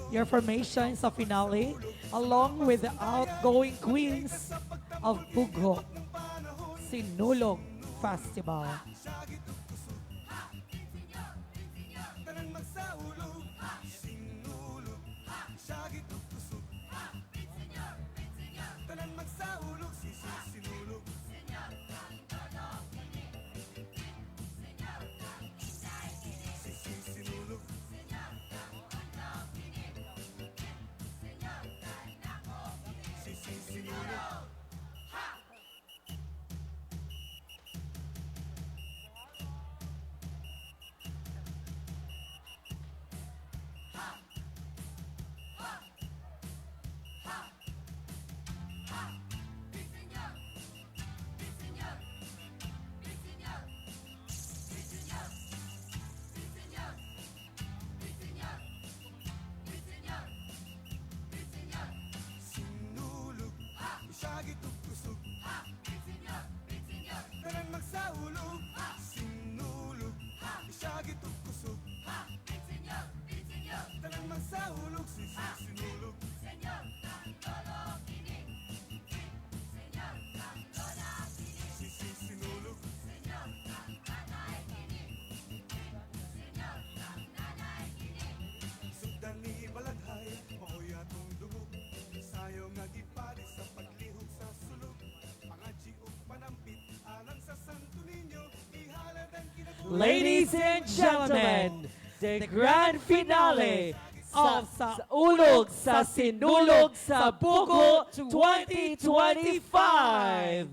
Your formation sa finale along with the outgoing queens of Bugho Sinulog Festival. Tanang magsaulog, sinulog, syagit ug kusog. Tanang magsaulog, sinulog. Sinulog. Sinulog. Sinulog, syagit ug kusog. Tanang magsaulog, sinulog, syagit ug kusog. Tanang magsaulog, sinulog. Sinulog. Sugdan ni Baladhay, maoy atong dungog. Sayo nga gipari sa paglihok sa sulog. Pangadji ug panampit alang sa Santo Niño, ihalad ang kinabuhi. Ladies and gentlemen, the grand finale of sa Ulog sa Sinulog sa Bugho 2025.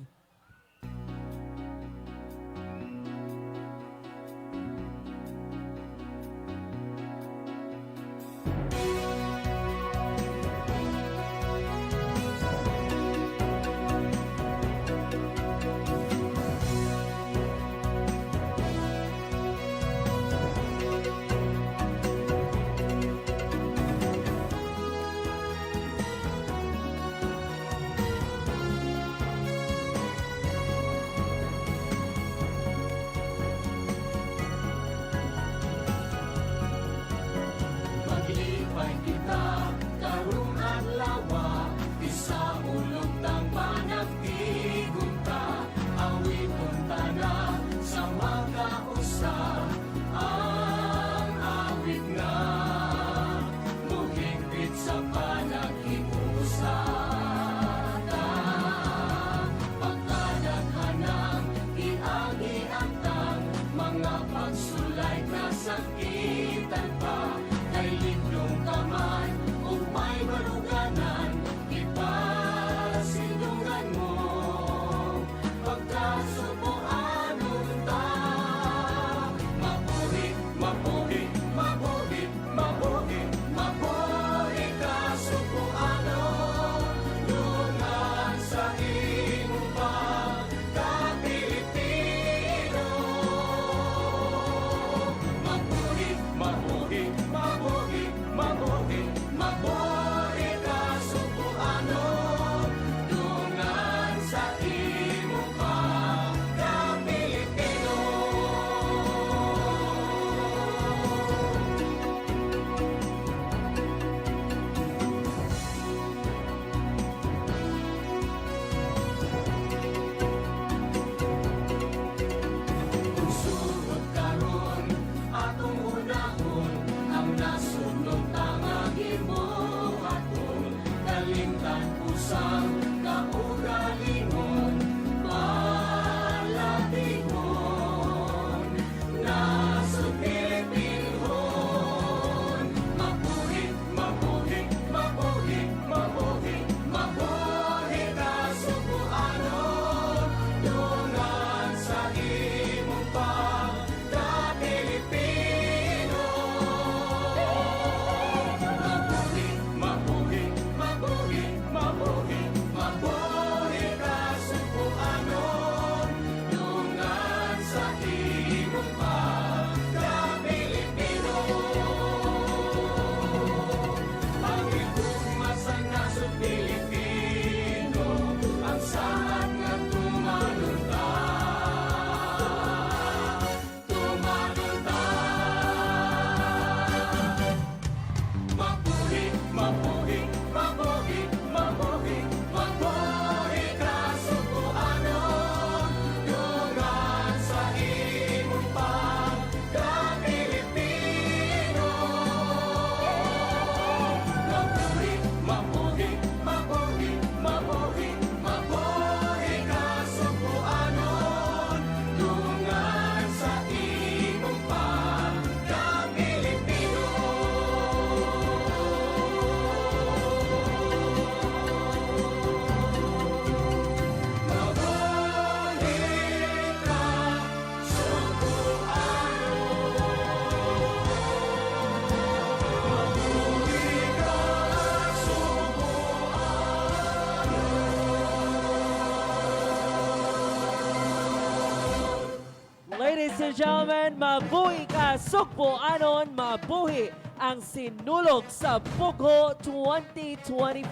and gentlemen, mabuhi ka, Sugboanon, mabuhi ang Sinulog sa Bugho 2025.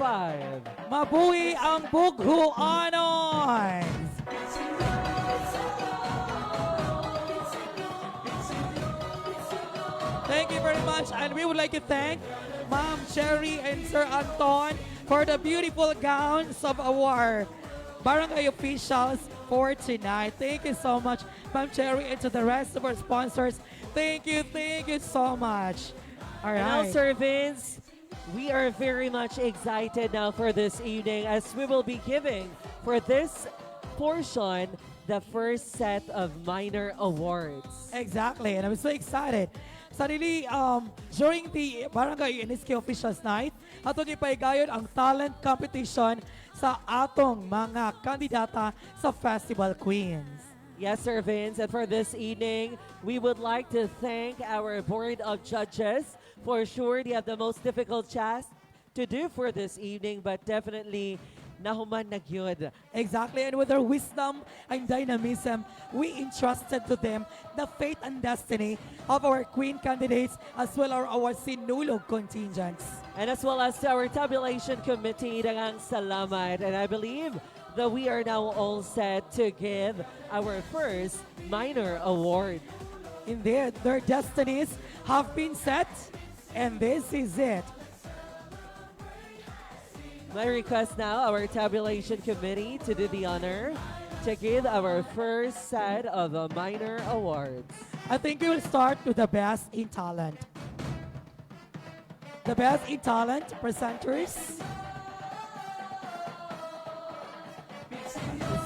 Mabuhi ang Bughoanon! Thank you very much, and we would like to thank Ma'am Sherry and Sir Anton for the beautiful gowns of our barangay officials for tonight. Thank you so much, Ma'am Cherry, and to the rest of our sponsors. Thank you so much. All And now, right. Sir Vince, we are very much excited now for this evening as we will be giving for this portion the first set of minor awards. Exactly, and I'm so excited. Sarili, during the Barangay NSK Officials Night, atong ipaigayon ang talent competition sa atong mga kandidata sa Festival Queens. Yes, Sir Vince. And for this evening, we would like to thank our board of judges. For sure, they have the most difficult task to do for this evening, but definitely, nahuman na gyud. Exactly, and with their wisdom and dynamism, we entrusted to them the fate and destiny of our queen candidates as well as our Sinulog contingents. And as well as to our tabulation committee, daghang salamat. And I believe that we are now all set to give our first minor award. Indeed, their destinies have been set, and this is it. My request now, our tabulation committee to do the honor to give our first set of minor awards. I think we will start with the best in talent. The best in talent presenters.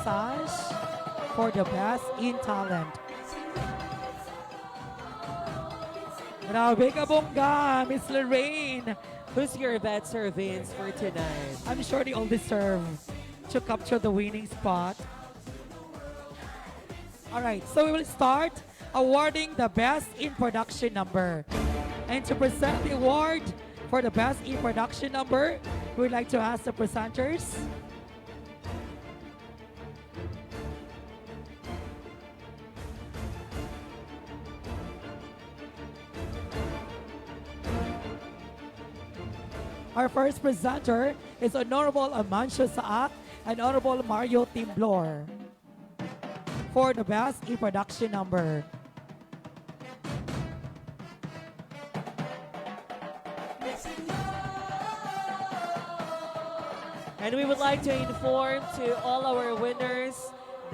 Sash for the best in talent. Grabe ka bongga, Miss Lorraine. Who's your bet, Sir Vince, for tonight? I'm sure they all deserve to capture the winning spot. All right, so we will start awarding the best in production number. And to present the award for the best in production number, we would like to ask the presenters. Our first presenter is Honorable Amancio Saat and Honorable Mario Timblor for the best in production number. And we would like to inform to all our winners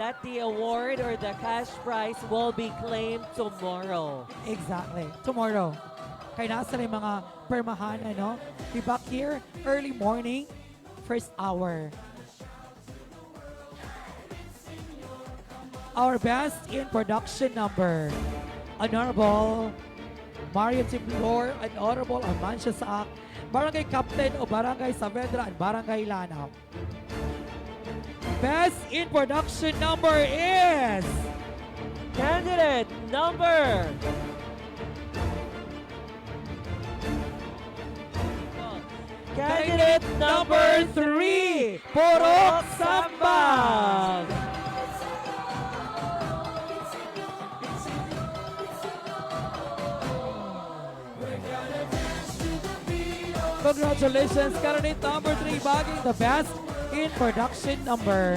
that the award or the cash prize will be claimed tomorrow. Exactly. Tomorrow. Kaya nasa na yung mga permahan, ano? Be back here early morning, first hour. Our best in production number, Honorable Mario Timblor and Honorable Amancio Saak, Barangay Captain o Barangay Saavedra and Barangay Lanao. Best in production number is candidate number 3, Purok Sambag. Congratulations, candidate number 3, bagging the best in production number.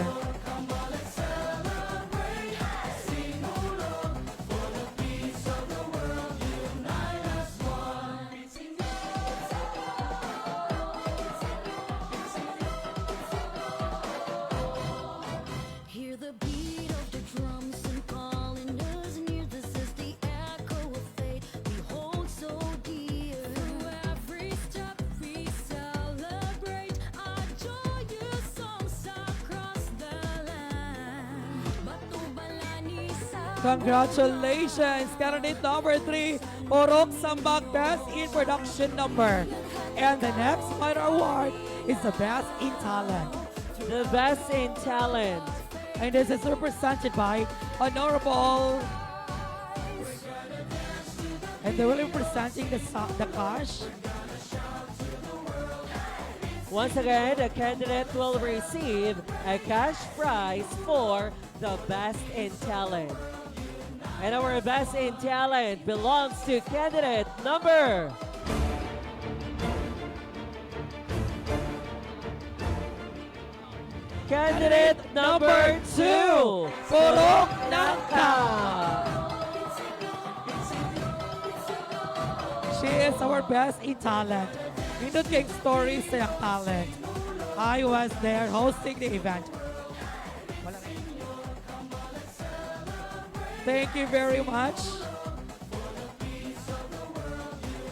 Hear the beat of the drums and calling us near. This is the echo of fate we hold so dear. Through every step we celebrate our joyous songs across the land. Batubalani sa Congratulations, candidate number 3, Purok Sambag, best in production number. And the next minor award is the best in talent. The best in talent. And this is represented by Honorable. And they will be presenting the cash. Once again, the candidate will receive a cash prize for the best in talent. And our best in talent belongs to candidate number 2, Purok Nangka. She is our best in talent. Nindot kay stories sa iyang talent. I was there hosting the event. Wala na. Thank you very much.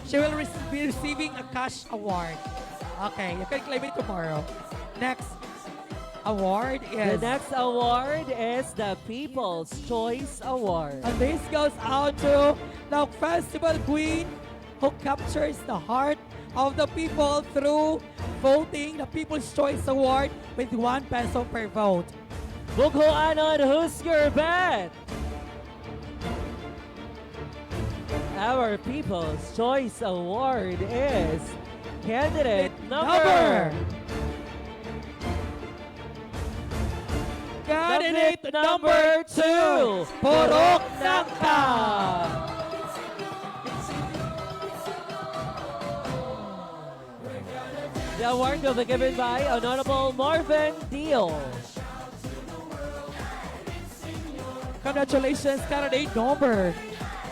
She will be receiving a cash award. Okay, you can claim it tomorrow. Next award The is... next award is the People's Choice Award. And this goes out to the festival queen who captures the heart of the people through voting the People's Choice Award with ₱1 per vote. Bughoanon, who's your bet? Our People's Choice Award is candidate number Candidate number 2, Purok Nangka. The award will be given by Honorable Marvin Deal. Congratulations, candidate number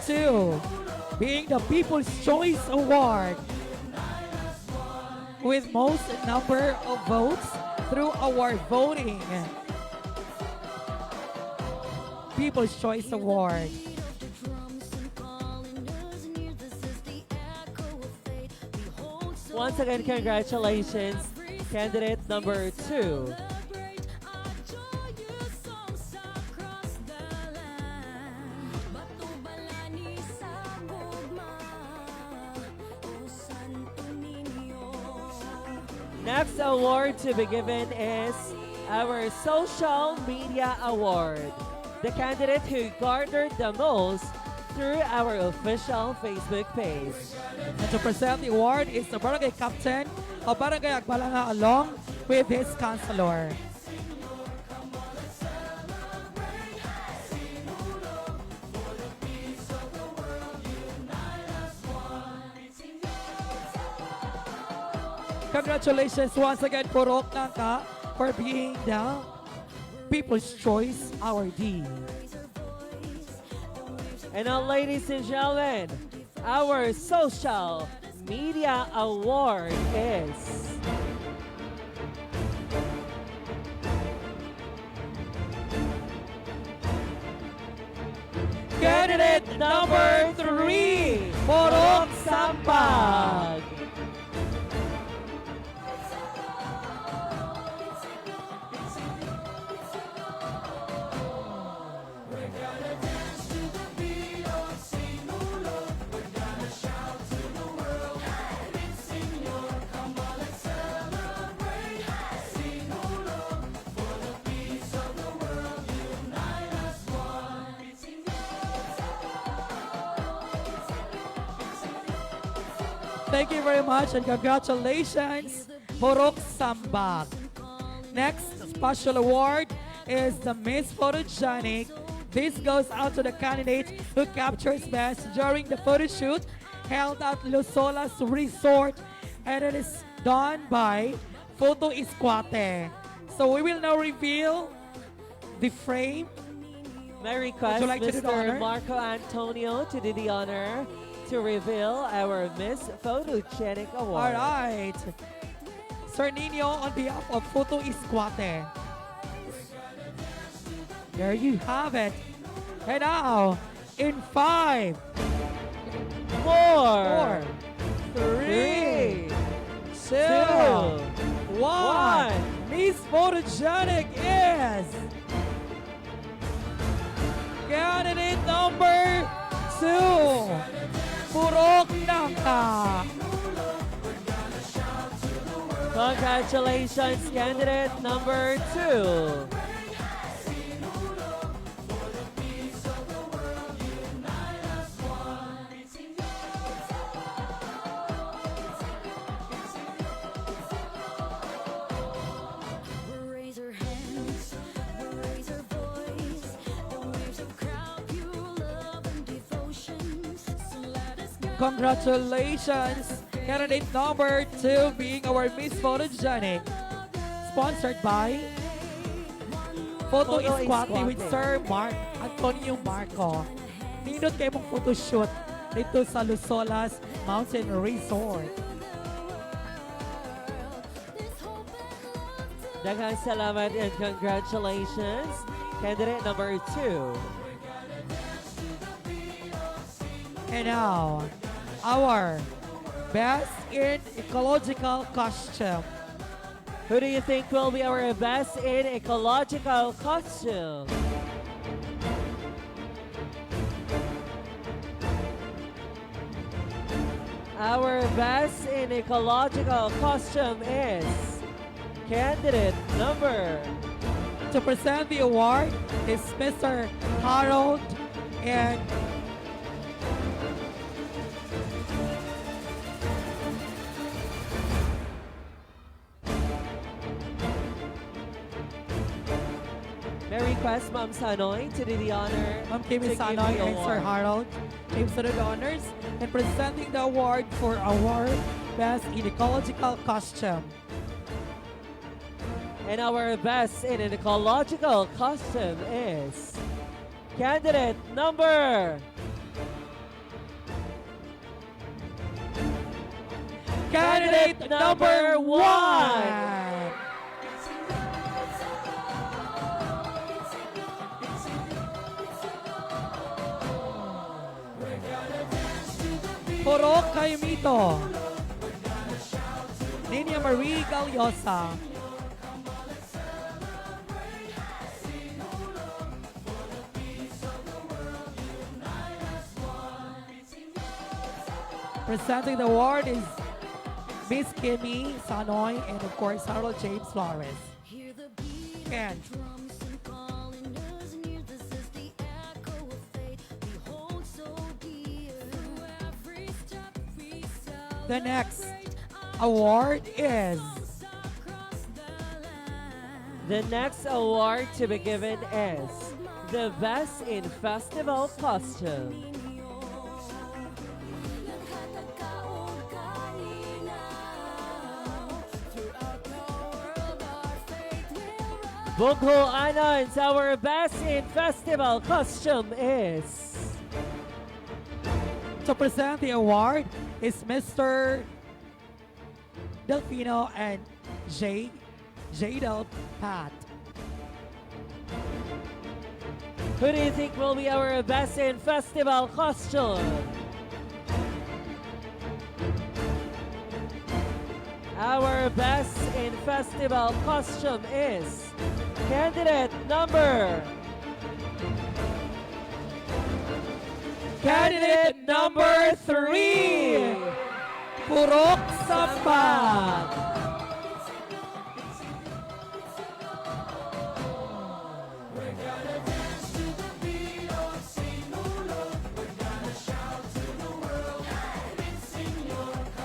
2, being the People's Choice Award with most number of votes through our voting. People's Choice Award. Once again, congratulations, candidate number 2. Next award to be given is our Social Media Award. The candidate who garnered the most through our official Facebook page. And to present the award is the barangay captain of Barangay Agbalanga along with his counselor. Congratulations once again, Purok Nangka, for being the People's Choice Awardee. And now, ladies and gentlemen, our Social Media Award is candidate number 3, Purok Sampag. Thank you very much and congratulations, Purok Sambag. Next special award is the Miss Photogenic. This goes out to the candidate who captures best during the photo shoot held at Lusolas Resort, and it is done by Photo Isquate. So we will now reveal the frame. May I request Would you like to do the Mr. honor? Marco Antonio to do the honor to reveal our Miss Photogenic Award. All right. Sir Nino on behalf of Photo Isquate. There you have it. And now, in 5, 4, 3, 3, 2, 2, 1. 1. Miss Photogenic is candidate number 2, Purok Nangka. Congratulations, candidate number 2. Raise our hands, raise our voice, the waves of crowd pure love. Congratulations, candidate number 2 being our Miss Photogenic. Sponsored by Photo Photo Iskwati with Iskwate. Sir Mark Antonio Marco. Nindot kayo mong photoshoot dito sa Lusolas Mountain Resort. Daghang salamat and congratulations, candidate number 2. And now, our best in ecological costume. Who do you think will be our best in ecological costume? Our best in ecological costume is candidate number. To present the award is Mr. Harold and May request Ma'am Sanoy to do the honor. Ma'am Kimi to give Sanoy the and Sir award. Harold James to the honors and presenting the award for our best in ecological costume. And our best in an ecological costume is candidate number Candidate number 1. Purok Kaimito. Ninia Marie Galiosa. Presenting the award is Miss Kimmy Sanoy and of course Harold James Flores. And the next award is The next award to be given is the Best in Festival Costume. Bugho Anons, our Best in Festival Costume is to present the award is Mr. Delfino and J. Jadel Pat. Who do you think will be our Best in Festival Costume? Our Best in Festival Costume is candidate number Candidate number 3, Purok Sambat.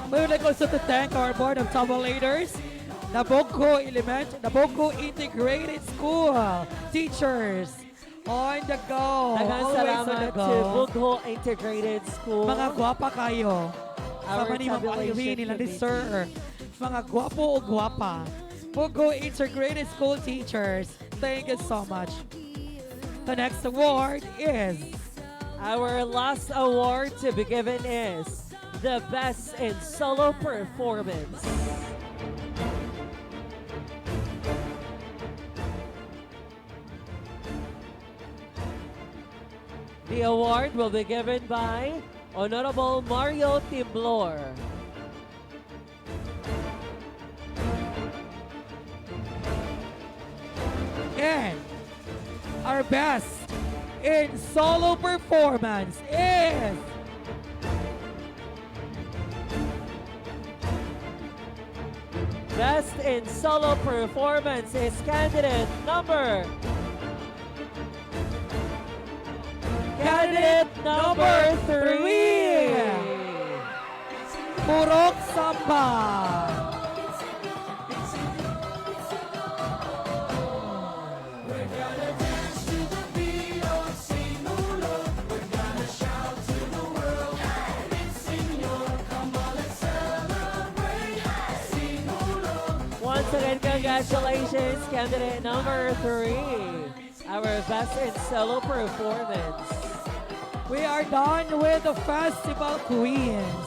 We would like also to thank our board of tabulators, the Bugho Element, the Bugho Integrated School, teachers on the go. Daghang Always on the salamat go. to Bugho Integrated School. Mga gwapa kayo. Our Sama ni Ma'am tabulation Irene nila ni committee. Sir. Mga gwapo o gwapa. Bugho Integrated School teachers. Thank you so much. The next award is Our last award to be given is the Best in Solo Performance. The award will be given by Honorable Mario Timblor. And our best in solo performance is Best in solo performance is candidate number 3, Purok Samba. Once again, congratulations, candidate number 3, our best in solo performance. We are done with the festival queens.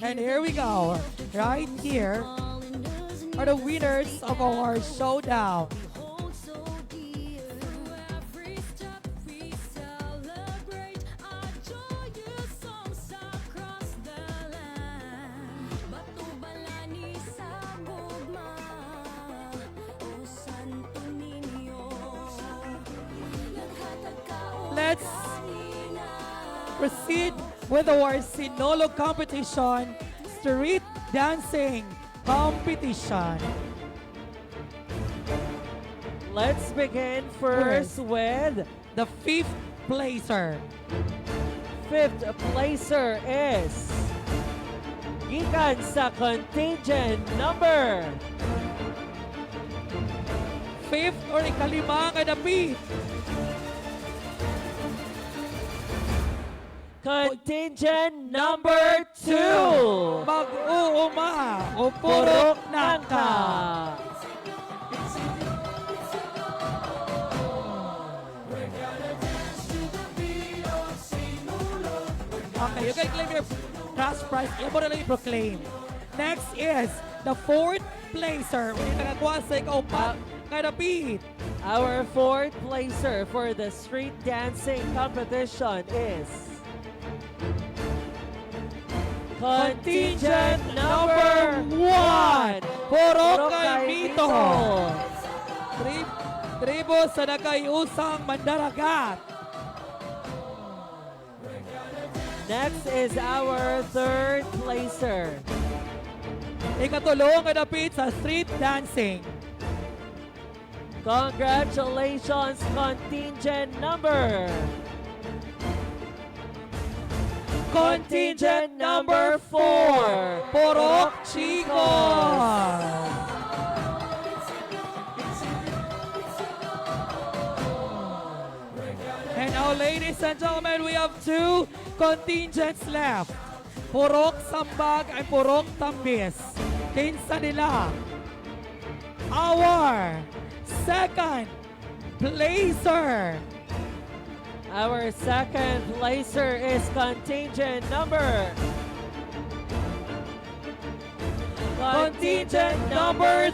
And here we go. Right here are the winners of our showdown. Hold so dear. Through every step we celebrate our joyous songs across the land. Batubalani sa gugma, O Santo Niño. Naghatag ka og Let's proceed with our Sinulog competition, street dancing competition. Let's begin first with the fifth placer. Fifth placer is gikan sa contingent number fifth or ikalima nga dapit. Contingent number 2. Mag-uuma o Purok Nangka. Okay, you can claim your cash prize. Iyo mo na lang i-proclaim. Next is the fourth placer. Uy, nakakuha sa ikaupat nga dapit. Our fourth placer for the street dancing competition is contingent number 1, Purok Kaymito. Tribo sa Nagkaiusang Mandaragat. Next is our third placer. Ikatulo nga dapit sa street dancing. Congratulations, contingent number 4, Purok Chicos. And now, ladies and gentlemen, we have two contingents left. Purok Sambag and Purok Tambis. Kinsa nila? Our second placer. Our second placer is contingent number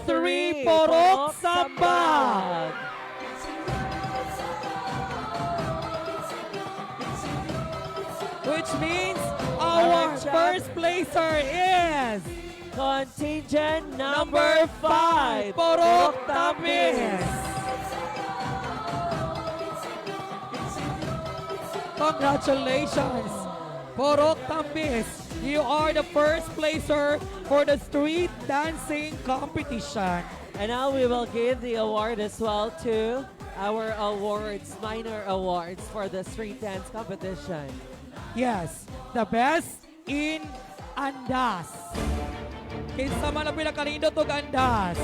3, Purok Sambag. Which means our first placer is contingent number 5, Purok Tambis. Congratulations, Purok Tambis. You are the first placer for the street dancing competition. And now we will give the award as well to our awards, minor awards for the street dance competition. Yes, the best in andas. Kinsa man ang pinakanindot og andas?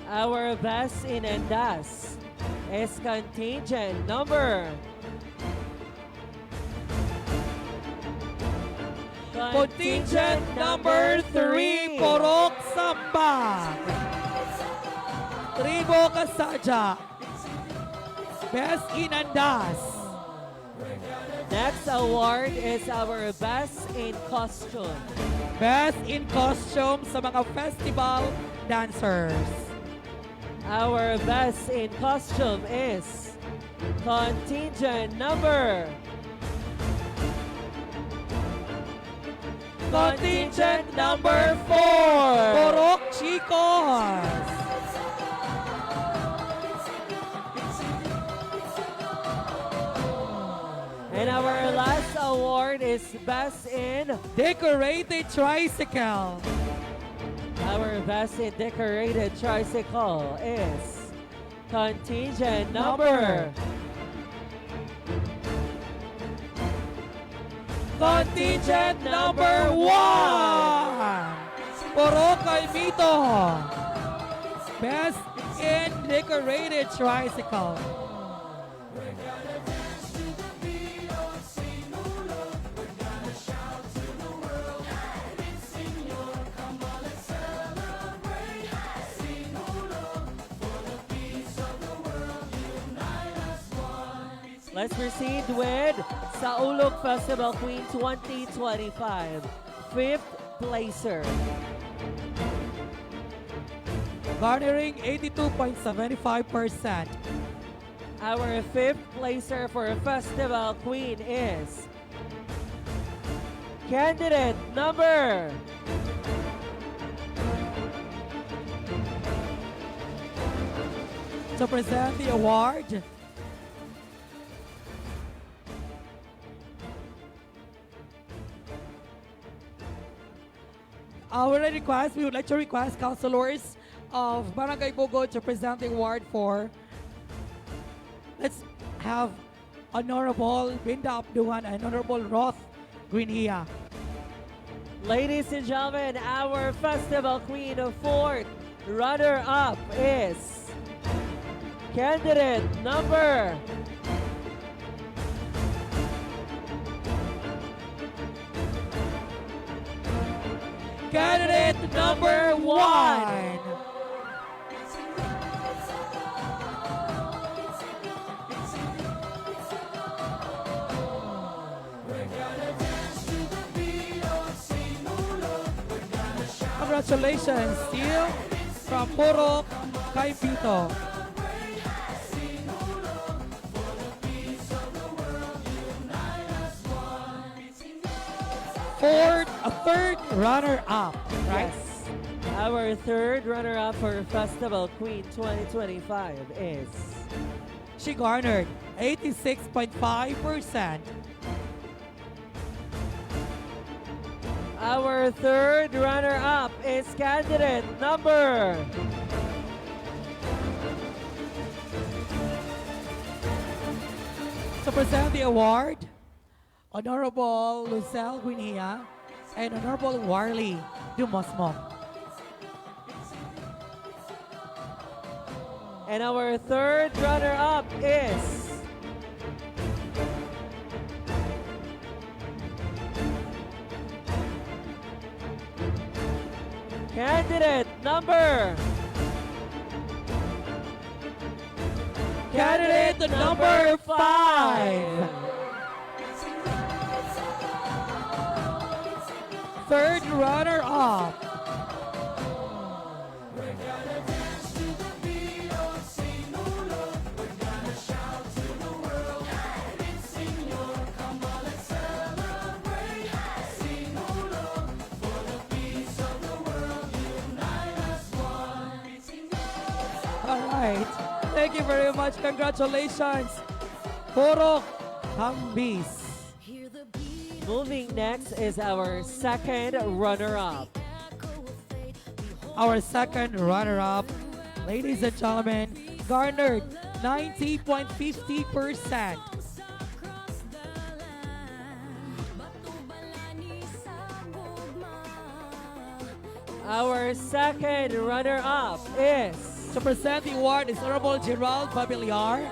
Our best in andas is contingent number 3, Purok Samba. Tribo Kasadya. Best in andas. Next award is our best in costume. Best in costume sa mga festival dancers. Our best in costume is contingent number 4, Purok Chicos. And our last award is best in decorated tricycle. Our best in decorated tricycle is contingent number 1, Purok Kaymito. Best in decorated tricycle. Let's proceed with Saulog Festival Queen 2025, fifth placer. Garnering 82.75%. Our fifth placer for Festival Queen is candidate number To present the award, our request, we would like to request councilors of Barangay Bugho to present the award for, let's have Honorable Binda Abduhan and Honorable Roth Greenhia. Ladies and gentlemen, our Festival Queen of fourth runner-up is candidate number Candidate number 1. Congratulations, Steve from Purok Kaybito. Fourth, a third runner-up, right? Yes. Our third runner-up for Festival Queen 2025 is She garnered 86.5%. Our third runner-up is candidate number To present the award, Honorable Lucelle Guinea and Honorable Warley Dumosmo. And our third runner-up is candidate number Candidate number 5. Third runner-up. All right. Thank you very much. Congratulations, Purok Tambis. Moving next is our second runner-up. Our second runner-up, ladies and gentlemen, garnered 90.50%. Our second runner-up is To present the award is Honorable Gerald Pabiliar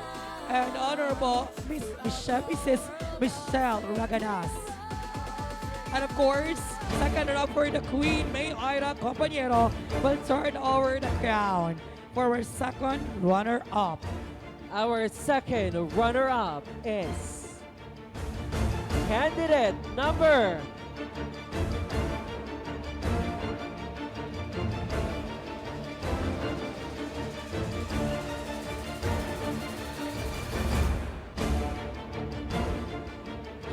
and Honorable Miss Michelle, Mrs. Michelle Raganas. And of course, second runner-up for the Queen, May Ira Compañero, will turn over the crown for our second runner-up. Our second runner-up is candidate number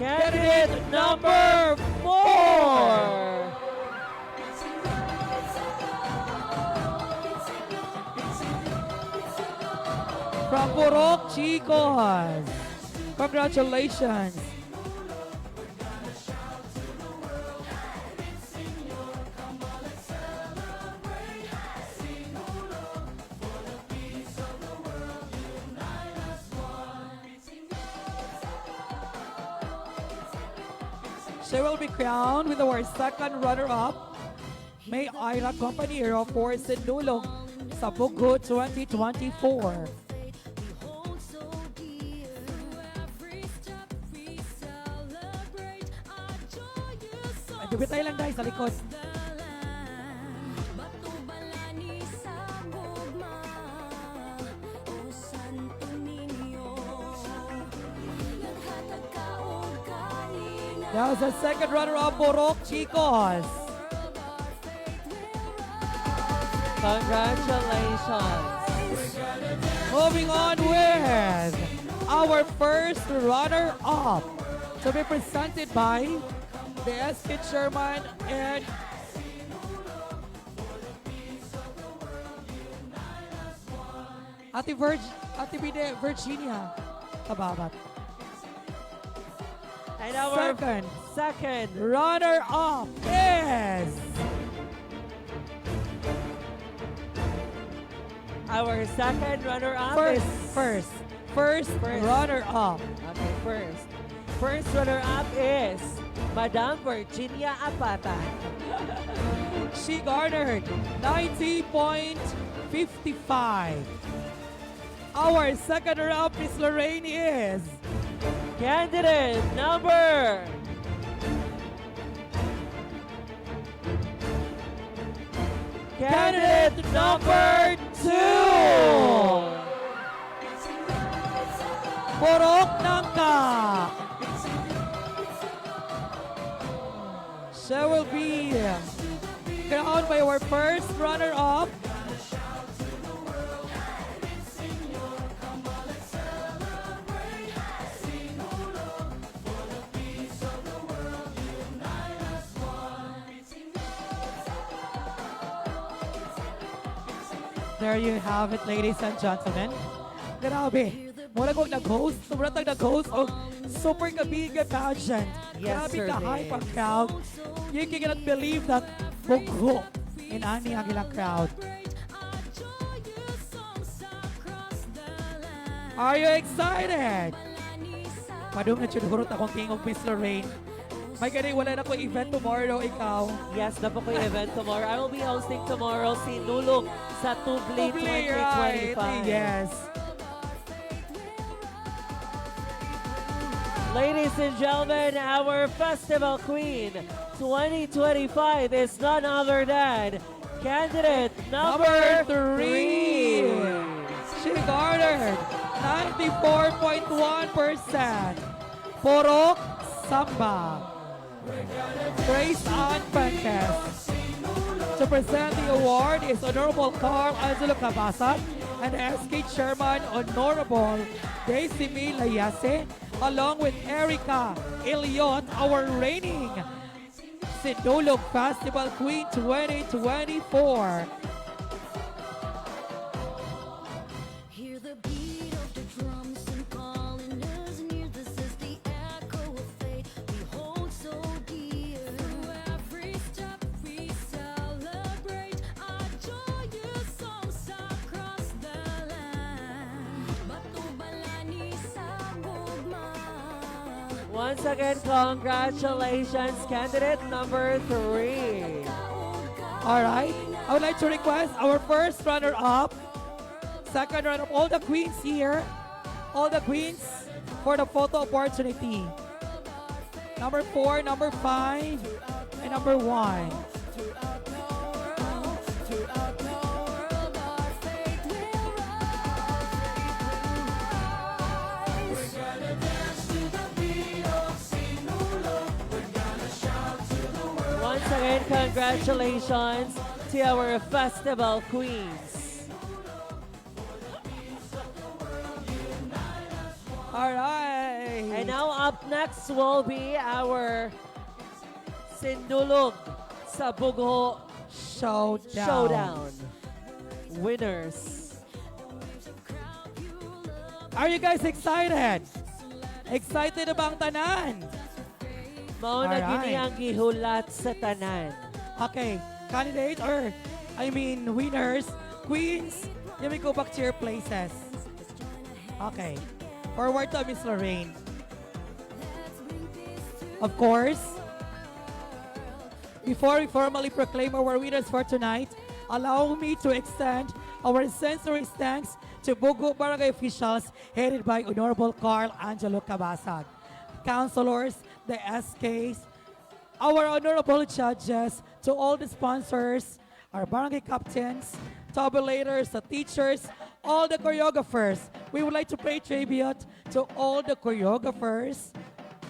Candidate number 4. From Purok Chicos. Congratulations. She will be crowned with our second runner-up, May Ira Compañero for Sinulog sa Bugho 2024. Ay, tayo lang dahil sa likod. That was the second runner-up, Purok Chicos. Congratulations. Moving on with our first runner-up to be presented by the SK Chairman and Ate Virg, Ate Bide, Virginia Kababat. And our second second runner-up is Our second runner-up first, is first First. runner-up. Okay, first. First runner-up is Madam Virginia Apata. She garnered 90.55. Our second runner-up, Miss Lorraine, is Candidate number 2. Purok Nangka. She will be crowned by our first runner-up, There you have it, ladies and gentlemen. Grabe. Mura kong nag-host. Sobrang tag nag-host og super kabiga pageant. Yes, Grabe sir, ka-hype babe. ang crowd. You cannot believe that bugho in ani ang ilang crowd. Are you excited? Padung na jud hurot akong tingog, Miss Lorraine. May gani wala na ko event tomorrow, ikaw. Yes, na po ko yung event tomorrow. I will be hosting tomorrow Sinulog sa Tubli Tubli, right. 2025. Yes. Ladies and gentlemen, our Festival Queen 2025 is none other than candidate number 3. She garnered 94.1%. Purok Samba. Grace Ann Fuentes. To present the award is Honorable Carl Angelo Cabasa and SK Chairman Honorable Daisy Mi Layase, along with Erica Eliot, our reigning Sinulog Festival Queen 2024. Hear the beat of the drums and calling us near. This is the echo of faith we hold so dear. Through every step we celebrate our joyous songs across the land. Batubalani sa gugma. Once again, congratulations, candidate number 3. All right. I would like to request our first runner-up, second runner-up, all the queens here, all the queens for the photo opportunity. Number 4, number 5, and number 1. Once again, congratulations to our festival queens. All right. And now up next will be our Sinulog sa Bugho Showdown. Showdown winners. Are you guys excited? Excited na ba ang tanan? Mao na gini Alright. ang gihulat sa tanan. Okay, candidate or I mean winners, queens, you may go back to your places. Okay. Forward to Miss Lorraine. Of course, before we formally proclaim our winners for tonight, allow me to extend our sincerest thanks to Bugo Barangay officials headed by Honorable Carl Angelo Cabasag, councilors, the SKs, our honorable judges, to all the sponsors, our barangay captains, tabulators, the teachers, all the choreographers. We would like to pay tribute to all the choreographers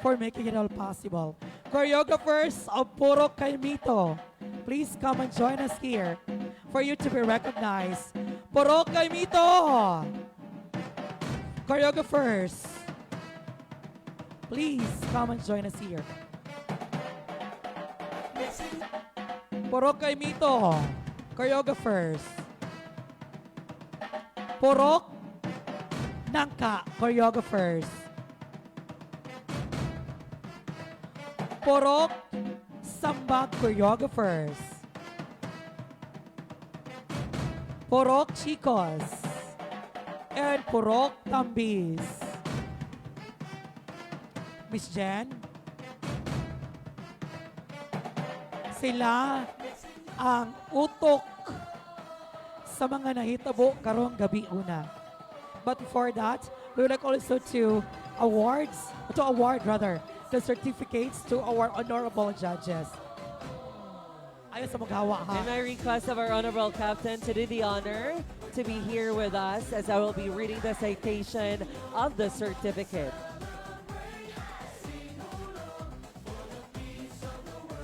for making it all possible. Choreographers of Purok Kaimito, please come and join us here for you to be recognized. Purok Kaimito! Choreographers, please come and join us here. Purok Kaimito, choreographers. Purok Nangka, choreographers. Purok Sambag, choreographers. Purok Chicos and Purok Tambis. Miss Jen, sila ang utok sa mga nahitabo karong gabi una. But before that, we would like also to award rather, the certificates to our honorable judges. Ayaw sa maghawa ha. And I request of our honorable captain to do the honor to be here with us as I will be reading the citation of the certificate.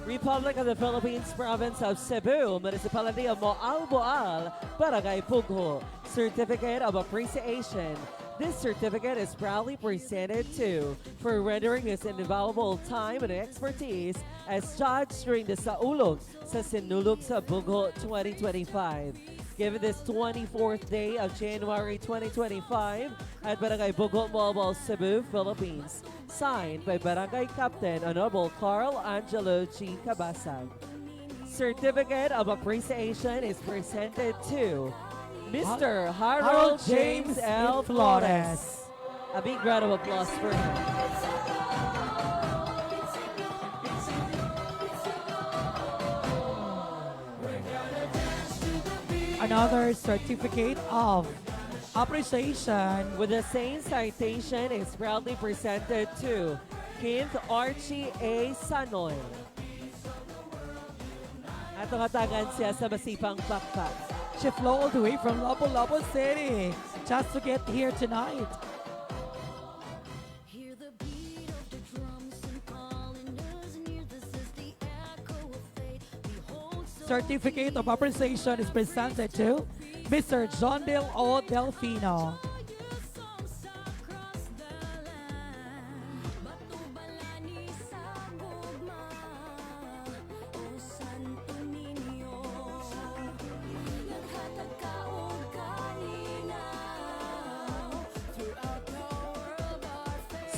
Republic of the Philippines, Province of Cebu, Municipality of Moalboal, Barangay Pugho. Certificate of Appreciation. This certificate is proudly presented to for rendering his invaluable time and expertise as judge during the Saulog sa Sinulog sa Bugho 2025. Given this 24th day of January 2025 at Barangay Bugho, Moalboal, Cebu, Philippines. Signed by Barangay Captain Honorable Carl Angelo G. Cabasag. Certificate of Appreciation is presented to Mr. Harold James L. Flores. A big round of applause for him. Another certificate of appreciation. With the same citation is proudly presented to Keith Archie A. Sanoy. Atong hatagan siya sa masipang pakpak. She flew all the way from Lapu-Lapu City just to get here tonight. Certificate of Appreciation is presented to Mr. John Del O. Delfino.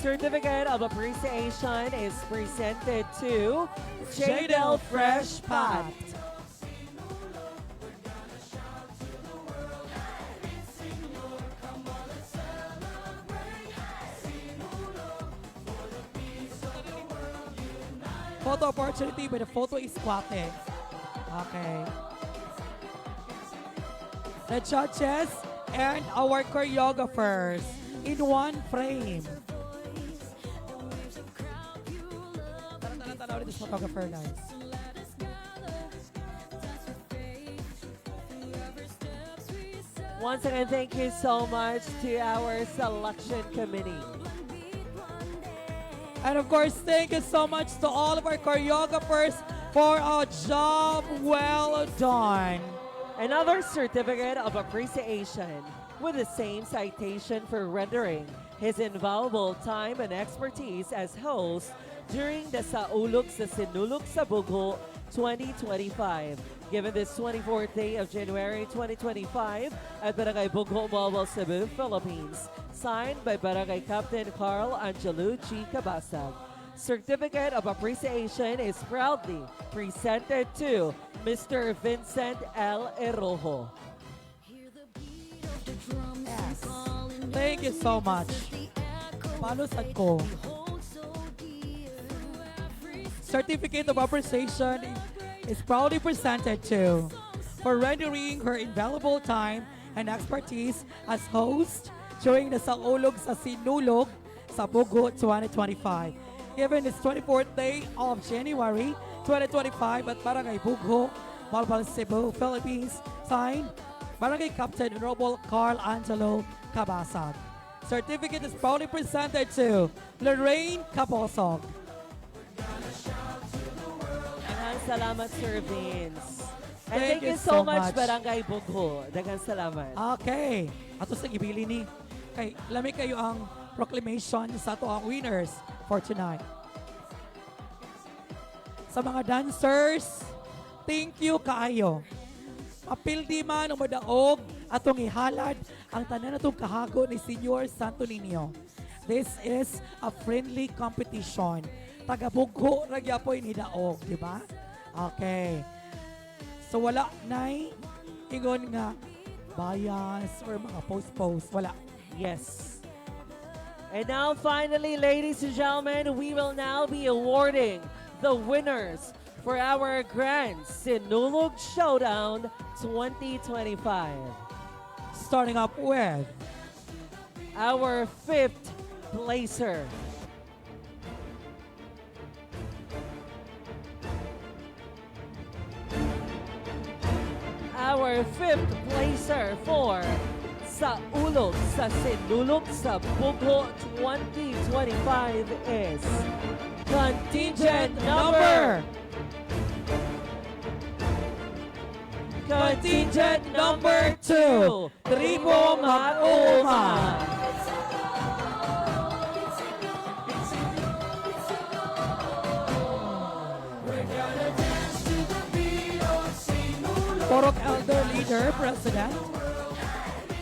Certificate of Appreciation is presented to Jadel Fresh Pat. Photo opportunity by the photo is squatting. Okay. The judges and our choreographers in one frame. Tara, tara, tara, ulit this photographer, guys. Once again, thank you so much to our selection committee. And of course, thank you so much to all of our choreographers for a job well done. Another certificate of appreciation with the same citation for rendering his invaluable time and expertise as host during the Saulog sa Sinulog sa Bugho 2025. Given this 24th day of January 2025 at Barangay Bugho, Moalboal, Cebu, Philippines. Signed by Barangay Captain Carl Angelo G. Cabasag. Certificate of Appreciation is proudly presented to Mr. Vincent L. Erojo. Yes. Thank you so much. Palusad ko. Certificate of Appreciation is proudly presented to for rendering her invaluable time and expertise as host during the Saulog sa Sinulog sa Bugho 2025. Given this 24th day of January 2025 at Barangay Bugho, Moalboal, Cebu, Philippines, signed Barangay Captain Honorable Carl Angelo Cabasag. Certificate is proudly presented to Lorraine Cabosog. salamat, Sir Vince. And Thank thank you you so so much, much. Barangay Bugho. Daghang salamat. Okay. Ato sa gibili ni. Kay lami kayo ang proclamation sa ato ang winners for tonight. Sa mga dancers, thank you kaayo. Mapildi man o madaog atong ihalad ang tanan atong kahago ni Senyor Santo Niño. This is a friendly competition. Taga-Bugho ra gyapoy ni daog, di ba? Okay. So wala nay ingon nga bias or mga post-post. Wala. Yes. And now, finally, ladies and gentlemen, we will now be awarding the winners for our Grand Sinulog Showdown 2025. Starting up with our fifth placer. Our fifth placer for Sa Ulog sa Sinulog sa Bugho 2025 is contingent number 2, Tribo Mag-uuma. Porok Elder Leader, President.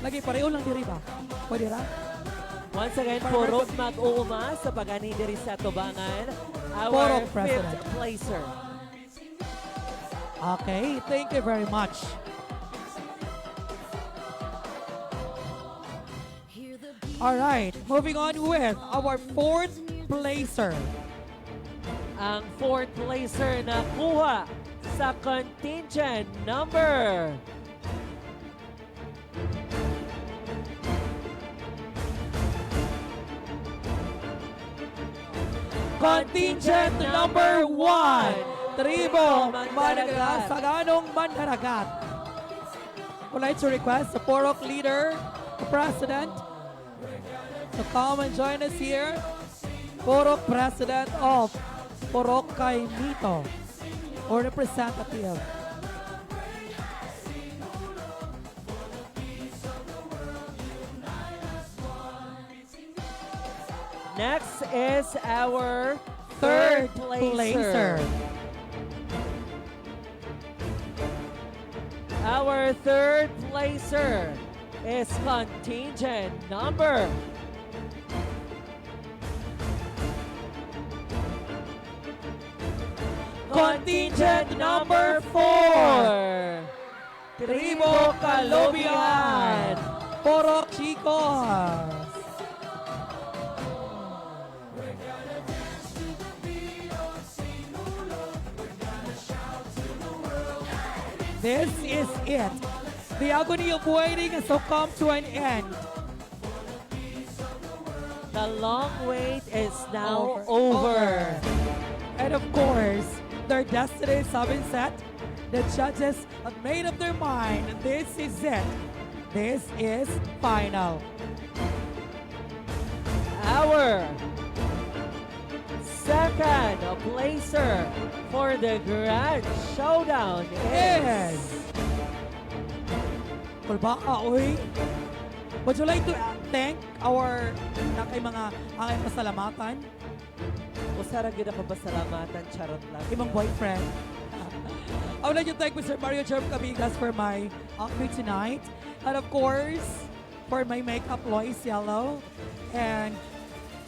Lagi pareho lang diri ba? Pwede ra? Once again, Porok Mag-uuma sa pagani diri sa Tubangan, our Porok fifth President. Placer. Okay, thank you very much. All right, moving on with our fourth placer. Ang fourth placer na kuha sa contingent number 1, Tribo Managagat, Saganong Mandaragat. Would like to request the Porok leader, the president, to come and join us here. Porok president of Porok Kaimito or representative. Next is our third third placer. Placer. Our third placer is contingent number 4. Tribo Kalubian. Porok Chicos. This is it. The agony of waiting has so come to an end. The long wait is now over. And of course, their destinies have been set. The judges have made up their mind. This is it. This is final. Our second placer for the Grand Showdown is Is Kulbaka, oy. Would you like to thank our na kay mga angay pasalamatan? Usa ra gyud ako pasalamatan, charot lang. Imong boyfriend. I would like to thank Mr. Mario Jerm Cabigas for my outfit tonight. And of course, for my makeup, Lois Yellow. And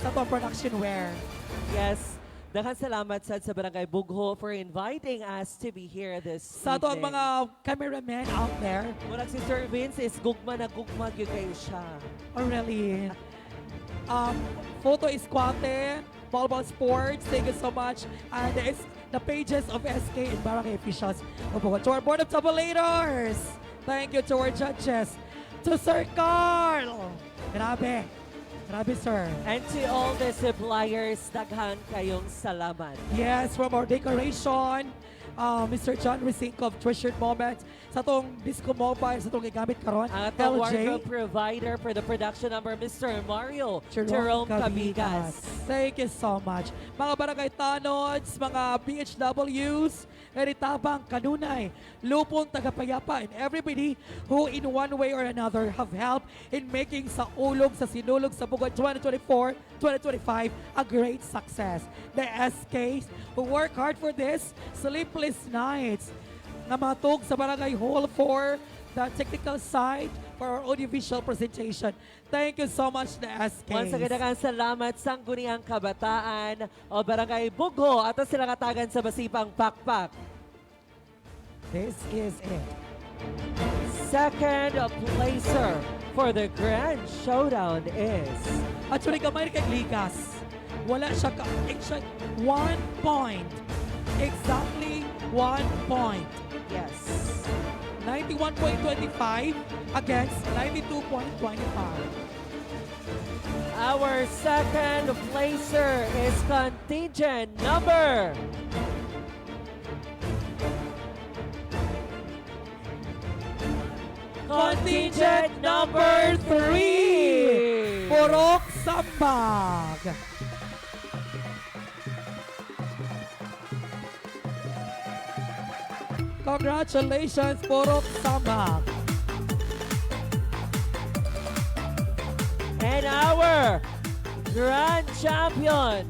sa atong production wear. Yes. Daghang salamat sad sa Barangay Bugho for inviting us to be here this Sa atong evening. mga cameramen out there. Murag si Sir Vince is gugma na gugma gyud kayo siya. Oh, really? Photo Esquate, Ball Ball Sports, thank you so much. And the pages of SK and Barangay officials. Opo, to our Board of Tabulators, thank you to our judges. To Sir Carl! Grabe. Grabe, sir. And to all the suppliers, daghan kayong salamat. Yes, from our decoration, Mr. John Recinco of Treasured Moments, sa atong Disco Mobile, sa atong gigamit karon, Ang atong LJ. Wardrobe provider for the production number, Mr. Mario Jerome Cabigas. Thank you so much. Mga barangay tanods, mga BHWs, Eritabang, Kanunay, Lupon, Tagapayapa, and everybody who in one way or another have helped in making Saulog sa Sinulog sa Bugad 2024-2025 a great success. The SKs who work hard for this, sleepless nights, nga matug sa Barangay Hall for the technical side for our audiovisual presentation. Thank you so much, the SKs. Once again, daghang salamat Sangguniang Kabataan o Barangay Bugho at sila katagan sa Masipang Pakpak. This is it. Second placer for the Grand Showdown is... Actually, gamay kay likas. Wala siya ka... Siya, 1 point. Exactly 1 point. Yes. 91.25 against 92.25. Our second placer is contingent number Contingent number 3, Purok Sambag. Congratulations, Purok Sambag. And our grand champion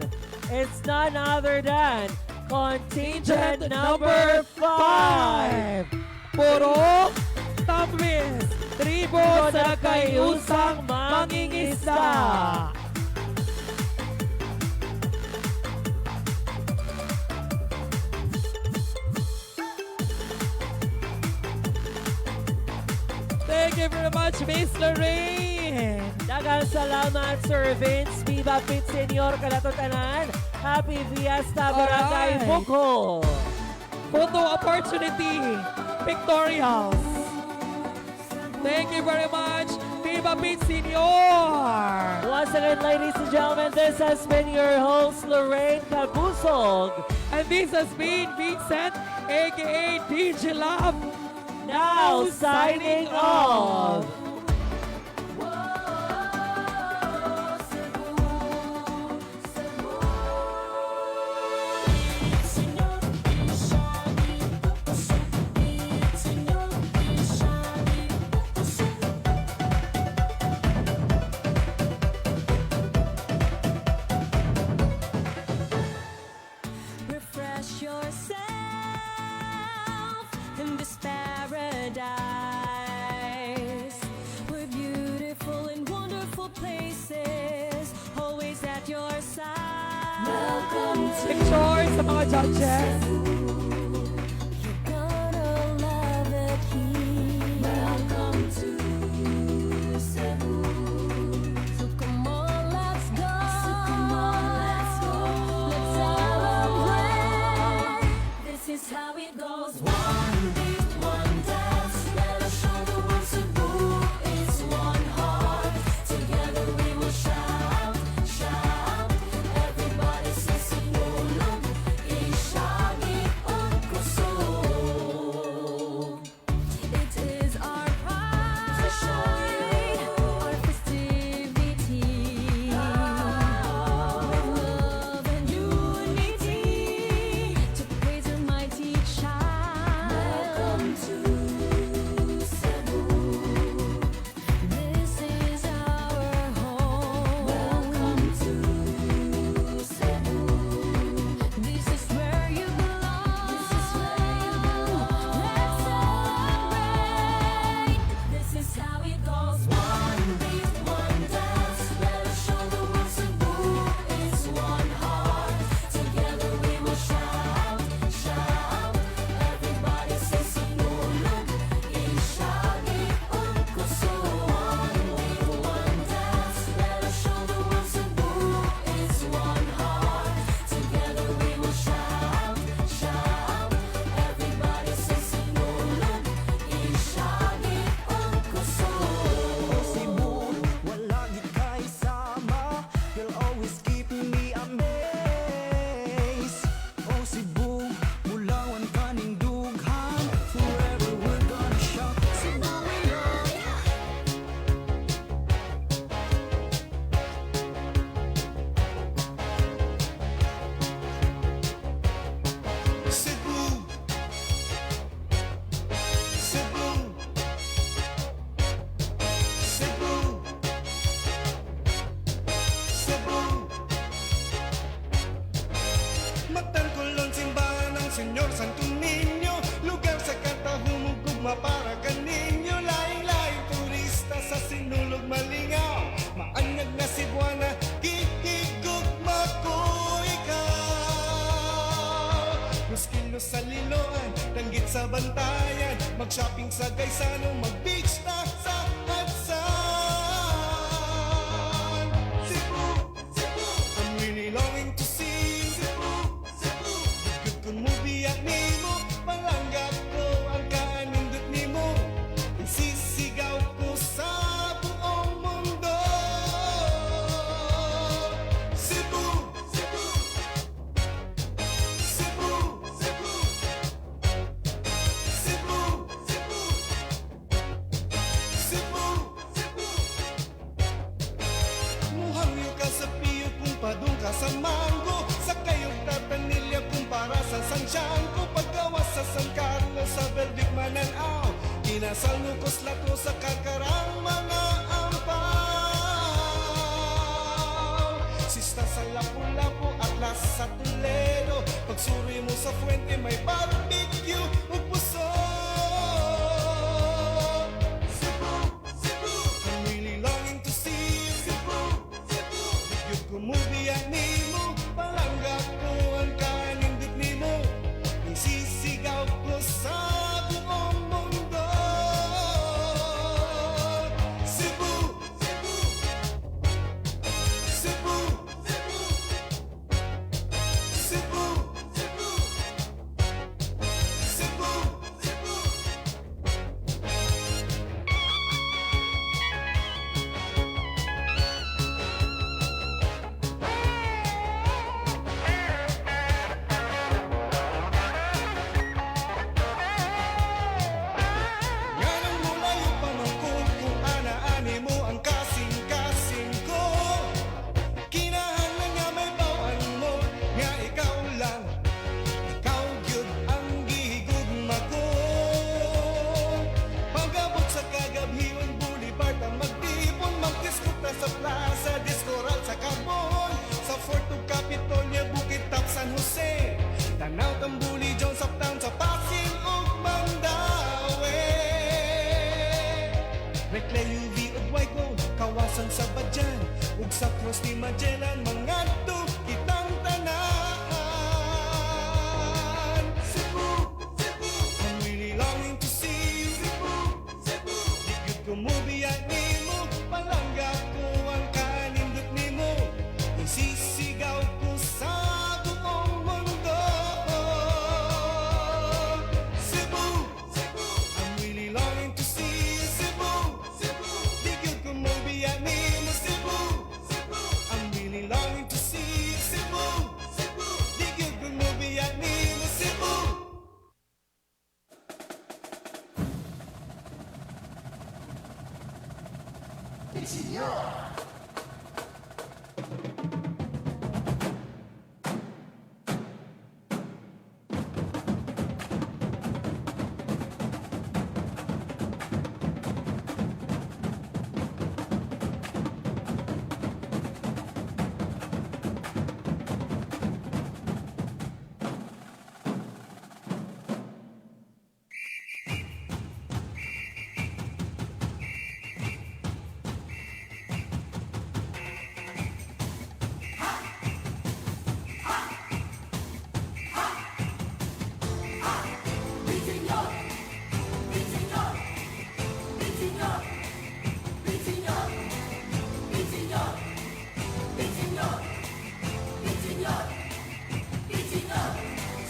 is none other than contingent number 5. Purok Tambis, Tribo sa Kayusang Mangingisda. Thank you very much, Miss Lorraine. Daghang salamat, Sir Vince Viva Pit Senior kanato tanan. Happy Fiesta Barangay Alright. Bugho. Photo opportunity, pictorials. Thank you very much, Viva Pit Senior. Once again, ladies and gentlemen, this has been your host, Lorraine Cabusog. And this has been Vincent, aka DJ Love, now signing off. Refresh yourself in this paradise. We're beautiful in wonderful places, always at your side. Welcome to Picture sa mga judges. You're gonna love it here. Welcome to Cebu. So come on, let's go. So come on, let's go. Let's celebrate. This is how it goes. One beat, one dance. Let us show the world Cebu is one heart. Together we will shout, shout. Everybody say Sinulog, Ishagi. Mag-shopping sa Gaisano, mag-beach ta sa Hudson. Cebu, Cebu, I'm really longing to see Cebu, Cebu. Good kung mubiya nimo, palangga ko ang kanindot nimo. Sisigaw ko sa buong mundo. Cebu, Cebu, Cebu, Cebu, Cebu, Cebu, Cebu, Cebu. Muhangyo ka sa piyo kung padung ka sa Mango. Sa kayong tatanilya kumpara sa Sanciangco. Paggawas sa San Carlos, sa Belvic Mananaw. Kinasal nukos lato sa kakarang mga ampaw. Sista sa Lapu-Lapu, Atlas sa Toledo. Pagsuri mo sa Fuente, may barbecue ug puso. Cebu, Cebu, I'm really longing to see Cebu, Cebu. Gyud kumubiya nimo, palangga ko ang kanindot nimo. Isisigaw ko sa buong mundo. Cebu, Cebu, Cebu, Cebu, Cebu, Cebu, Cebu, Cebu. Nganong mulayo pa man ko kung ana-ani mo ang kasing-kasing ko. Kinahanglan nga may bawaan mo nga ikaw lang, ikaw gyud ang gihigugma ko. Pag-abot sa Kagabhion Boulevard ang magtipon, magdisko ta sa Plaza, Diskoral sa Carbon, sa Fort ug Capitolio, Bukid Top, San Jose, Tanaw Tambuli, Jones Uptown, sa Pasig ug Mandaue. Recleo V ug Waiko, kawasan sa Badyan, ug sa Cross ni Magellan, mangadto kitang tanan. Cebu, Cebu, I'm really longing to see Cebu, Cebu. Di gyud ko mubiya nimo, palangga ko ang kanindot nimo. Isisigaw ko sa buong mundo. Cebu, Cebu, I'm really longing to see Cebu, Cebu. Di gyud ko mubiya nimo, Cebu, Cebu. I'm really longing to see Cebu, Cebu. Di gyud ko mubiya nimo, Cebu.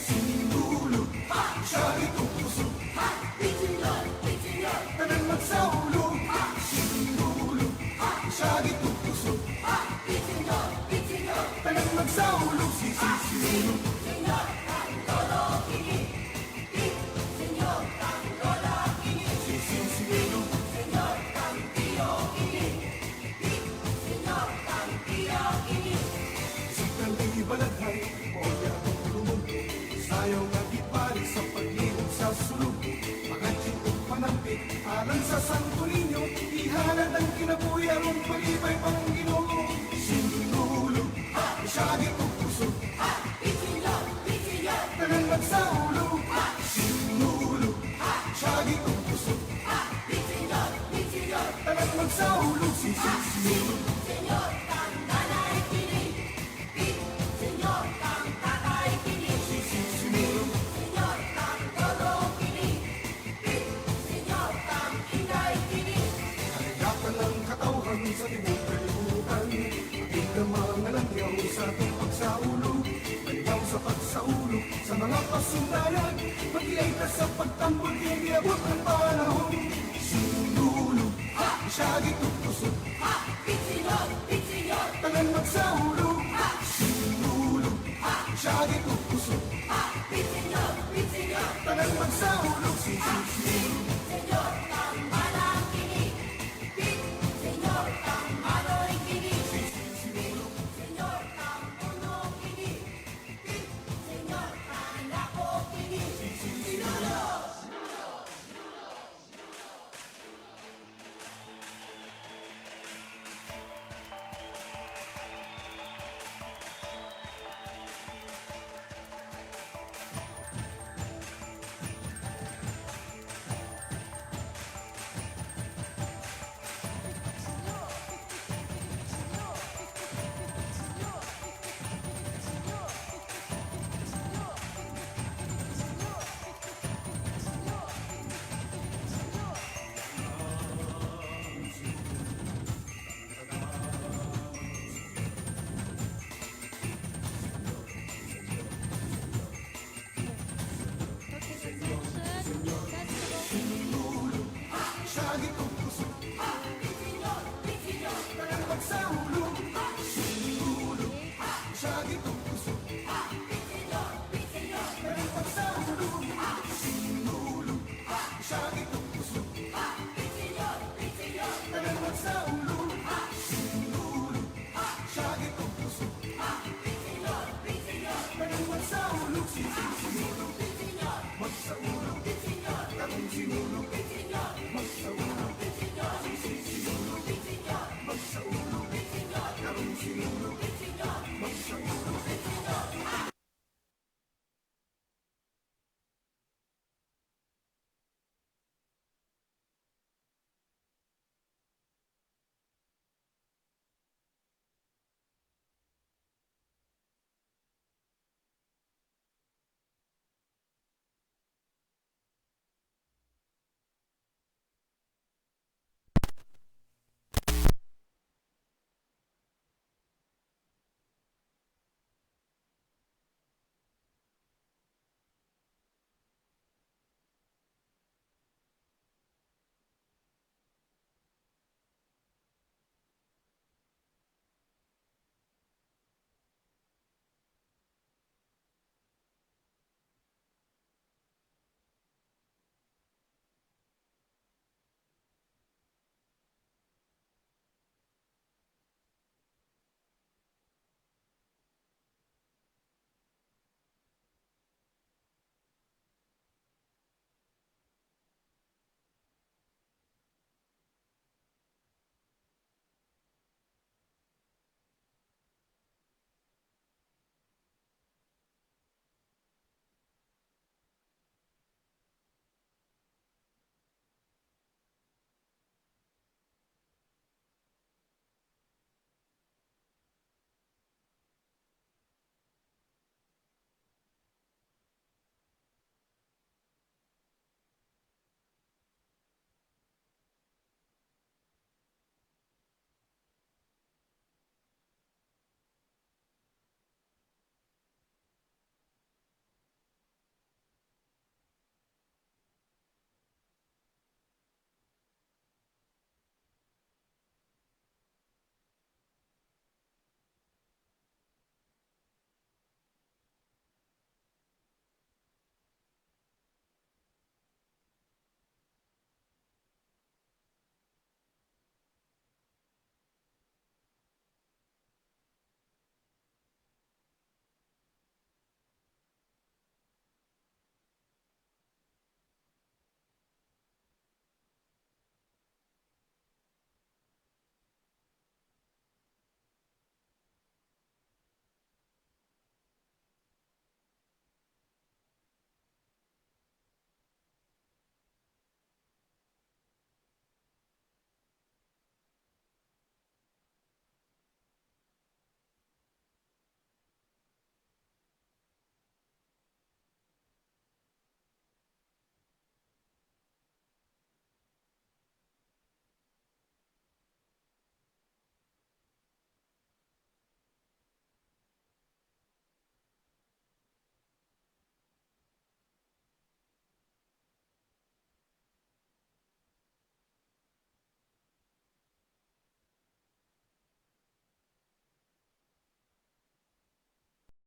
Sinulog, siya itong puso. Tanan magsaulog. Sinulog, siya itong puso. Tanan magsaulog. Si si sinulog. Si si sinulog. Sikan ay ibalaghay, mo'y atong lumog. Sayaw nga gipari sa paglihok sa sulog. Mga ug panampit, alang sa Santo Niño. Ihalad ang kinabuhi aron palibay pang Ginoo. Sinulog, syagit ug kusog. Tanan magsaulog. Sinulog, syagit ug kusog. Tanan magsaulog. Si si sinulog. Si si sinulog. sa atong pagsaulog. Paligaw sa pagsaulog sa mga pasundayag. Mag-ilay ta sa pagtambol kay giabot ang panahon. Sinulog, syagit ug kusog. Pitsinod, pitsinod. Tanan magsaulog. Sinulog, syagit ug kusog. Pitsinod, pitsinod. Tanan magsaulog. Sinulog.